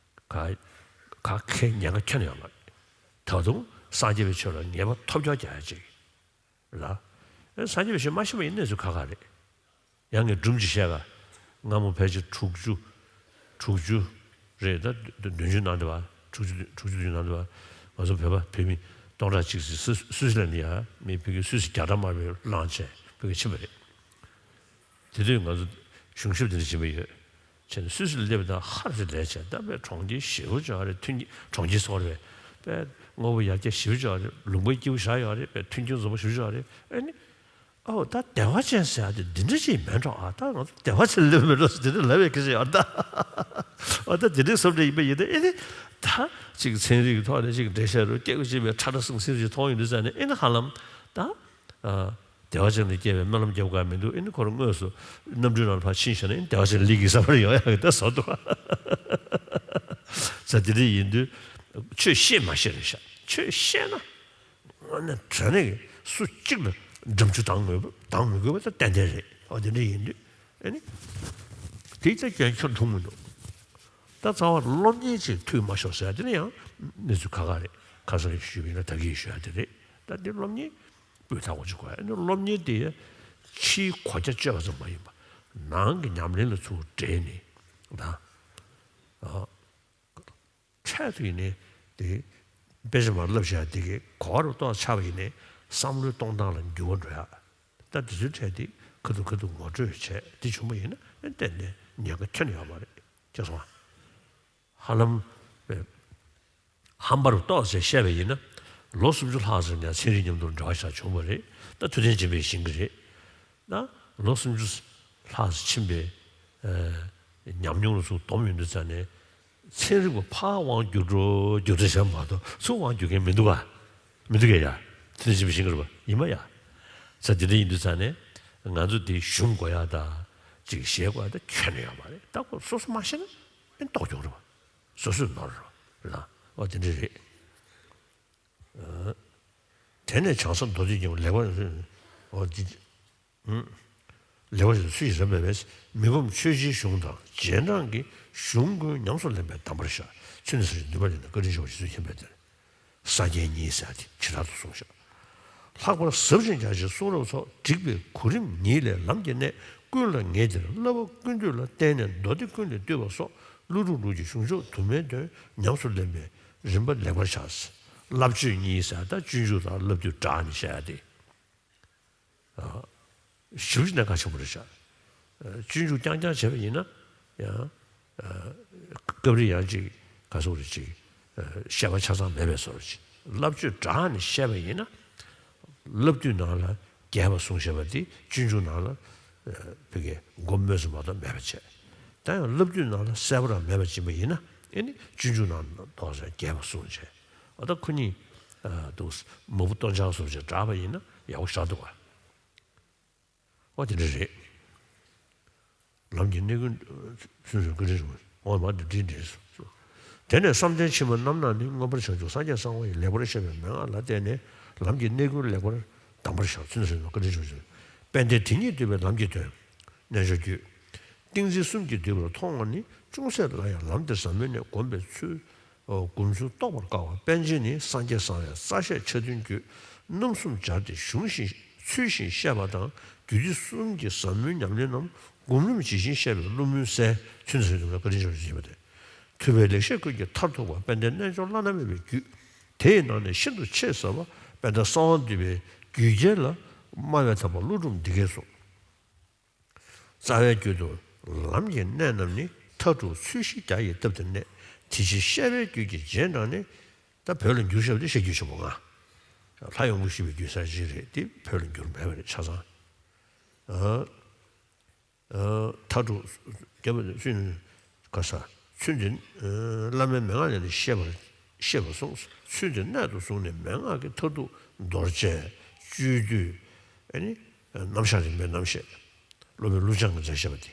ག་ག་གེ་ཉེན་ཁ་ཁྱོན་ནས་ཡོད་མ་རེད། ད་དུང་སངས་རྒྱས་པའི་ཆོས་ལ་ངེས་པ་ཐོབ་རྒྱག་རྒྱག་ཡ་ཅིག་ལ། ཨ། སངས་རྒྱས་པའི་ཆོས་མ་ཤེས་པ་ཡིན་ན་ཚུལ་ཁག་ཁག་རེད། ཡང་ངས་སྒྲུང་ཅིག་བཤད་ག་སྔ་མོ་ཕལ་ཆེར་དྲུག་ཅུ། དྲུག་ཅུ་རེད། ད་བདུན་ཅུ་ནང་དེ་བ། དྲུག་ཅུ། དྲུག་ཅུ་བདུན་ཅུ་ནང་དེ་བ། ང་ཚོ་བོད་པ་བོད་མི་སྟོང་ཕྲག་གཅིག་ཙམ་སུད་སི་ལན་ནས་ཡ་མི་ཕ་གི་སུད་སི་རྒྱ་གྲམ་དམར་པོའི་བླངས་བྱས་ཕ་གི་ཕྱིན་པ་རེད། དེ་དུས་ང་ཚོ་གཞུང་ཞབས་དེ་འདྲ་ཕྱིན་པ་ཡོད། བྱས་ནས་སུད་སི་ལ་སླེབས་དང་ཧ་རེ་ལས་བྱས་ད་པའི་གྲོང་ཁྱེར་ཞེ་པོ་ཅིག་ཡོད་རེད། མཐུན་རྐྱེན་གྲོང་ཁྱེར་ཟེར་བ་རེད། པའི་དངོས་པོ་ཡར་རྒྱས་ཞེ་པོ་ཅིག་ཡོད་རེད། ལུང་པའི་སྐྱིད་པོ་ཞེ་དྲག་ཡོད་རེད། པའི་མཐུན་རྐྱེན་འཛོམས་པོ་ཞེ་པོ་ཅིག་ཡོད་རེད། ཨེ་ནི། ཨོ་ད་བདེ་བ་ཅན་ཟེར་ཡ་དེ་འདི་འདྲ་ཅིག་མེད་འགྲོ། ཨ་ད་ང་ཚོ་བདེ་བ་ཅན་སླེབས་མེད་འགྲོ་ཟེར་འདི་འདྲ་ལབ་པའི་སྐད་ཆ་ཡོད་ད། ཨོ་ད་འདི་འདྲའི་བཟོ་འདྲ་ཡིན་པ་ཡིན་ད། ཨེ་ནི་ད་ཅིག་ཚན་རིག་གི་ཐོག་ནས་ཅིག་འགྲེལ་བཤད་རུ་སྐྱེ་དགུ་ཅིག་པའི་ཁྲ་ཁྲ་སིང་སིང་ཅིག་མཐོང་ཡོང་དུས་ཙང་ནས་ཨེ་ནི་ཧ་ལམ་ད་བདེ་བ་ཅན་ལ་སྐྱེ་བའི་སྨོན་ལམ་རྒྱབ་དགོས་མི་འདུག་ཨེ་ནི་ཁོ་རང་དངོས་སུ་གནམ་གྲུའི་ནང་ལ་ཕར་ཕྱིན་བཞག་ན་ཨེ་ནི་བདེ་བ་ཅན་ལི་གི་ས་བར་ཡོང་ཡག་གི་ད་བཟོ་འདུག་ཟེར་འདི་འདྲ་ཡིན་དུས་ཆོས་བཤད་མ་བཤད་རེད་ཤག་ཆོས་བཤད་ན། དངོས་གནས་དྲང་གནས་ཀྱི་སུ་གཅིག་ལ་འགྲམ་ཆུ་ལྡང་དགོས་པ་ལྡང་མི་དགོས་པ་ད་ཏན་ཏན་རེད། འོ་དེ་འདྲ་ཡིན་དུས་ཨ་ནི་དེའི་ཚེ་སྐྱོན་ཁྱོན་མཐོང་མི་འདུག་ད་རྩ་བ་སློབ་གཉེར་ཅིག་མཐུད་མ་ཤོག་ཟེར་དེ་ནི་ཡང་གནས་ཚུལ་ཁག་ཁག་རེད། ཁ་སང་ཞུས་པ་ཡིན་ན་ད་གིན་ཞུ་ཡ་དེ་རེད། ད་འདི་སློབ་གཉེར་སྤུས་དག་པོ་ཅིག་དགོས། ཨ་ནི་སློབ་གཉེར་དེ་ཕྱིའི་གོ་རྒྱ་བཅོས་པ་ཙམ་མ་ཡིན་པ་ནང་གི་ཉམས་ལེན་ལ་ཚུར་འབྲེལ་ནས་ད། འཕྲལ་དུ་ཡིན་ནའི་དེ་དཔེ་ཆ་མར་བསླབ་བྱ་དེ་གའི་གོ་བ་རུ་གཏོགས་ཆགས་པ་ཡིན་ནའི་བསམ་བློའི་གཏོང་སྟངས་ལ་འགྱུར་བ་འགྲོ་ཡ། ད་དེ་ཚོའི་གྲས་དེ་ཁ་ཐུག་ཁ་ཐུག་ངོ་སྤྲོད་བྱས་དེ་བྱུང་བ་ཡིན་ན་ཏན་ཏན་ཉེན་ཁ་ཁྱོན་ནས་ཡོད་མ་རེད། ཁྱེད་སོང་ང་། ཧ་ལམ་ཧམ་པ་རུ་གཏོགས་ཟེར་བཤད་པ་ཡིན་ན་ལོ་སུམ་ཅུ་ལྷག་ཙམ་ཀྱང་ཚན་རིག་མཉམ་དུ་འབྲེལ་བ་ཞིག་བྱུང་བ་རེད། ད་ཐུབ་བསྟན་སྦྱིན་པས་ཤེས་ཀྱི་རེད། ད་ལོ་སུམ་ཅུ་ལྷག་ཙམ་ཕྱིན་པའི་ཉམས་མྱོང་ལ་ཚུར་བསྡོམས་ཡོང་དུས་ཙང་ནས་ཚན་རིག་པ་ཕར་དབང་བསྒྱུར་འགྲོ་བསྒྱུར་འགྲོ་བྱས་མ་གཏོགས་ཚུར་དབང་བསྒྱུར་མཁན་མི་འདུག་ག་མི་འདུག་གས་ཡ། ཐུབ་བསྟན་སྦྱིན་པས་ཤེས་ཀྱི་རེད་པ། ཡིན་པ་ཡ། ས་དེ་འདྲ་ཡིན་དུས་ཙང་ནས་ང་ཚོ་འདི་གཞུང་དགོས་ཡ་ད་ཅིག་གཞས་དགོས་ཡ་ད་ཁྱོན་ནས་ཡོད་མ་རེད། ད་ཁོ་སོ་སོ་མ་ཤེས་ན་ཨེ་ལྟོགས་རྒྱུ་རེད་པ། སོ་སོས་ནོར་རེད་པ། ཨོ་དེ་འདྲ་རེད། དེ་ནས་བྱང་ས་མདོ་སྡེ་རྒྱན་པ་ལེགས་པར་ཨོ་འདི། ལེགས་པར་སུ་ཞིག་རབ་པས་མི་ཕམ་ཆོས་རྗེའི་གཞུང་དང་རྗེས་འབྲང་གི་གཞུང་ཀུན་ཉམས་སུ་ལེན་པའི་གདམས་པར་བཞག་ཚུལ་འདི་ཚོ་ཞིག་འདུས་པ་ལེན་ན་བཀའ་དྲིན་ཆེ་བ་ཞིག་གསུངས་མཁན་པས་དེར། སངས་རྒྱས་ཉིད་ཟེར་ཏེ་ཇི་ལྟར་དུ་གསུངས་ཤག་ལྷག་པར་ཟབ་ཅིང་རྒྱ་ཆེའི་གསུང་རབ་སོགས་བསྒྲིགས་པའི་གོ་རིམ་ཉིད་ལས་ལམ་གྱི་གནད་ཀུན་ལ་ངེས་ཏེ་བསླབ་པ་ཀུན་བཏུས་ལ་བརྟེན་ནས་མདོ་སྡེ་ཀུན་ལས་བཏུས་པ་སོགས་ཀླུ་སྒྲུབ་ལུགས་ཀྱི་གཞུང་ཕྱོགས་དུ་མའི་དོན་ཉམས་སུ་ལེན་པའི་རིམ་པ་ལེགས་པར་བཞག་བསླབ་བྱ་ཉིད་ཟེར་ད་སྤྱོད་འཇུག་དང་བསླབ་བཏུས་སྦྲགས་ནས་བཤད་ཡ་དེ། ཞེ་པོ་ཅིག་གནད་འགག་ཆེན་པོ་རེད་ཤག་སྤྱོད་འཇུག་རྐྱང་རྐྱང་བྱས་པ་ཡིན་ན་ཡང་སྐབས་རེ་ཡང་ཅིག་ག་ཟེར་རེད་ཅིག་བཤད་པ་ཆ་ཚང་མེད་པའི་བཟོ་འདྲ་ཅིག་བསླབ་བྱ་སྦྲགས་ནས་བཤད་པ་ཡིན་ན་བསླབ་བཏུས་ནང་ལ་རྒྱས་པ་གསུངས་བཞག་པ་དེ་སྤྱོད་འཇུག་ནང་ལ་ཕ་གིའི་མགོ་སྨོས་སུ་མ་གཏོགས་མེད་པ་བྱས། ད་ཡང་བསླབ་བཏུས་ནང་ལ་གསལ་པོ་རང་མེད་པ་ཅིག་ཡིན་པ་ཡིན་ན་ཨེ་ནི་སྤྱོད་འཇུག་ནང་ཏོག་ཙམ་རྒྱས་པ་གསུངས་བྱས། ཨ་ད་ཁོ་གཉིས་འདུག་མ་བུ་སྟོད་འཇགས་བཟོ་འདྲ་ཅིག་སྦྲགས་པ་ཡིན་ན་ཡག་པོ་ཞེ་དྲག་འདུག་ག་ཨོ་དེ་འདྲ་རེད། ལམ་གྱི་གནད་ཀུན་ཚུན་ཚོད་བཀའ་དྲིན་ཆེ་བ། ཨོ་མ་དེ་འདྲ་འདྲ། དེ་ནས་བསམ་གཏན་ཕྱི་མ་རྣམ་སྣང་ནི་མངོན་པར་བྱང་ཆུབ་སངས་རྒྱས་གསང་བ་ཡི་ལེགས་པར་བཤད་པའི་མན་ངག་ལ་བརྟེན་ནས་ལམ་གྱི་གནད་ཀུན་ལེགས་པར་གདམས་པར་བཞག་ཚུན་ཚོད་བཀའ་དྲིན་ཆེ་བ། དཔལ་ལྡན་དེ་ཉིད་བསྡུས་པའི་ལམ་གྱི་དོན། རྣལ་འབྱོར་རྒྱུད། ཏིང་འཛིན་གསུམ་གྱིས་བསྡུས་པར་མཐོང་བ་ནི་ཅུང་ཟད་ལ་ཡང་ལམ་དེ་ཟབ་མོ་ནས་བསྒོམས་པའི་ཚུལ། སྒོམ་ཚུལ་རྟོགས་པར་དཀའ་བ་པཎ་ཆེན་ནི་སངས་རྒྱས་གསང་བའི་རྩ་ཤེས་ཆ་མཐུན་རྒྱུད་རྣམ་གསུམ་སྦྱར་ཏེ་གཞུང་བཞིན་ཚུལ་བཞིན་བཤད་པ་དང་རྒྱུད་སྡེ་གསུམ་གྱི་ཟབ་མོའི་ཉམས་ལེན་རྣམས་སྒོམ་རིམ་ཇི་བཞིན་བཤད་པའི་བསླབ་སྨོན་གསལ་ཚུན་ཚོད་ཟིན་པ་བཀའ་དྲིན་ཆེ་བ་ཞིག་ཡིན་པ་སྟེ། ཐུབ་པའི་ལེགས་བཤད་ཀུན་གྱི་མཐར་ཐུག་པ་དཔལ་ལྡན་རྣལ་འབྱོར་བླ་ན་མེད་པའི་རྒྱུད། དེ་ཡི་ནང་ནས་ཤིན་ཏུ་ཆེས་ཟབ་པ་དཔལ་ལྡན་གསང་བ་འདུས་པའི་རྒྱུད་རྒྱལ་ལ་སྨྲ་བའི་ཐར་པ་ཀླུ་སྒྲུབ་འདི་སྐད་གསུངས། རྩ་བའི་རྒྱུད་དུ་ལམ་གྱི་གནད་རྣམས་ནི་མཐའ་དྲུག་ཚུལ་བཞི་བརྒྱ་ཡི་སྟབས་ཀྱིས་གནས། དེ་ཕྱིར་བཤད་པའི་རྒྱུད་ཀྱི་རྗེས་འབྲང་ནི། ད་བོད་ལ་འགྱུར་བཞག་པ་དེ་བཤད་རྒྱུད་ཆེན་པོ་ལྔ། ལྷ་ཡོངས་རྫོགས་ཤེས་པའི་རྒྱུད་གསལ་བྱེད་རེད་དེ་བོད་ལ་འགྱུར་མེད་པ་རེད་ཆ་ཚང་། མཐའ་དྲུག་རྒྱབ་ཚུལ་ག་ས་ཚུལ་འདི་བླ་མའི་མན་ངག་ལས་ནི་ཤེས་པར་ཤེས་པར་གསུངས། ཚུལ་འདི་རྣལ་དུ་བཟུང་ནས་མན་ངག་གི་མཐར་ཐུག་རྡོ་རྗེ་སྤྱོད་བསྡུས་ཨ་ནི་རྣམ་གཞག་རིམ་པའི་རྣམ་བཤད། སློབ་དཔོན་ཀླུ་བྱང་གིས་མཛད་བཞག་པ་དེ།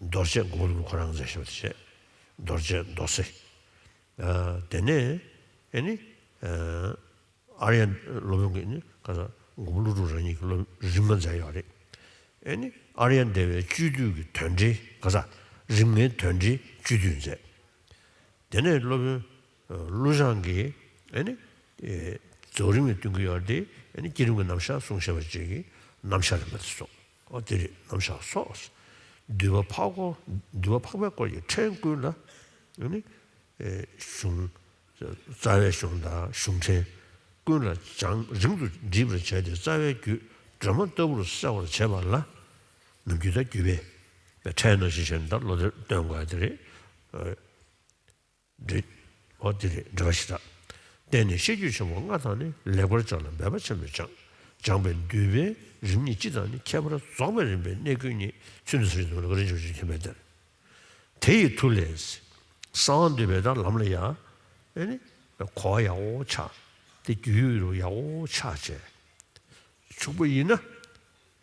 རྡོ་རྗེ་མགོན་པོ་ཀླུ་སྒྲུབ་ཁོ་རང་གིས་མཛད་བཞག་པ་དེ་བྱས། རྡོ་རྗེ་མདོ་རྩེ། དེ་ནས་ཨ་ནི། ཨཱརྱ་སློབ་དཔོན་གྱིས་ནི་ག་ས་མགོན་པོ་ཀླུ་སྒྲུབ་རང་ཉིད་ཀྱི་སློབ་རིམ་ལྔ་མཛད་ཡོད་རེད། ཨེ་ནི་ཨཱརྱ་དེ་བའི་སྤྱོད་བསྡུས་ཀྱི་དོན་འགྲེལ་ག་ས་རིམ་ལྔའི་དོན་འགྲེལ་སྤྱོད་བསྡུས་མཛད། དེ་ནས་སློབ་དཔོན་ཀླུ་བྱང་གིས་ཨེ་ནི་རྫོགས་རིམ་གྱི་སྟོན་གྱི་ཡོད་དེ་ཨེ་ནི་བསྐྱེད་རིམ་གྱི་རྣམ་གཞག་གསུངས་བཞག་པ་ཅིག་གི་རྣམ་གཞག་རིམ་པ་དེ་སོགས་ཨོ་དེ་རེད་རྣམ་གཞག་སོགས། འདུས་པ་འཕགས་སྐོར་འདུས་པ་འཕགས་པའི་སྐོར་གྱི་ཕྲེང་ཀུན་ལ་ཨེ་ནི། གཞུང་། རྩ་བའི་གཞུང་དང་གཞུང་ཕྲན་ཀུན་ལ་རྒྱང་རིང་དུ་འདྲིས་པར་བྱས་ཏེ་རྩ་བའི་རྒྱུད་སྒྲོན་མ་ལྟ་བུར་གསལ་བར་བྱེད་པ་ལ། ནམ་རྒྱུན་དང་བརྒྱུད་པའི་ ཕྲད་ནང་བཞིན་བྱས་ནས་ད་བློ་གཏད་བཏོན་དགོས་ཡ་དེ་རེད། འདྲི། འོ་དེ་རེད། འགྲེལ་པ་ཞེ་དྲག་བརྟེན་ནས་ཤེས་རྒྱུད་ཆེན་པོ་ལྔ་དང་ནི། ལེགས་པར་སྦྱངས་ལ་འབད་པ་ཆེན་པོས་སྦྱངས། སྦྱངས་པས་འདུས་པའི་རིམ་གཉིས་སྤྱི་དང་ནི། ཁྱད་པར་རྫོགས་པའི་རིམ་པའི་གནས་ཀུན་ཉིད། ཚུལ་འདི་ཚོ་ཞིག་འདུག་ལ་བཀའ་དྲིན་ཆེ་ཞུ་མཁྱེན་པའི་གཏེར། དེ་ཡི་མཐུ་ལས། གསང་བ་འདུས་པའི་ད་ལམ་ལ་ཡ། ཨེ་ནི། གོ་བ་ཡག་པོ་ཆགས། དེ་རྒྱུས་ཡོད་རུ་ཡག་པོ་ཆགས་བྱས། བཅུག་པ་ཡིན་ན།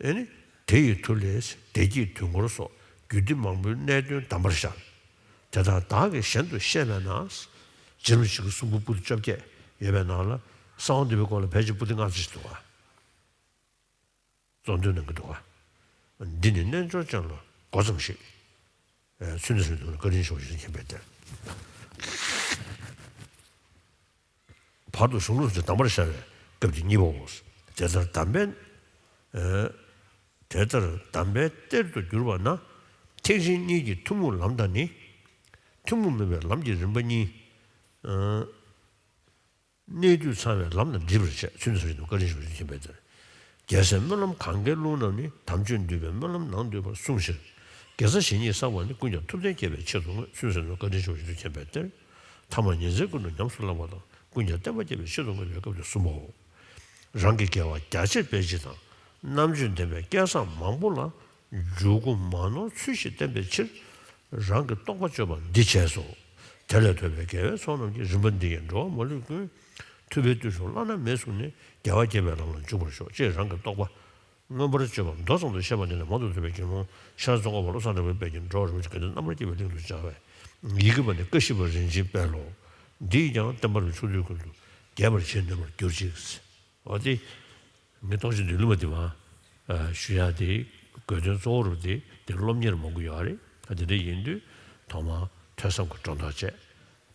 ཨེ་ནི། དེ་ཡི་མཐུ་ལས་བདེ་སྐྱིད་དུས་འཁོར་སོགས་རྒྱུད་སྡེ་མང་པོའི་གནད་དོན་གདམས་པར་ཤར། དེ་དག་བདག་གིས་གཞན་དུ་བཤད་པས་ན། རྗེ་རིན་པོ་ཆེ་གི་གསུང་འབུམ་པོ་ཏི་བཅོ་བརྒྱད་ཡོད་པའི་ནང་ལ། གསང་བ་འདུས་པའི་སྐོར་ལ་ཕལ་ཆེར་པོ་ཏི་ལྔ་ཙམ་ཞིག་འདུག་ག་གཙོ་འདོན་གནང་གི་འདུག་ག་འདི་ནི་རྣལ་འབྱོར་ཅན་ལ་མགོ་ཙམ་ཞིག་ཚུལ་འདི་ཚུལ་འདུག་ན་བཀའ་དྲིན་ཆེ་ཞུ་མཁྱེན་པའི་གཏེར། བར་དུ་གཞུང་ལུགས་སུ་གདམས་པར་ཤར་བའི་སྐབས་ཀྱི་གཉིས་པའོ། དེ་ལྟར་གདམས་པའི། ཨ། དེ་ལྟར་གདམས་པའི་གཏེར་དུ་གྱུར་པ་ན། ཐེག་ཆེན་གཉིས་ཀྱི་ཐུན་མོང་ལམ་དང་ནི། ཐུན་མོང་མིན་པའི་ལམ་གྱི་རིམ་པ་གཉིས། ཨ། གནད་དུ་ཚང་བའི་ལམ་དང་འདྲིས་པར་བྱས། ཚུལ་འདི་ཚུལ་འདུག་ན་བཀའ་དྲིན་ཆེ་ཞུ་མཁྱེན་པའི་གཏེར། རྒྱལ་སྲས་སྨོན་ལམ་གངྒཱའི་ཀླུང་རྣམས་ནི། དམ་ཆོས་འདུས་པའི་སྨོན་ལམ་ནང་འདུས་པར་གསུངས་ཕྱིར། དགེ་རྩ་ཞེ་གཉིས་བསགས་པ་ནི། ཀུན་ཀྱང་ཐུབ་བསྟན་རྒྱས་པའི་ཆེད་དུ་བསྔོས། ཚུལ་འདི་ཚུལ་འདུག་ན་བཀའ་དྲིན་ཆེ་ཞུ་མཁྱེན་པའི་གཏེར། ཐ་མར་ཉིན་མཚན་ཀུན་ཏུ་ཉམས་སུ་བླང་བ་དང་། ཀུན་ཀྱང་བསྟན་པ་རྒྱས་པའི་ཆེད་དུ་བསྔོས་པའི་སྐབས་ཀྱི་གསུམ་པའོ། རང་གི་དགེ་བ་རྒྱ་ཆེར་སྤེལ་ཕྱིར་དང་། རྣམ་དཔྱོད་ལྡན་པའི་སྐལ་བཟང་མང་པོ་ལ། འཇུག་སྒོ་མ་ནོར་ཚུལ་བཞིན་བསྟན་པའི་ཕྱིར། རང་གི་རྟོགས་པ་སྤྱོད་པ་འདི་བྱས་སོ། དེ་ལས་ཐོབ་པའི་དགེ་བའི་ཚོགས་རྣམས་ཀྱིས། རིམ་པ་འདི་ཡིས་འགྲོ་བ་མ་ལུས་ཀུན། ཐུབ་པའི་བརྟུལ་ཞུགས་བླ་ན་མེད་བཟུང་ནས། རྒྱལ་བ་དགྱེས་པའི་ལམ་ལ་འཇུག་པར་ཤོག་ཅེས་རང་གི་རྟོགས་པ་མངོན་པར་བརྗོད་པ་མདོ་ཙམ་དུ་བཤད་པ་འདི་ནི། མང་དུ་ཐོས་པའི་དགེ་སློང་ཤེས་རབ་ཙོང་ཁ་པ་བློ་བཟང་གྲགས་པའི་དཔལ་གྱིས། འགྲོ་བ་རིན་པོ་ཆེ་དགེ་འདུན་རྣམ་པར་རྒྱལ་བའི་གླིང་དུ་བཅར་བས། ཡི་གེ་པ་ནི་བཀའ་བཞི་པ་རིན་ཆེན་དཔལ་ལོ། འདི་ཡིས་ཀྱང་བསྟན་པ་རིན་ཆེན་ཕྱོགས་དུས་ཀུན་ཏུ། རྒྱས་པར་བྱེད་ནུས་པར་གྱུར་ཅིག་འོ་དེ། ངས་རྟོགས་བརྗོད་འདི་ལུང་མ་དེ་མ། ཨ། ཞུ་ཡ་དེ། དགོས་དོན་གཙོ་བོ་རུ་དེ་དེ་སློབ་གཉེར་མང་པོ་ཡོད་རེད། ད་དེ་འདྲ་ཡིན་དུས་ཐོག་མར་ཐོས་བསམ་གྱི་སྒྲོ་འདོགས་བཅད།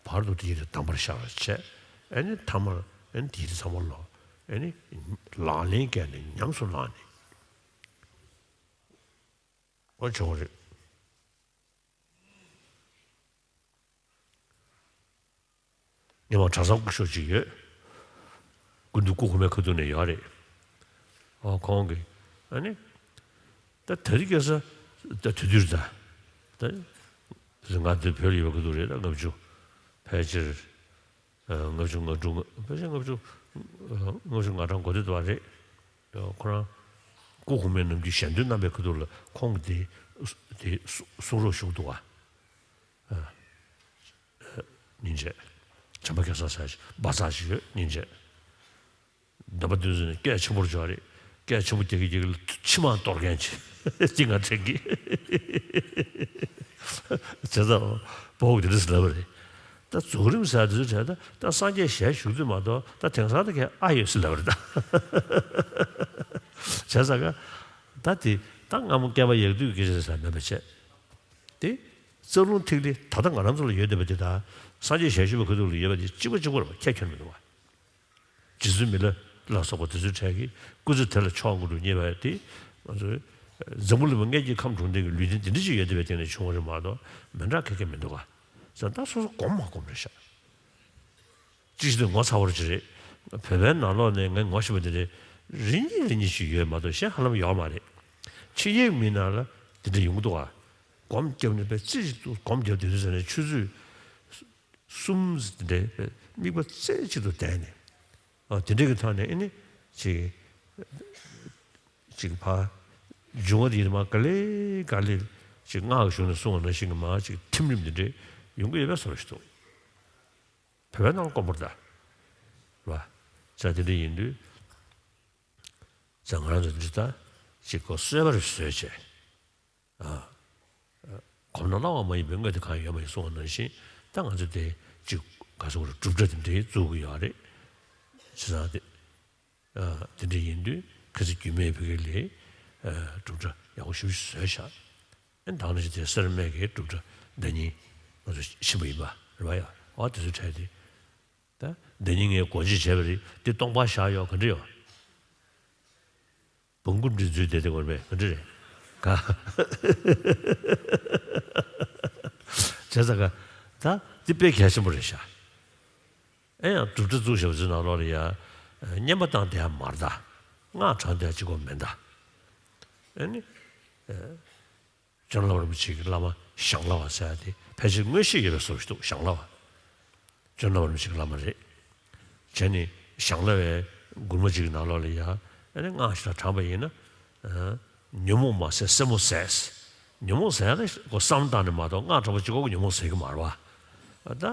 བར་དུ་དེ་ཡི་དེ་གདམས་པར་ཤར་བ་བྱས། ཨ་ནི་ཐ་མར་ཨ་ནི་དེ་ཡི་དེ་ཚང་མ་ལོ། ཨ་ནི་ལག་ལེན་བཀལ་ནས་ཉམས་སུ་བླངས་ནས། འོ་བྱུང་བ་རེད། ཉི་མ་གྲྭ་ཚང་སྐུ་ཞབས་ཅིག་ཡོད། སྐུ་མདུན་སྐུ་གོང་མའི་ཁ་ཐུག་ནས་ཡོད་རེད། ཨོ་ཁོང་གིས་ཨ་ནི། ད་ད་རེས་ཁ་སང་ད་དུས་དུས་ད། ད་ང་འདིར་བོད་ལ་ཡོད་པའི་ཁ་ཐུག་རེད། ད་ལྔ་བཅུ། ཕལ་ཆེར་ལྔ་བཅུ་ང་དྲུག་ཕལ་ཆེར་ལྔ་བཅུ་ལྔ་བཅུ་ང་གྲངས་འགོ་དེ་འདྲ་རེད། ཁོ་རང་སྐུ་གོང་མའི་ནམ་རྒྱུན་ཞལ་འདོན་གནང་པའི་ཁ་ཐུག་ལ་ཁོང་གིས་དེ་དེ་གསུང་རོགས་ཞུ་འདུག་བ། སྙིང་རྗེ། བྱམས་པ་སྐལ་བཟང་ཟེར་ཞིག་སྦ་ཚགས་ཤིག་ཡོད། སྙིང་རྗེ། འདོན་པ་འདོན་ཟེར་ནས་སྐད་ཆེན་པོར་བརྗོད་རེད། སྐད་ཆེན་པོ་རྒྱག་གི་རྒྱག་གི་ལ་མཆི་མ་གཏོར་མཁན་ཅིག་ཅིག་ང་དྲན་གི། བྱས་ཙང་སྤོ་བོ་དེ་འདྲ་ཟེར་ལབ་པ་རེད། ད་རྫོགས་རིམ་ཟེར་དུས་ཚོད་ད་ད་སངས་རྒྱས་ཞལ་བཞུགས་དུས་མ་གཏོགས་ད་དེང་སང་ད་གས་ཨ་ཡོད་ཟེར་ལབ་པ་རེད་ད། བྱས་ཙང་ག་ད་དེ་ད་སྔ་མོ་བསྐལ་པ་ཡག་དུས་སྐད་ཆ་ཟེར་མེད་པ་བྱས། དེ། རྩ་རླུང་ཐིག་ལེ་ད་ལྟ་ང་རང་ཚོ་ལ་ཡོད་བསྡད་པ་དེ་དག་སངས་རྒྱས་ཞལ་བཞུགས་པའི་ཁ་ཐུག་ལ་ཡོད་པ་དེ་གཅིག་པ་གཅིག་པ་རེད་པ། ཁྱད་ཁྱོན་མི་འདུག་བ། རྗེ་བཙུན་མི་ལ་ལ་སོགས་པ་དེ་ཚོའི་གྲས་ཀྱིས་སྐུ་ཚེ་དེ་ལ་མཆོག་དངོས་གྲུབ་བརྙེས་པ་དེ། ང་ཚོའི་འཛམ་བུ་གླིང་པ་མངལ་གྱི་ཁམས་གྲོང་སྡེ་གི་ལུས་རྟེན་དེ་འདྲ་ཅིག་ཡོད་བསྡད་པའི་སྟེང་ནས་བྱུང་བ་རེད་མ་གཏོགས་མི་འདྲ་ག་གེ་མི་འདུག་ག་ཟེར་ད་སོ་སོ་སྒོམ་མ་སྒོམ་རེད་ཤག་ཅི་ཞིག་ཏུ་ངོ་ཚ་བོར་ཅི་རེད། བོད་པའི་ནང་ལོགས་ནས་ངས་ངོ་ཤེས་པ་དེ་འདྲའི་རེ་གཉིས་རེ་གཉིས་ཤིག་ཡོད་མ་གཏོགས་གཞན་ཧ་ལམ་ཡོད་མ་རེད། ཕྱི་རྒྱལ་མི་ནང་ལ་དེ་འདྲ་ཡོང་གི་འདུག་ག་སྒོམ་བརྒྱབ་ནས་པའི་རྩེ་གཅིག་ཏུ་སྒོམ་བརྒྱབ་བསྡད་དུས་ཙ་ནས་ཆུ་ཚོད་གསུམ་དེ་འདྲའི་དམིགས་པ་རྩེ་གཅིག་ཏུ་བསྡད་ནས། ཨ་དེ་འདྲ་གི་ཐོག་ནས་ཨེ་ནི་ཅིག་ཅིག་ཕ་འབྱུང་བ་དེ་མ་ག་ལེ་ག་ལེ་ཅིག་སྔགས་ཀྱི་གཞུང་ནས་གསུངས་པ་ནང་བཞིན་གྱི་མ་ཅིག་ཐིམ་རིམ་དེ་འདྲའི་ཡོང་གི་ཡོད་པའི་བཟོ་འདྲ་ཞིག་འདུག་བོད་པའི་ནང་དཀོན་པོར་གདའ། རེད་བ། ཅག་དེ་འདྲ་ཡིན་དུས། ཅག་ང་རང་ཚོ་འདི་ལྟ་ཅིག་གོ་གསོལ་བ་རེ་གསོལ་བྱས། ཨ། གོམས་ན་སླ་བ་མ་ཡིན་པའི་དངོས་དེ་གང་ཡོད་མ་ཡིན་གསུངས་པ་ནང་བཞིན་ད་ང་ཚོ་དེ་ཅིག་ག་ཚོད་གོ་གྲུབ་འབྲས་དེ་འདྲའི་བཙུགས་ཀྱི་ཡོད་རེད། བྱས་ཙང་དེ། ཨ། དེ་འདྲ་ཡིན་དུས་ཁ་ཚིག་རྒྱུས་མེད་བོད་སྐད་ལས། ཨ། གྲུབ་འབྲས་ཡག་པོ་ཞེ་པོ་ཞིག་བཟོས་ཤག་ཨ་ནི་ད་ག་ནང་བཞིན་དེ་སེར་སྨད་ཀྱི་གྲུབ་འབྲས་འདི་ཉིད་ང་ཚོ་ཤེས་པ་ཡིན་པ་རེད་བ་ཡ། འོ་དེ་ཚོའི་གྲས་དེ། ད་འདི་ཉིད་ངས་སྒོ་འབྱེད་བྱས་པ་རེད། འདི་སྟོང་པ་བཞག་ཡོད་ག་འདྲ་ཡོད། བོང་ཀུ་འདྲ་འཛུལ་བསྡད་དེ་འོར་བས་ག་འདྲ་རེད། ག་བྱས་ཙང་ག་ད་འདི་དཔེ་གལ་ཆེན་པོ་རེད་ཤག་ཨེ་ཡང་གྲུབ་འབྲས་བཙུགས་བཞག་པ་ཚོའི་ནང་ལོགས་ལ་ཡ། བསྙེན་པ་བཏང་བསྡད་ཡ་མ་རེད་ད། སྔགས་བགྲང་བསྡད་ཡ་གཅིག་པོ་མིན་ད། ཨེ་ནི། ཨེ། ཇོ་ནང་བླ་མ་རིན་པོ་ཆེ་གི་བླ་མ་ཞང་བླ་བ་ཟེར་ཡ་དེ་ཕལ་ཆེར་མངོན་ཤེས་ཡོད་པའི་བཟོ་ཞིག་འདུག། ཞང་བླ་བ། ཇོ་ནང་བླ་མ་རིན་པོ་ཆེ་གི་བླ་མ་རེད། བྱས་ནས་ཞང་བླ་བའི་མགུར་མ་གཅིག་གི་ནང་ལོགས་ལ་ཡ། ཨ་ནི་སྔགས་ཤིག་ལ་དྲངས་པ་ཡིན་ན། ཨ། ཉོན་མོངས་མ་ཟད་སེན་མོ་ཟད། ཉོན་མོངས་ཟད་ན་ཁོ་བསམ་བློ་བཏང་ནས་མ་གཏོགས་སྔགས་དྲངས་པ་གཅིག་པོ་གིས་ཉོན་མོངས་ཟད་ཀྱི་མ་རེད་པ། ད་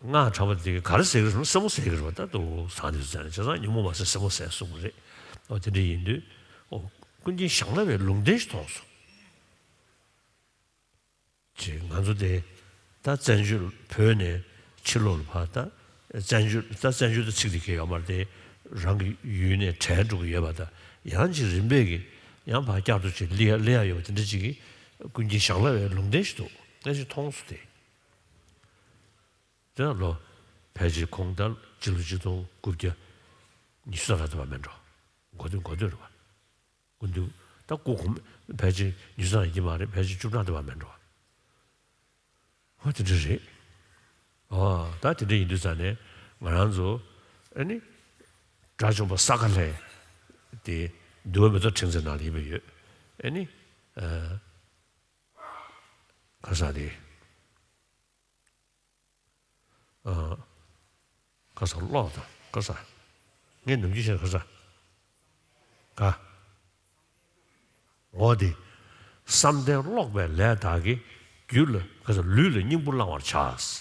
སྔགས་དྲངས་པ་དེ་གིས་ག་རེ་ཟད་ཀྱི་རེད་ཟེར་ན་སེན་མོ་ཟད་ཀྱི་རེད་པ། ད་དུང་སང་དེ་ཚོ་ཟེར་ནས་བྱས་ཙང་ཉོན་མོངས་མ་ཟད་སེན་མོ་ཟད་གསུངས་པ་རེད། ཨོ་དེ་འདྲ་ཡིན་དུས། ཨོ་ཀུན་མཁྱེན་ཞང་བླ་བའི་ལུང་བསྟན་ཞིག་མཐོང་སོང་། ཅེས་ང་ཚོ་དེ་ད་བཙན་བྱོལ་བོད་ནས་ཕྱི་ལོགས་ལ་ཕར་ད་བཙན་བྱོལ་ད་བཙན་བྱོལ་དུ་ཚིག་དེ་གས་ཡོད་མ་རེད་དེ། རང་གི་ཡུལ་ནས་བྲལ་འགྲོ་གི་ཡོད་པ་དང་། ཡང་ཅིག་རིམ་པས་ཀྱི་ཡང་ཕར་བསྐྱར་དུ་ཅིག་སླེབས་ཡ་སླེབས་ཡ་ཡོད་པ་དེ་འདྲ་ཅིག་གི་ཀུན་མཁྱེན་ཞང་བླ་བའི་ལུང་བསྟན་ཞིག་འདུག། ངས་ཅིག་མཐོང་སོང་དེ། དེ་ལ་ལོ་ཕལ་ཆེར་ཁོང་ད་སྤྱི་ལོ་ཆིག་སྟོང་དགུ་བརྒྱ་ཉི་ཤུ་རྩ་ལྔ་དེ་བ་མེད་འགྲོ། འགོ་དུས་འགོ་དུས་རེད་པ། སྐུ་མདུན་ད་སྐུ་གོང་ཕལ་ཆེར་ཉི་ཤུ་རྩ་ལྔ་ཡིན་གྱི་མ་རེད། ཕལ་ཆེར་བཅུ་གྲངས་དེ་བ་མེད་འགྲོ། ཧོ་དེ་འདྲ་རེད། ཨོ་ད་དེ་འདྲ་ཡིན་དུས་ཙང་ནས་ང་རང་ཚོ་ཨ་ནི་དགྲ་བཅོམ་པ་ས་ག་ལྷའི་དེ་འདུལ་བའི་མེ་ཏོག་ཕྲེང་མཛེས་ནང་ལ་ཡིན་པ་ཡོད། ཨ་ནི་ཨ་ག་ས་དེ། ཨ། ཁ་ས་ཀློག་དང་ཁ་ས། ངས་ནམ་རྒྱུན་བཤད་ཁ་ས། ག་འོ་དེ། བསམ་གཏན་ཀློག་པའི་ལས་དག་གིས། རྒྱུད་ལ་ཁ་ས་ལུས་ལ་སྙིང་པོ་བླང་བར་བྱ།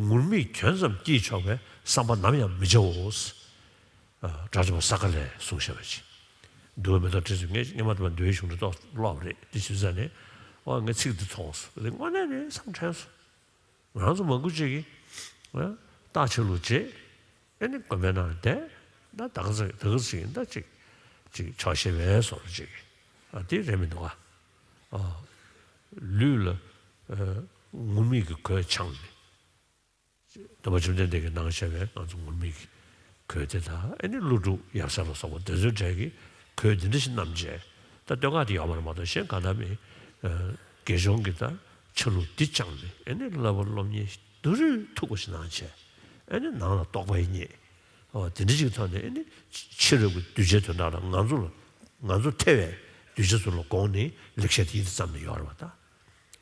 ངུར་སྨྲིག་གྱོན་ཙམ་སྐྱེས་ཆོག་པའི། བསམ་པ་ནམ་ཡང་མི་བྱའོ། ཨ། དགྲ་བཅོམ་པ་ས་ག་ལྷས་གསུངས་བཞག་པ་ཅིག། འདུལ་བའི་མེ་ཏོག་ཕྲེང་མཛེས། ངས་སྔོན་མ་དུ་མ་འདུལ་བའི་གཞུང་དེ་ཏོག་ཀློག་པ་རེད། དེ་བྱས་ཙང་ནས་ཨོ་ངས་ཚིག་འདི་མཐོང་སོང་། དངོས་གནས་རེད་བསམ་དྲན་སོང་། ང་རང་ཚོ་མང་པོ་ཅིག་གིས་ཨ་རྟགས་ཆ་ལུགས་བྱེད། ཨེ་ནི་དགོན་པའི་ནང་བསྡད། ད་ད་ག་ཚོད་ད་ག་ཚོད་ཡིན་ད་ཅིག་ཅིག་ཆོག་ཤེས་པའི་བཟོ་འདྲ་ཅིག། ཨ་དེ་རེད་མི་འདུག་ག། ཨ་ལུས་ལ་ཨ་ངུར་སྨྲིག་གི་གོས་འཆང་ནས། སྟོན་པ་བཅོམ་ལྡན་འདས་ཀྱིས་གནང་བཞག་པའི་ང་ཚོ་ངུར་སྨྲིག་གི་གོས་དེ་དང་། ཨེ་ནི་ཀླུ་སྒྲུབ་ཡབ་སྲས་ལ་སོགས་པ་དེ་ཚོའི་གྲས་ཀྱི་གོས་འདི་འདྲ་ཞིག་བསྣམས་བྱས། ད་སྟོད་འགག་དེ་ཡོད་མ་རེད་མ་གཏོགས། གཞན་གང་ལྟར་མིན། ཨ་དགེ་སྦྱོང་གི་ད་ཆ་ལུགས་འདི་བཅངས་ནས། ཨེ་ནི་བསླབ་པ་སློབ་གཉེར་དུས་རུས་མཐུག་པ་ཞིག་གནང་བྱས། ཨེ་ནི་ནང་ལ་རྟོགས་པ་རྙེད། ཨོ་དེ་འདྲ་ཞིག་གི་ཐོག་ནས། ཨེ་ནི་ཕྱི་རབས་ཀྱི་གདུལ་བྱའི་དོན་དག་ལ་ང་ཚོ་ལ་ང་ཚོ་ཐེ་བའི་གདུལ་བྱ་ཚོ་ལ་དགོངས་ནས་ལེགས་བཤད་དེ་ཡིད་དུ་བརྩམས་ནས་ཡོད་རེད་པ་ད།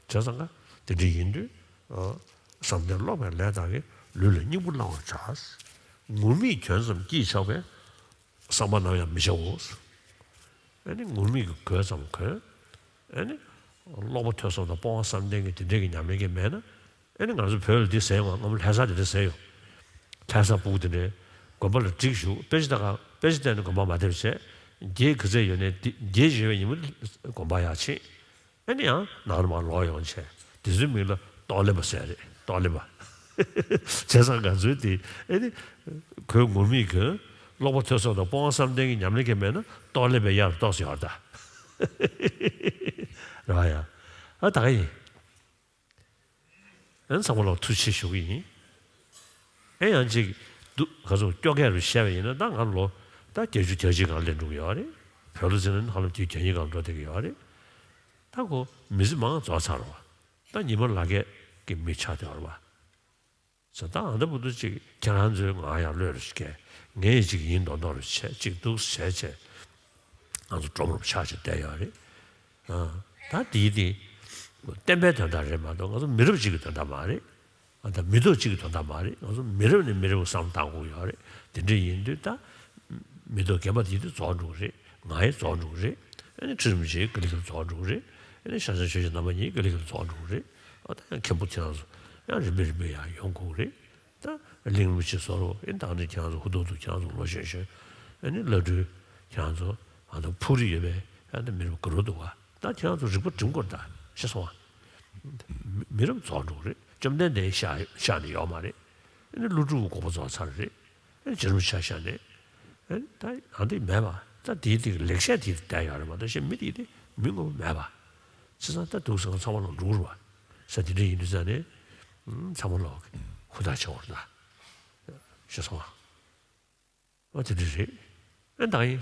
བྱས་ཙང་ག་དེ་འདྲ་ཡིན་དུས། ཨ་བསམ་གཏན་ཀློག་པའི་ལས་དག་གིས། ལུས་ལ་སྙིང་པོ་བླང་བར་བྱ། ངུར་སྨྲིག་གྱོན་ཙམ་སྐྱེས་ཆོག་པའི། བསམ་པ་ནམ་ཡང་མི་བྱའོ། ཨེ་ནི་ངུར་སྨྲིག་གི་གོས་ཙམ་གོན། ཨེ་ནི་ཀློག་པ་ཐོས་བསམ་དང་སྤོང་བ་བསམ་གཏན་གྱི་དེ་འདྲའི་གི་ཉམས་ལེན་གྱི་མེད་ན། ཨེ་ནི་ང་ཚོ་བོད་ལ་འདི་ཟེར་ཡོང་བ། སྔ་མོ་ལྷ་ས་དེ་འདྲ་ཟེར་ཡོང་། ལྷ་ས་ཕྲུ་གུ་དེ་འདྲའི་དགོན་པ་ལ་བསྒྲིགས་བཞུགས། དཔེ་ཆ་ལྟ་ག་དཔེ་ཆ་བལྟས་ནས་དགོན་པ་མ་ཐེབས་བྱས། དགེ་ག་ཚད་ཡོད་ནའི་དགེ་བྱེད་པའི་ཉིན་མོ་དགོན་པ་ཡར་ཕྱིན། ཨེ་ནི་ཡང་ནང་ལ་མར་ལོག་ཡོང་བྱས། དེ་ཚོའི་མིང་ལ་ཏོག་ལེབ་པ་ཟེར་རེད། ཏོག་ལེབ་པ། བྱས་ཙང་ང་ཚོའི་དེ་ཨེ་ནི་གོས་ངུར་སྨྲིག་གི་ཀློག་པ་ཐོས་བསམ་དང་སྤོང་བ་བསམ་གཏན་གྱི་ཉམས་ལེན་གྱི་མེད་ན། ཏོག་ལེབ་པའི་ཡར་ཏོག་ཙམ་ཡོད་རེད་ད། རེད་པ་ཡ། ཨ་ད་ག་ཡིན། ཨ་ཚང་མ་ལ་ཐུགས་རྗེ་ཆེ་ཞུ་གི་ཡིན། ཨེ་ཡང་ཅིག་འདུག་ག་ཚོད་སྐྱོ་སྐད་རུ་བཤད་པ་ཡིན་ན། ད་ང་ལོ་ད་བརྒྱད་ཅུ་གྱ་གཅིག་སྒང་སླེབས་འགྲོ་གི་ཡོད་རེད། བོད་ལོ་ཟེར་ན་ཧ་ལམ་དུས་གྱ་གཉིས་སྒང་འགྲོ་བསྡད་ཀྱི་ཡོད་རེད། ད་ཁོ་མི་ཚེ་མང་རྫོགས་ཚར་བ། ད་ཉི་མ་ལག་སྐྱེས་ཀྱི་མི་ཆགས་བསྡད་པ་རེད་པ། ཟེར། ད་ཨ་ད་བུ་དུ་ཅིག་ཁྱེད་རང་ཚོའི་ངང་ཡར་གློད་རུ་བྱེད། ངས་ཅིག་ཡིན་མདོག་མདོག་རུ་བྱས། ཅིག་འདུག་བྱས་བྱས། ང་ཚོ་གྲོམ་རོམ་ཆགས་བྱས་བསྡད་ཡོད་རེད། ཨ་ད་དེའི་དེ་བསྟན་པའི་དོན་དག་རེད་མ་གཏོགས། ང་ཚོ་མི་རབས་གཅིག་གི་དོན་དག་མ་རེད། ཨ་ད་མི་ཐོག་གཅིག་གི་དོན་དག་མ་རེད། ང་ཚོ་མི་རབས་ནས་མི་རབས་བསམ་བློ་བཏང་དགོས་ཡོད་རེད། དེ་འདྲ་ཡིན་དུས་ད་མི་ཐོག་རྒན་པ་དེ་དུས་རྫོགས་འགྲོ་གི་རེད། ང་ཡང་རྫོགས་འགྲོ་གི་རེད། ཨ་ནི་ཁྲི་རིན་པོ་ཆེ་ག་ལེ་ག་ལེ་རྫོགས་འགྲོ་གི་རེད། ཨ་ནི་ཤཱཀྱ་ཆོས་རྒྱལ་རྣམ་པ་གཉིས་ག་ལེ་ག་ལེ་རྫོགས་འགྲོ་གི་རེད། ཨ་ད་ཡང་མཁན་པོ་ཁྱེད་རང་ཚོ་ཡང་རིམ་པས་རིམ་པས་ཡང་ཡོང་དགོས་ཀྱི་རེད། ད་གླིང་རིན་པོ་ཆེ་བཟོ་རོགས། ཨེ་ད་ནི་ཁྱེད་རང་ཚོ་ཧུར་ཐུག་ཐུག་ཁྱེད་རང་ཚོ་ལོ་གཞོན་གཞོན། ཨེ་ནི་བླ་སྤྲུལ་ཁྱེད་རང་ཚོ་ཨ་ད་ཕུགས་རེ་ཡོད་པའི་ཨ་ད་མི་རབས་དགའ་རབ་འདུག་ག། ད་ཁྱེད་རང་ཚོ་རིག་པ་སྒྲིམ་དགོས་རེད། ད་ཤེས་སོང་ཨ། མི་མི་རབས་རྫོགས་འགྲོ་གི་རེད། བཅོམ་ལྡན་འདས་ཤག་ཤག་ནི་ཡོད་མ་རེད། ཨེ་ནི་ཀླུ་སྒྲུབ་ཀྱི་དགོངས་པ་རྫོགས་ཚར་རེད། ཨེ་ནི་རྗེ་རིན་པོ་ཆེ་ཤག་ཤག་ནས། ཨེ་ནི་ད་ཨ་འདི་མེད་པ། ད་དེའི་དེ་ལེགས་བཤད་དེ་བསྡད་ཡོད་རེད་མ་གཏོགས། གཞན་མི་དེ་དེ་མི་ངོ་མ་མེད་པ། བྱས་ཙང་ད་འདུག་སེ་ང་ཚང་མ་ལ་འགྲོ་གི་རེད་པ། ས་དེ་འདྲ་ཡིན་དུས་ཙང་ནས་ཚང་མ་ལ་ཧུར་ཐག་བྱེད་དགོས་རེད་ད། ཤེས་སོང་ཨ། ཨ་དེ་འདྲ་རེད། ཨེ་ད་ཡིན།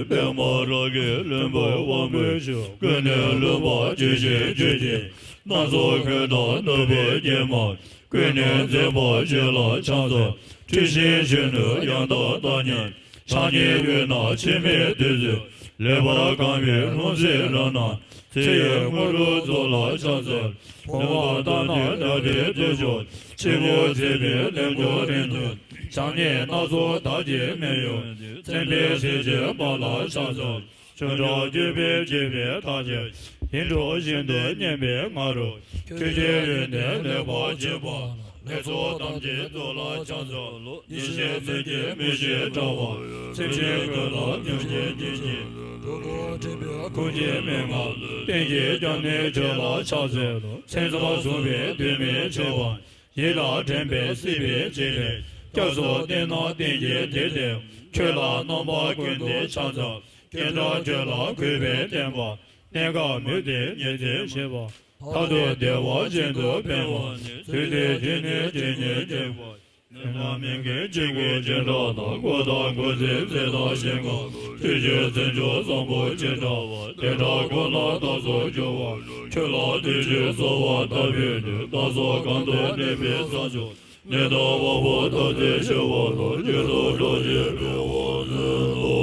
པདྨ་རཱ་གའི་ལྷུན་པོའི་དབང་པོའི་ཆུ། ཀུན་ནས་ལྷུན་པ་ཇི་བཞིན་ཆོས་ཀྱི་སྣ་ཚོགས་ཀུན་དང་ནུས་པའི་སྐྱེད་མ། ཀུན་ནས་འཛིན་པ་ཆོས་ལ་ཕྱག་འཚལ། འཁྲི་ཤིང་གཞོན་ནུ་ཡང་དག་བདག་ཉིད། ཕྱག་གཉིས་གཡོན་ན་འཆི་མེད་བདུད་རྩི། ལེགས་པར་གང་བའི་ལྷུང་བཟེད་རང་སྣང་། ཚེ་ཡི་དངོས་གྲུབ་རྫོགས་ལ་ཕྱག་འཚལ། ལྷུང་བ་ལྟར་སྣང་ནག་པོའི་དུར་ཁྲོད། འཆི་འཕོ་མཛད་པའི་རྣལ་འབྱོར་རིགས་དྲུག། ཕྱག་གཉིས་སྣ་ཚོགས་དག་གི་སྨན་གཡོག། མཚན་དཔེའི་གཟི་བརྗིད་དཔལ་ལ་ཕྱག་འཚལ། ཆོས་སྒྲ་བརྗོད་པས་བསྐྱེད་པའི་ཐག་བཅད། ཡིད་འཕྲོག་བཞིན་དུ་སྙན་པའི་ང་རོ། ཆོས་ཀྱི་ཡོན་ཏན་ལེགས་པར་བརྗོད་པ། ལེགས་ཚོགས་ཐམས་ཅད་རྫོགས་ལ་ཕྱག་འཚལ། ཡེ་ཤེས་མཚོན་གྱི་མིག་ཤེལ་བཀྲ་བ། སེམས་ཅན་ཀུན་ལ་སྙོམས་ཤིང་འཇུག་པའི། འགྲོ་ཀུན་འདྲེན་པའི་ཁུར་གྱིས་སྨྲེ་སྔགས། བསྟན་བཅོས་རྒྱ་མཚོའི་ཆོས་ལ་ཕྱག་འཚལ་ལོ། སེམས་ཙམ་བཟུང་བས་དོན་མི་བྱེད་པ། ཡིད་ལ་དྲན་པས་སྲིད་པའི་འཇིགས་ལས། སྐྱབས་སུ་བསྟེན་ན་བསྟན་གྱི་དེ་སྟེ། ཆོས་ལ་རྣམ་པ་ཀུན་ཏུ་ཕྱག་འཚལ། ཀུན་ཏུ་ཆོས་ལ་གུས་པས་བསྟེན་པ། གནས་སྐབས་མུ་སྟེགས་ཉེར་འཚེ་བྱེད་པ། མཐར་ཐུག་བདེ་བ་ཅན་དུ་འཕེན་པ་ནི། ཚུལ་དེ་ཇི་ནས་ཇི་སྙེད་ཅིག་ནས་ལ་མིང་གི་གཅིག་པུའི་བྱེ་བྲག་དང་། སྒོ་དང་སྒོ་ཚིགས་རྩེ་དང་ཞིང་ཁམས། ཆོས་ཀྱི་མཚན་མཆོག་བཟང་པོ་ཇི་འདྲ་བ། དེ་འདྲ་ཀུན་ལ་རྟག་ཏུ་སྦྱོར་བར་ཤོག་ཆོས་ལ་དུས་གཅིག་གསོལ་བ་བཏབ་པའི་མཐུས། བདག་སོགས་གང་དུ་གནས་པའི་ས་ཕྱོགས། ནད་དང་དབང་པོ་ཐམས་ཅད་ཞི་བ་དང་། སྐྱིད་སྡུག་གྲོགས་བྱེད་འཕེལ་བར་མཛོད་དོ།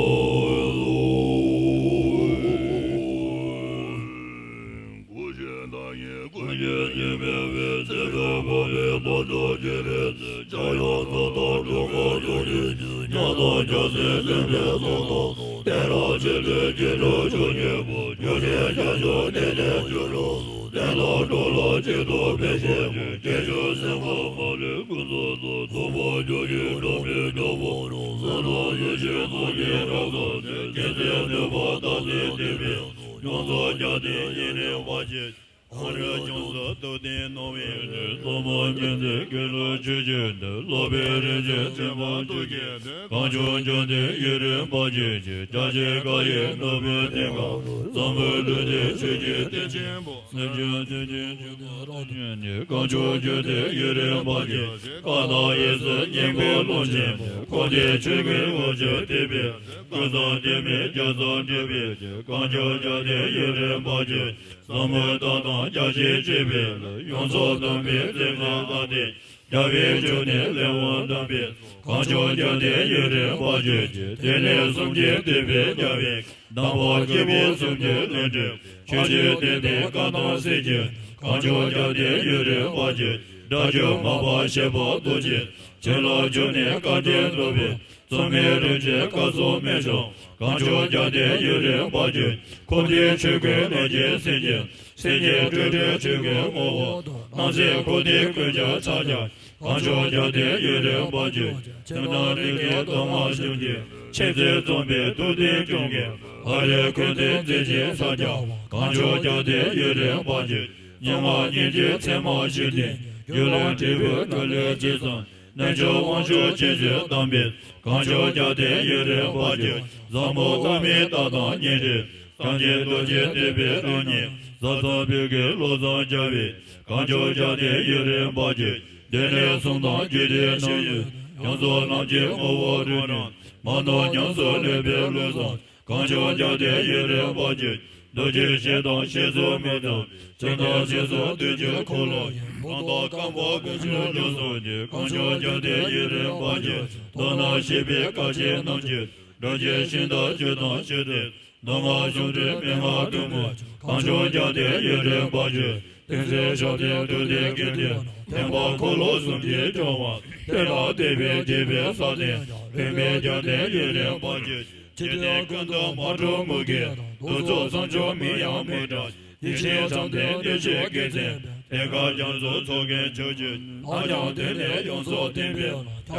སྐུ་གཞོན་བདག་ཉིད་ཀུན་གྱི་གཉེར་མ་སྤེལ། ཚེ་འཕོས་འཁོར་བའི་དཔལ་མཆོག་ཅི་རིགས་བརྩེགས། ཕྱྭ་གཡང་ཚོགས་དང་འགྲོ་ཀུན་མཆོག་གི་ཕྱིར། ཉམས་དང་སྐྱབས་སུ་མཆི་མའི་ཚོགས་དང་། དེ་རབ་ཕྱི་དུས་ཀྱི་དྲུག་ཅུ་གཉིས་པོ། རྒྱུ་ཆེན་རྒྱ་མཆོག་གཏེར་ཆེན་བཅུ་དྲུག་སོགས། བསྟན་དང་འགྲོ་ལ་གཅིག་ཏུ་འཕེལ་ཕྱིར་བསྔོ། སྐྱེས་མཆོག་སེམས་དཔའ་མ་ལུས་ཀུན་ཏུ་བསྟོད། མཐུ་པོ་རྒྱུད་ཀྱི་གྲོགས་མེད་སྐྱོབ་པ་རང་། བསོད་ནམས་ཡེ་ཤེས་ཚོགས་ཀྱི་རབ་བརྩེགས་ཏེ། ཀུན་གཟིགས་ནུས་པ་རྟག་ཏུ་བསྟོད་པའི་མཐུས། ཡོངས་སུ་སྦྱངས་ཏེ་ཡུན་རིང་བར་བཞུགས། ཕ་རོལ་ཕྱོགས་སུ་ཐུབ་བསྟན་གནང་བའི་མཐུས། ཟབ་མོ་མྱུར་མཛད་ཀུན་ལ་ཆོས་ཀྱི་མཐུ། སློབ་པའི་རིམ་བཞིན་ཐེག་པ་ཐུགས་ཀྱི་མཐུས། གངས་ལྗོངས་འཇམ་མཐིང་ཡུན་རིང་བར་བཞུགས་ཤིང་། རྒྱ་ཆེ་མཁའ་ཡི་ནུབ་བྱང་ཐིམ་ཀ་ལ། ཟབ་མོ་ལུས་རྟེན་ཆོས་ཀྱི་གཏེར་ཆེན་པོ། སེམས་ཅན་ཐམས་ཅད་ཀུན་ཏུ་རབ་ཏུ་བསྔོས། གངས་ལྗོངས་འཇམ་མཐིང་ཡུན་རིང་བར་བཞུགས་ཤིང་། ཀ་དག་གཡས་སུ་སྙིང་པོའི་ཀློང་ཆེན་པོ། འཁོར་འདས་ཆོས་ཀུན་དབང་ཕྱུག་ཐིམ་པའི་མཐུས། ཀུན་བཟང་ལྡན་མིན་རྒྱ་མཚོ་འདྲེས་པའི་ཕྱིར། གངས་ལྗོངས་འཇམ་མཐིང་ཡུན་རིང་བར་བཞུགས་ཤིང་། ཟབ་མོ་ལྟ་སྟངས་རྒྱ་ཆེར་སྤྱད་པའི་བློས། ཡོངས་སུ་འདུམ་པའི་མཚན་ཉིད་ལ་བརྟེན། རྒྱལ་བའི་ཕྱོགས་ནས་ལེགས་དབང་གདམས་པའི། གངས་ལྗོངས་འཇམ་མཐིང་ཡུན་རིང་བར་བཞུགས་ཤིང་། དེ་ནས་གསུམ་གྱིས་བསྟན་པའི་རྒྱལ་བའི། གདམས་པ་སྐྱེས་བུ་གསུམ་གྱི་བློ་གྲོས། ཆོས་ཀྱི་གཏེར་སྟོན་བཀའ་དང་སྲིད་ཀྱི། གངས་ལྗོངས་འཇམ་མཐིང་ཡུན་རིང་བར་བཞུགས། སྒྲ་བསྒྱུར་མར་པ་ཞེས་པ་རྡོ་རྗེ། བྱིན་རླབས་འབྱུང་གནས་བཀའ་དྲིན་རྫོགས་པའི། མཚུངས་མེད་རིན་ཆེན་བཀའ་སྲུང་སྨན་མཆོག་གངས་ལྗོངས་འཇམ་མཐིང་ཡུན་རིང་བར་བཞུགས། འཁོར་འདས་ཆོས་ཀུན་ལས་རྒྱལ་སེང་གེ། སེང་གེ་སྤྲོས་བྲལ་ཆོས་ཀུན་ངོ་བོ་དང་། སྣང་སྲིད་འཁོར་འདས་ཀུན་ཀྱང་ཕྱག་རྒྱ། གངས་ལྗོངས་འཇམ་མཐིང་ཡུན་རིང་བར་བཞུགས། སེམས་དང་སེང་གེའི་གདམས་ངག་གཞུང་གི། མཁྱེན་བརྩེ་འཛོམས་པའི་ཐུགས་རྟེན་སྐྱོང་གི། ཧ་རི་ཀུན་ཏུ་མཛེས་བཞིན་ཕྱག་རྒྱ་བ། གངས་ལྗོངས་འཇམ་མཐིང་ཡུན་རིང་བར་བཞུགས། སྙན་ངག་སྙིང་རྗེའི་ཚད་མ་ཞིག་སྟེ། རྒྱུད་ལུང་འབྲས་བུའི་ཀུན་ལས་ཇི་ཙམ། རྣལ་འབྱོར་དབང་ཕྱུག་ཆོས་ཀྱི་གདམས་པའི། གངས་ལྗོངས་འཇམ་མཐིང་ཡུན་རིང་བར་བཞུགས། ཟབ་མོ་བླ་མའི་ལྟ་སྟངས་སྙིང་རྗེ། བྱམས་ཆེན་རྡོ་རྗེ་གདན་པའི་རང་ཉིད། ཟབ་གསང་བོད་ཀྱི་བློ་བཟང་རྒྱལ་བའི། གངས་ལྗོངས་འཇམ་མཐིང་ཡུན་རིང་བར་བཞུགས། འདི་ནས་གསུངས་དང་རྒྱུད་སྡེའི་སྙན་ཡོན། ཡོངས་སུ་ལམ་གྱི་ངོ་བོ་རང་རང་། མ་ནོར་ཉམས་སུ་ལེན་པའི་བློ་བཟང་། གངས་ལྗོངས་འཇམ་མཐིང་ཡུན་རིང་བར་བཞུགས། རྡོ་རྗེ་སྤྱན་དང་ཞལ་གསུམ་མི་ཟད། ཚེ་དང་རྗེས་སུ་བདུད་ཀྱི་འཁོར་ལོ་ཡི། གང་དག་རྐང་པ་ཀུན་སྦྱོར་ལུས་གསུམ་གྱི། གངས་ལྗོངས་འཇམ་མཐིང་ཡུན་རིང་བར་བཞུགས། མདོར་ན་བཤད་པའི་བཀའ་ཆེན་རྣམས་ཀྱི། སྒྲ་ཆེན་ཤིང་རྟ་བཅུ་དང་བཅུ་སྟེ། མདོ་སྔགས་གཞུང་འགྲེལ་མན་ངག་གཏུམ་མོ། གངས་ལྗོངས་འཇམ་མཐིང་ཡུན་རིང་བར་བཞུགས། སྟེང་གསེར་ཞབས་བརྟན་རྡུལ་ལྡན་གྱི་མཐིལ། ཐེག་པ་འཁོར་ལོ་གསུམ་གྱིས་སྐྱོང་བ། དེ་ལ་བསྟོད་པའི་དགྱེས་པའི་ས་སྟེང་། ལྷུན་པའི་རྒྱལ་མཚན་ཡུན་རིང་བར་བཞུགས། འཇིག་རྟེན་ཀུན་ཏུ་མ་གྲུབ་མུ་གེ་དང་། གདུག་ཚོགས་ཚངས་སྤྱོད་མི་ཡང་མི་འདྲ། ཡེ་ཤེས་བྱམས་ལྡན་བདེ་གཤེགས་དགེ་མཚན། དེ་ཀ་རྒྱ་མཚོའི་ཚོགས་ཀྱི་མཆོག་གྱུར། ད་ཀྱང་དེ་ནས་ཡོངས་སུ་བསྟན་པའི།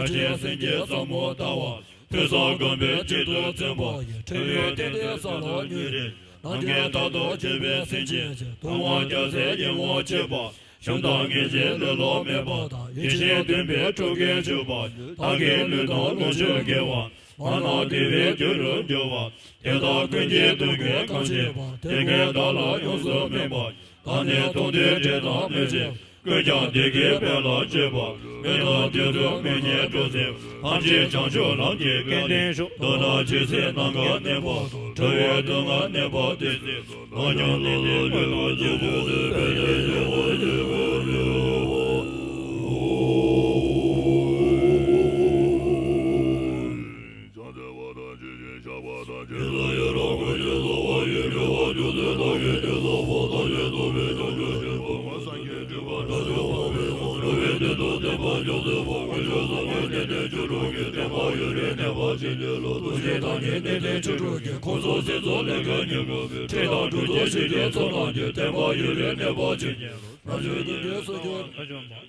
རྒྱ་ཆེན་སེང་གེའི་ཟབ་མོ་ལྟ་བ། ཐོས་བསམ་སྒོམ་པའི་བྱེད་དུ་བརྩོན་པ་ཡི། འཁྲུལ་བའི་གཏན་བདེ་ས་ལ་ཉུལ་རེ། ནམ་མཁའི་མཐའ་རྟོགས་བྱེད་པའི་སེམས་ཅན་གྱི། མཐོང་བ་རྒྱལ་སྲས་ཡིད་འོང་མཆེད་པ། གཞུང་དང་ངེས་ཤེས་ལེ་ལོ་མེད་པ་དང་། ཡེ་ཤེས་ལྡན་པའི་ཁྲོ་གིས་ཕྱུག་པ། བདག་གི་ལུས་དང་ལོངས་སྤྱོད་དགེ་བ། མ་ན་བདེ་བའི་རྒྱུ་རུ་འགྱུར་བ། དེ་དག་ཀུན་གྱི་སྡུག་བསྔལ་གང་ཞི་བ། དེ་སྐད་བདག་ལ་ཡོངས་སུ་སྨྲས་པ། བདག་ནི་མཐོང་ཐོས་དྲན་དང་མི་འབྱེད། ཀུན་ཀྱང་བདེ་དགེ་དཔལ་ལ་སྤྱོད་པ། མི་ལ་དུས་གསུམ་མི་ཉན་སྤྲོ་སེམས། ཐམས་ཅད་བྱང་ཆུབ་ལམ་གྱི་སྐལ་ལྡན་ཤོག །མདོར་ན་ཇི་སྲིད་ནམ་མཁའ་གནས་པ་དང་། འགྲོ་བའི་སྡུག་བསྔལ་གནས་པ་དེ་སྲིད་དུ། ནམ་མཁའ་ལ་ལ་ལུས་པ་ཇི་སྲིད་དུ་ཕན་ཡོན་ཡོད་པ་ཞིག་དགོས་ཏེ། ཁྲེགས་དང་གྲོགས་ཚོགས་ཞི་བདེའི་ཚོགས་རྣམས་ཀྱིས། བསྟན་པ་ཡུན་རིང་གནས་པར་བྱེད་ཉེར་ལོ། ན་གཞོན་གྱི་རྒྱུད་སོ་སྐྱོང་།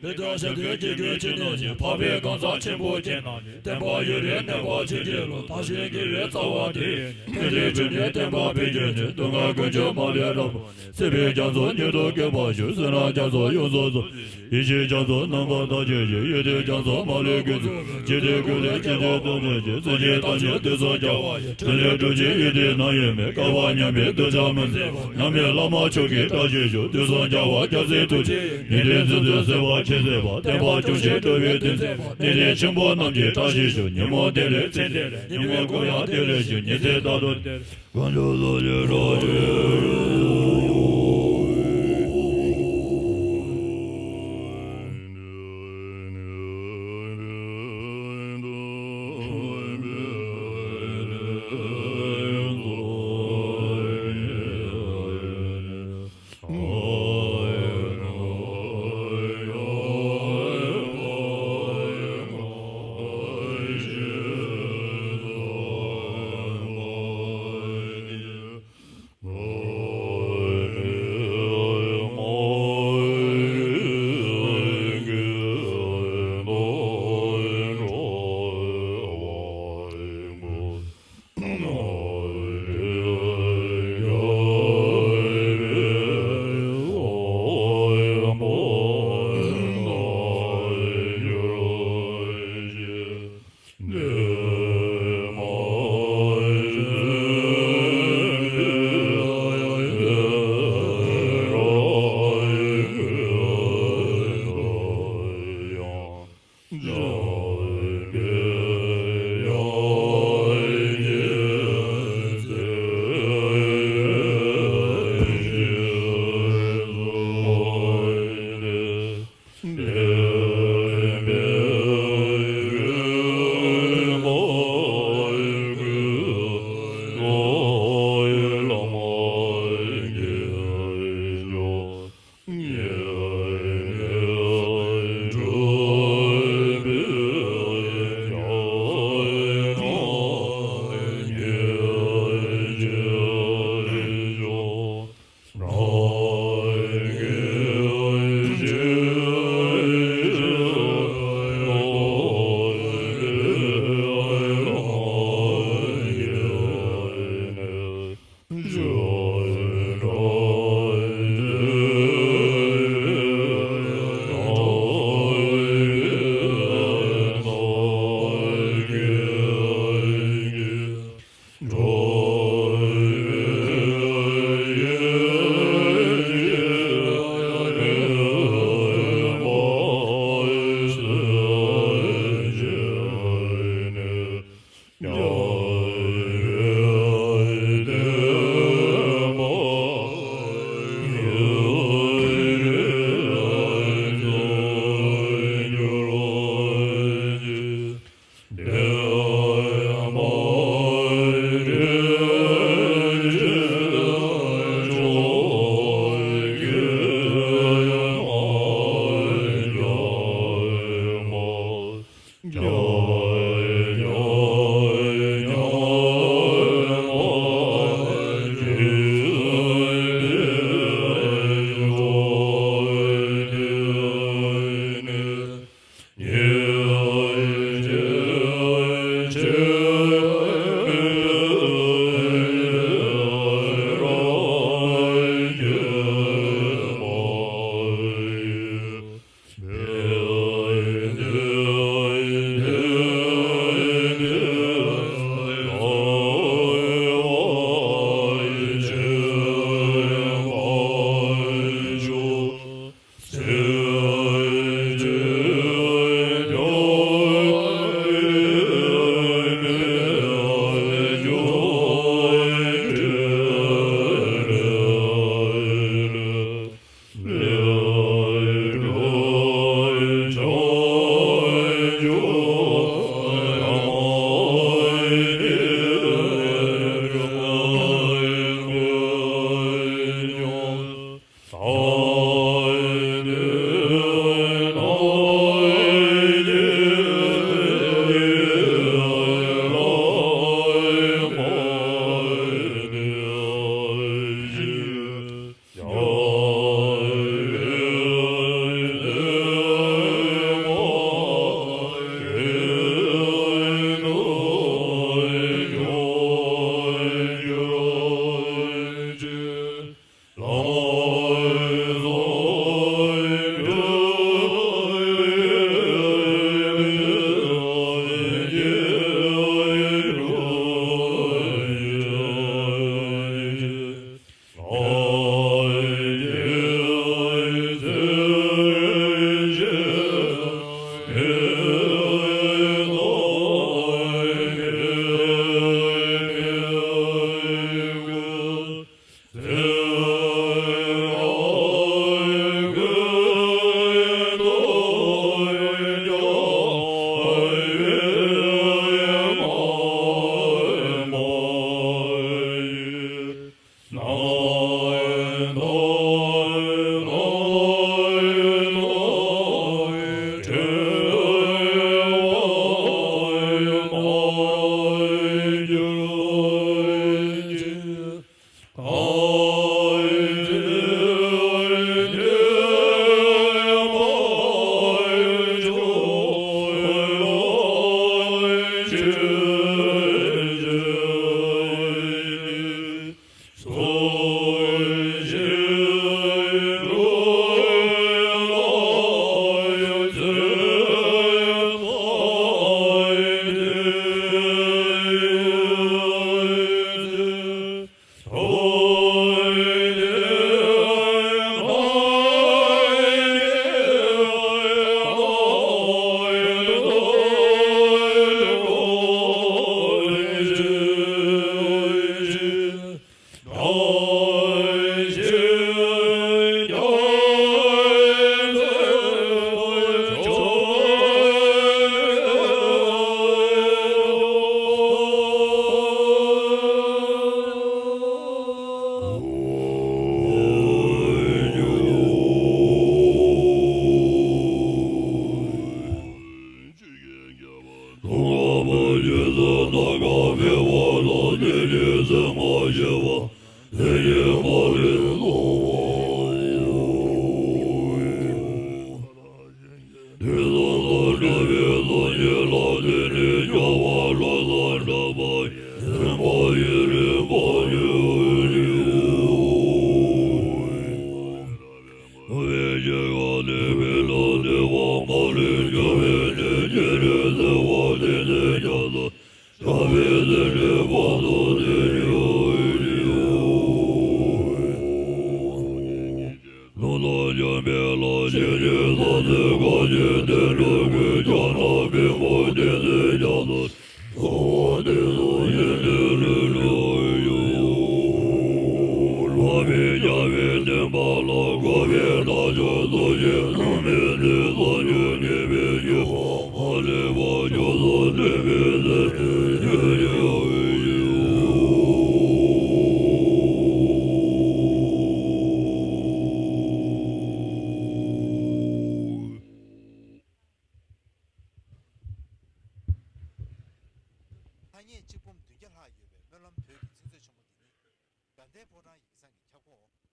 བོད་དང་ཞི་བདེའི་གི་རྒྱུད་ཀྱི་ནང་ནས། འཕགས་པའི་གང་ཟག་ཆེན་པོ་ཁྱེད་རྣམས་ཀྱིས། བསྟན་པ་ཡུན་རིང་གནས་པར་བྱེད་ཉེར་ལོ། དར་ཞིང་རྒྱས་པའི་རྩ་བ་དེ་ཡི་ནི། ཕན་བདེའི་འབྱུང་གནས་བསྟན་པ་འཕེལ་རྒྱས་ནས། སྡུག་བསྔལ་ཀུན་ཀྱང་མ་ལུས་རབ་ཏུ་ནི། སྲིད་པའི་རྒྱ་མཚོ་མྱུར་དུ་སྐེམ་པར་ཤོག །བསོད་ནམས་རྒྱ་མཚོ་ཡོངས་སུ་རྫོགས། ཡེ་ཤེས་རྒྱ་མཚོ་རྣམ་པར་དག་བྱེད་ཅིང་། ཡེ་གདོན་རྒྱ་མཚོ་མ་ལུས་ཀུན་སེལ། འཇིག་རྟེན་ཀུན་ལས་སྐྱེ་གདོན་སྟོབས་ཆེན་ཞིང་། སེམས་ཅན་ཐམས་ཅད་དུས་གསུམ་རྒྱལ་བ་ཡི། འཕྲིན་ལས་སྒྲུབ་ཅིང་ཡིད་བདེ་མནར་གཡོ་མེད། བསྐལ་པ་མཉམ་པའི་གདུལ་བྱ་མི་མཛད་པ། མཉམ་མེད་བླ་མ་མཆོག་གི་བཀྲ་ཤིས་ཤོག །དུས་གསུམ་རྒྱལ་བ་རྒྱལ་སྲས་ཐུགས་རྗེ་ཡིས། ཉེར་ལྡན་སྲིད་མཚོའི་ཟིལ་པ་ཆེ་བསལ་བ། བསྟན་པ་སྐྱོང་ཞིང་སྒྲུབ་པའི་དོན་མཛད་པ། གནས་བརྟན་ཆེན་པོ་རྣམས་ཀྱི་བཀྲ་ཤིས་ཤོག །ཉོན་མོངས་བདེ་ལེགས་ཚེ་འདི་ལས། ཉོན་མོངས་ཀུན་ཡང་བདེ་ལེགས་ཤིག །ཉི་ཚེ་རྟག་ཏུ་བདེ། ཐ་སྙད་གཅིག་འབུམ་བདུན་བརྒྱ་ལྷག་ཡོད་པའི་སྨོན་ལམ་བོད་ཀྱི་ཚིག་མཛོད་ཆེན་མོ་འདི་ནི། དགའ་ལྡན་ཕོ་བྲང་ཡིག་ཚང་གི་ཁྱབ་ཁོངས།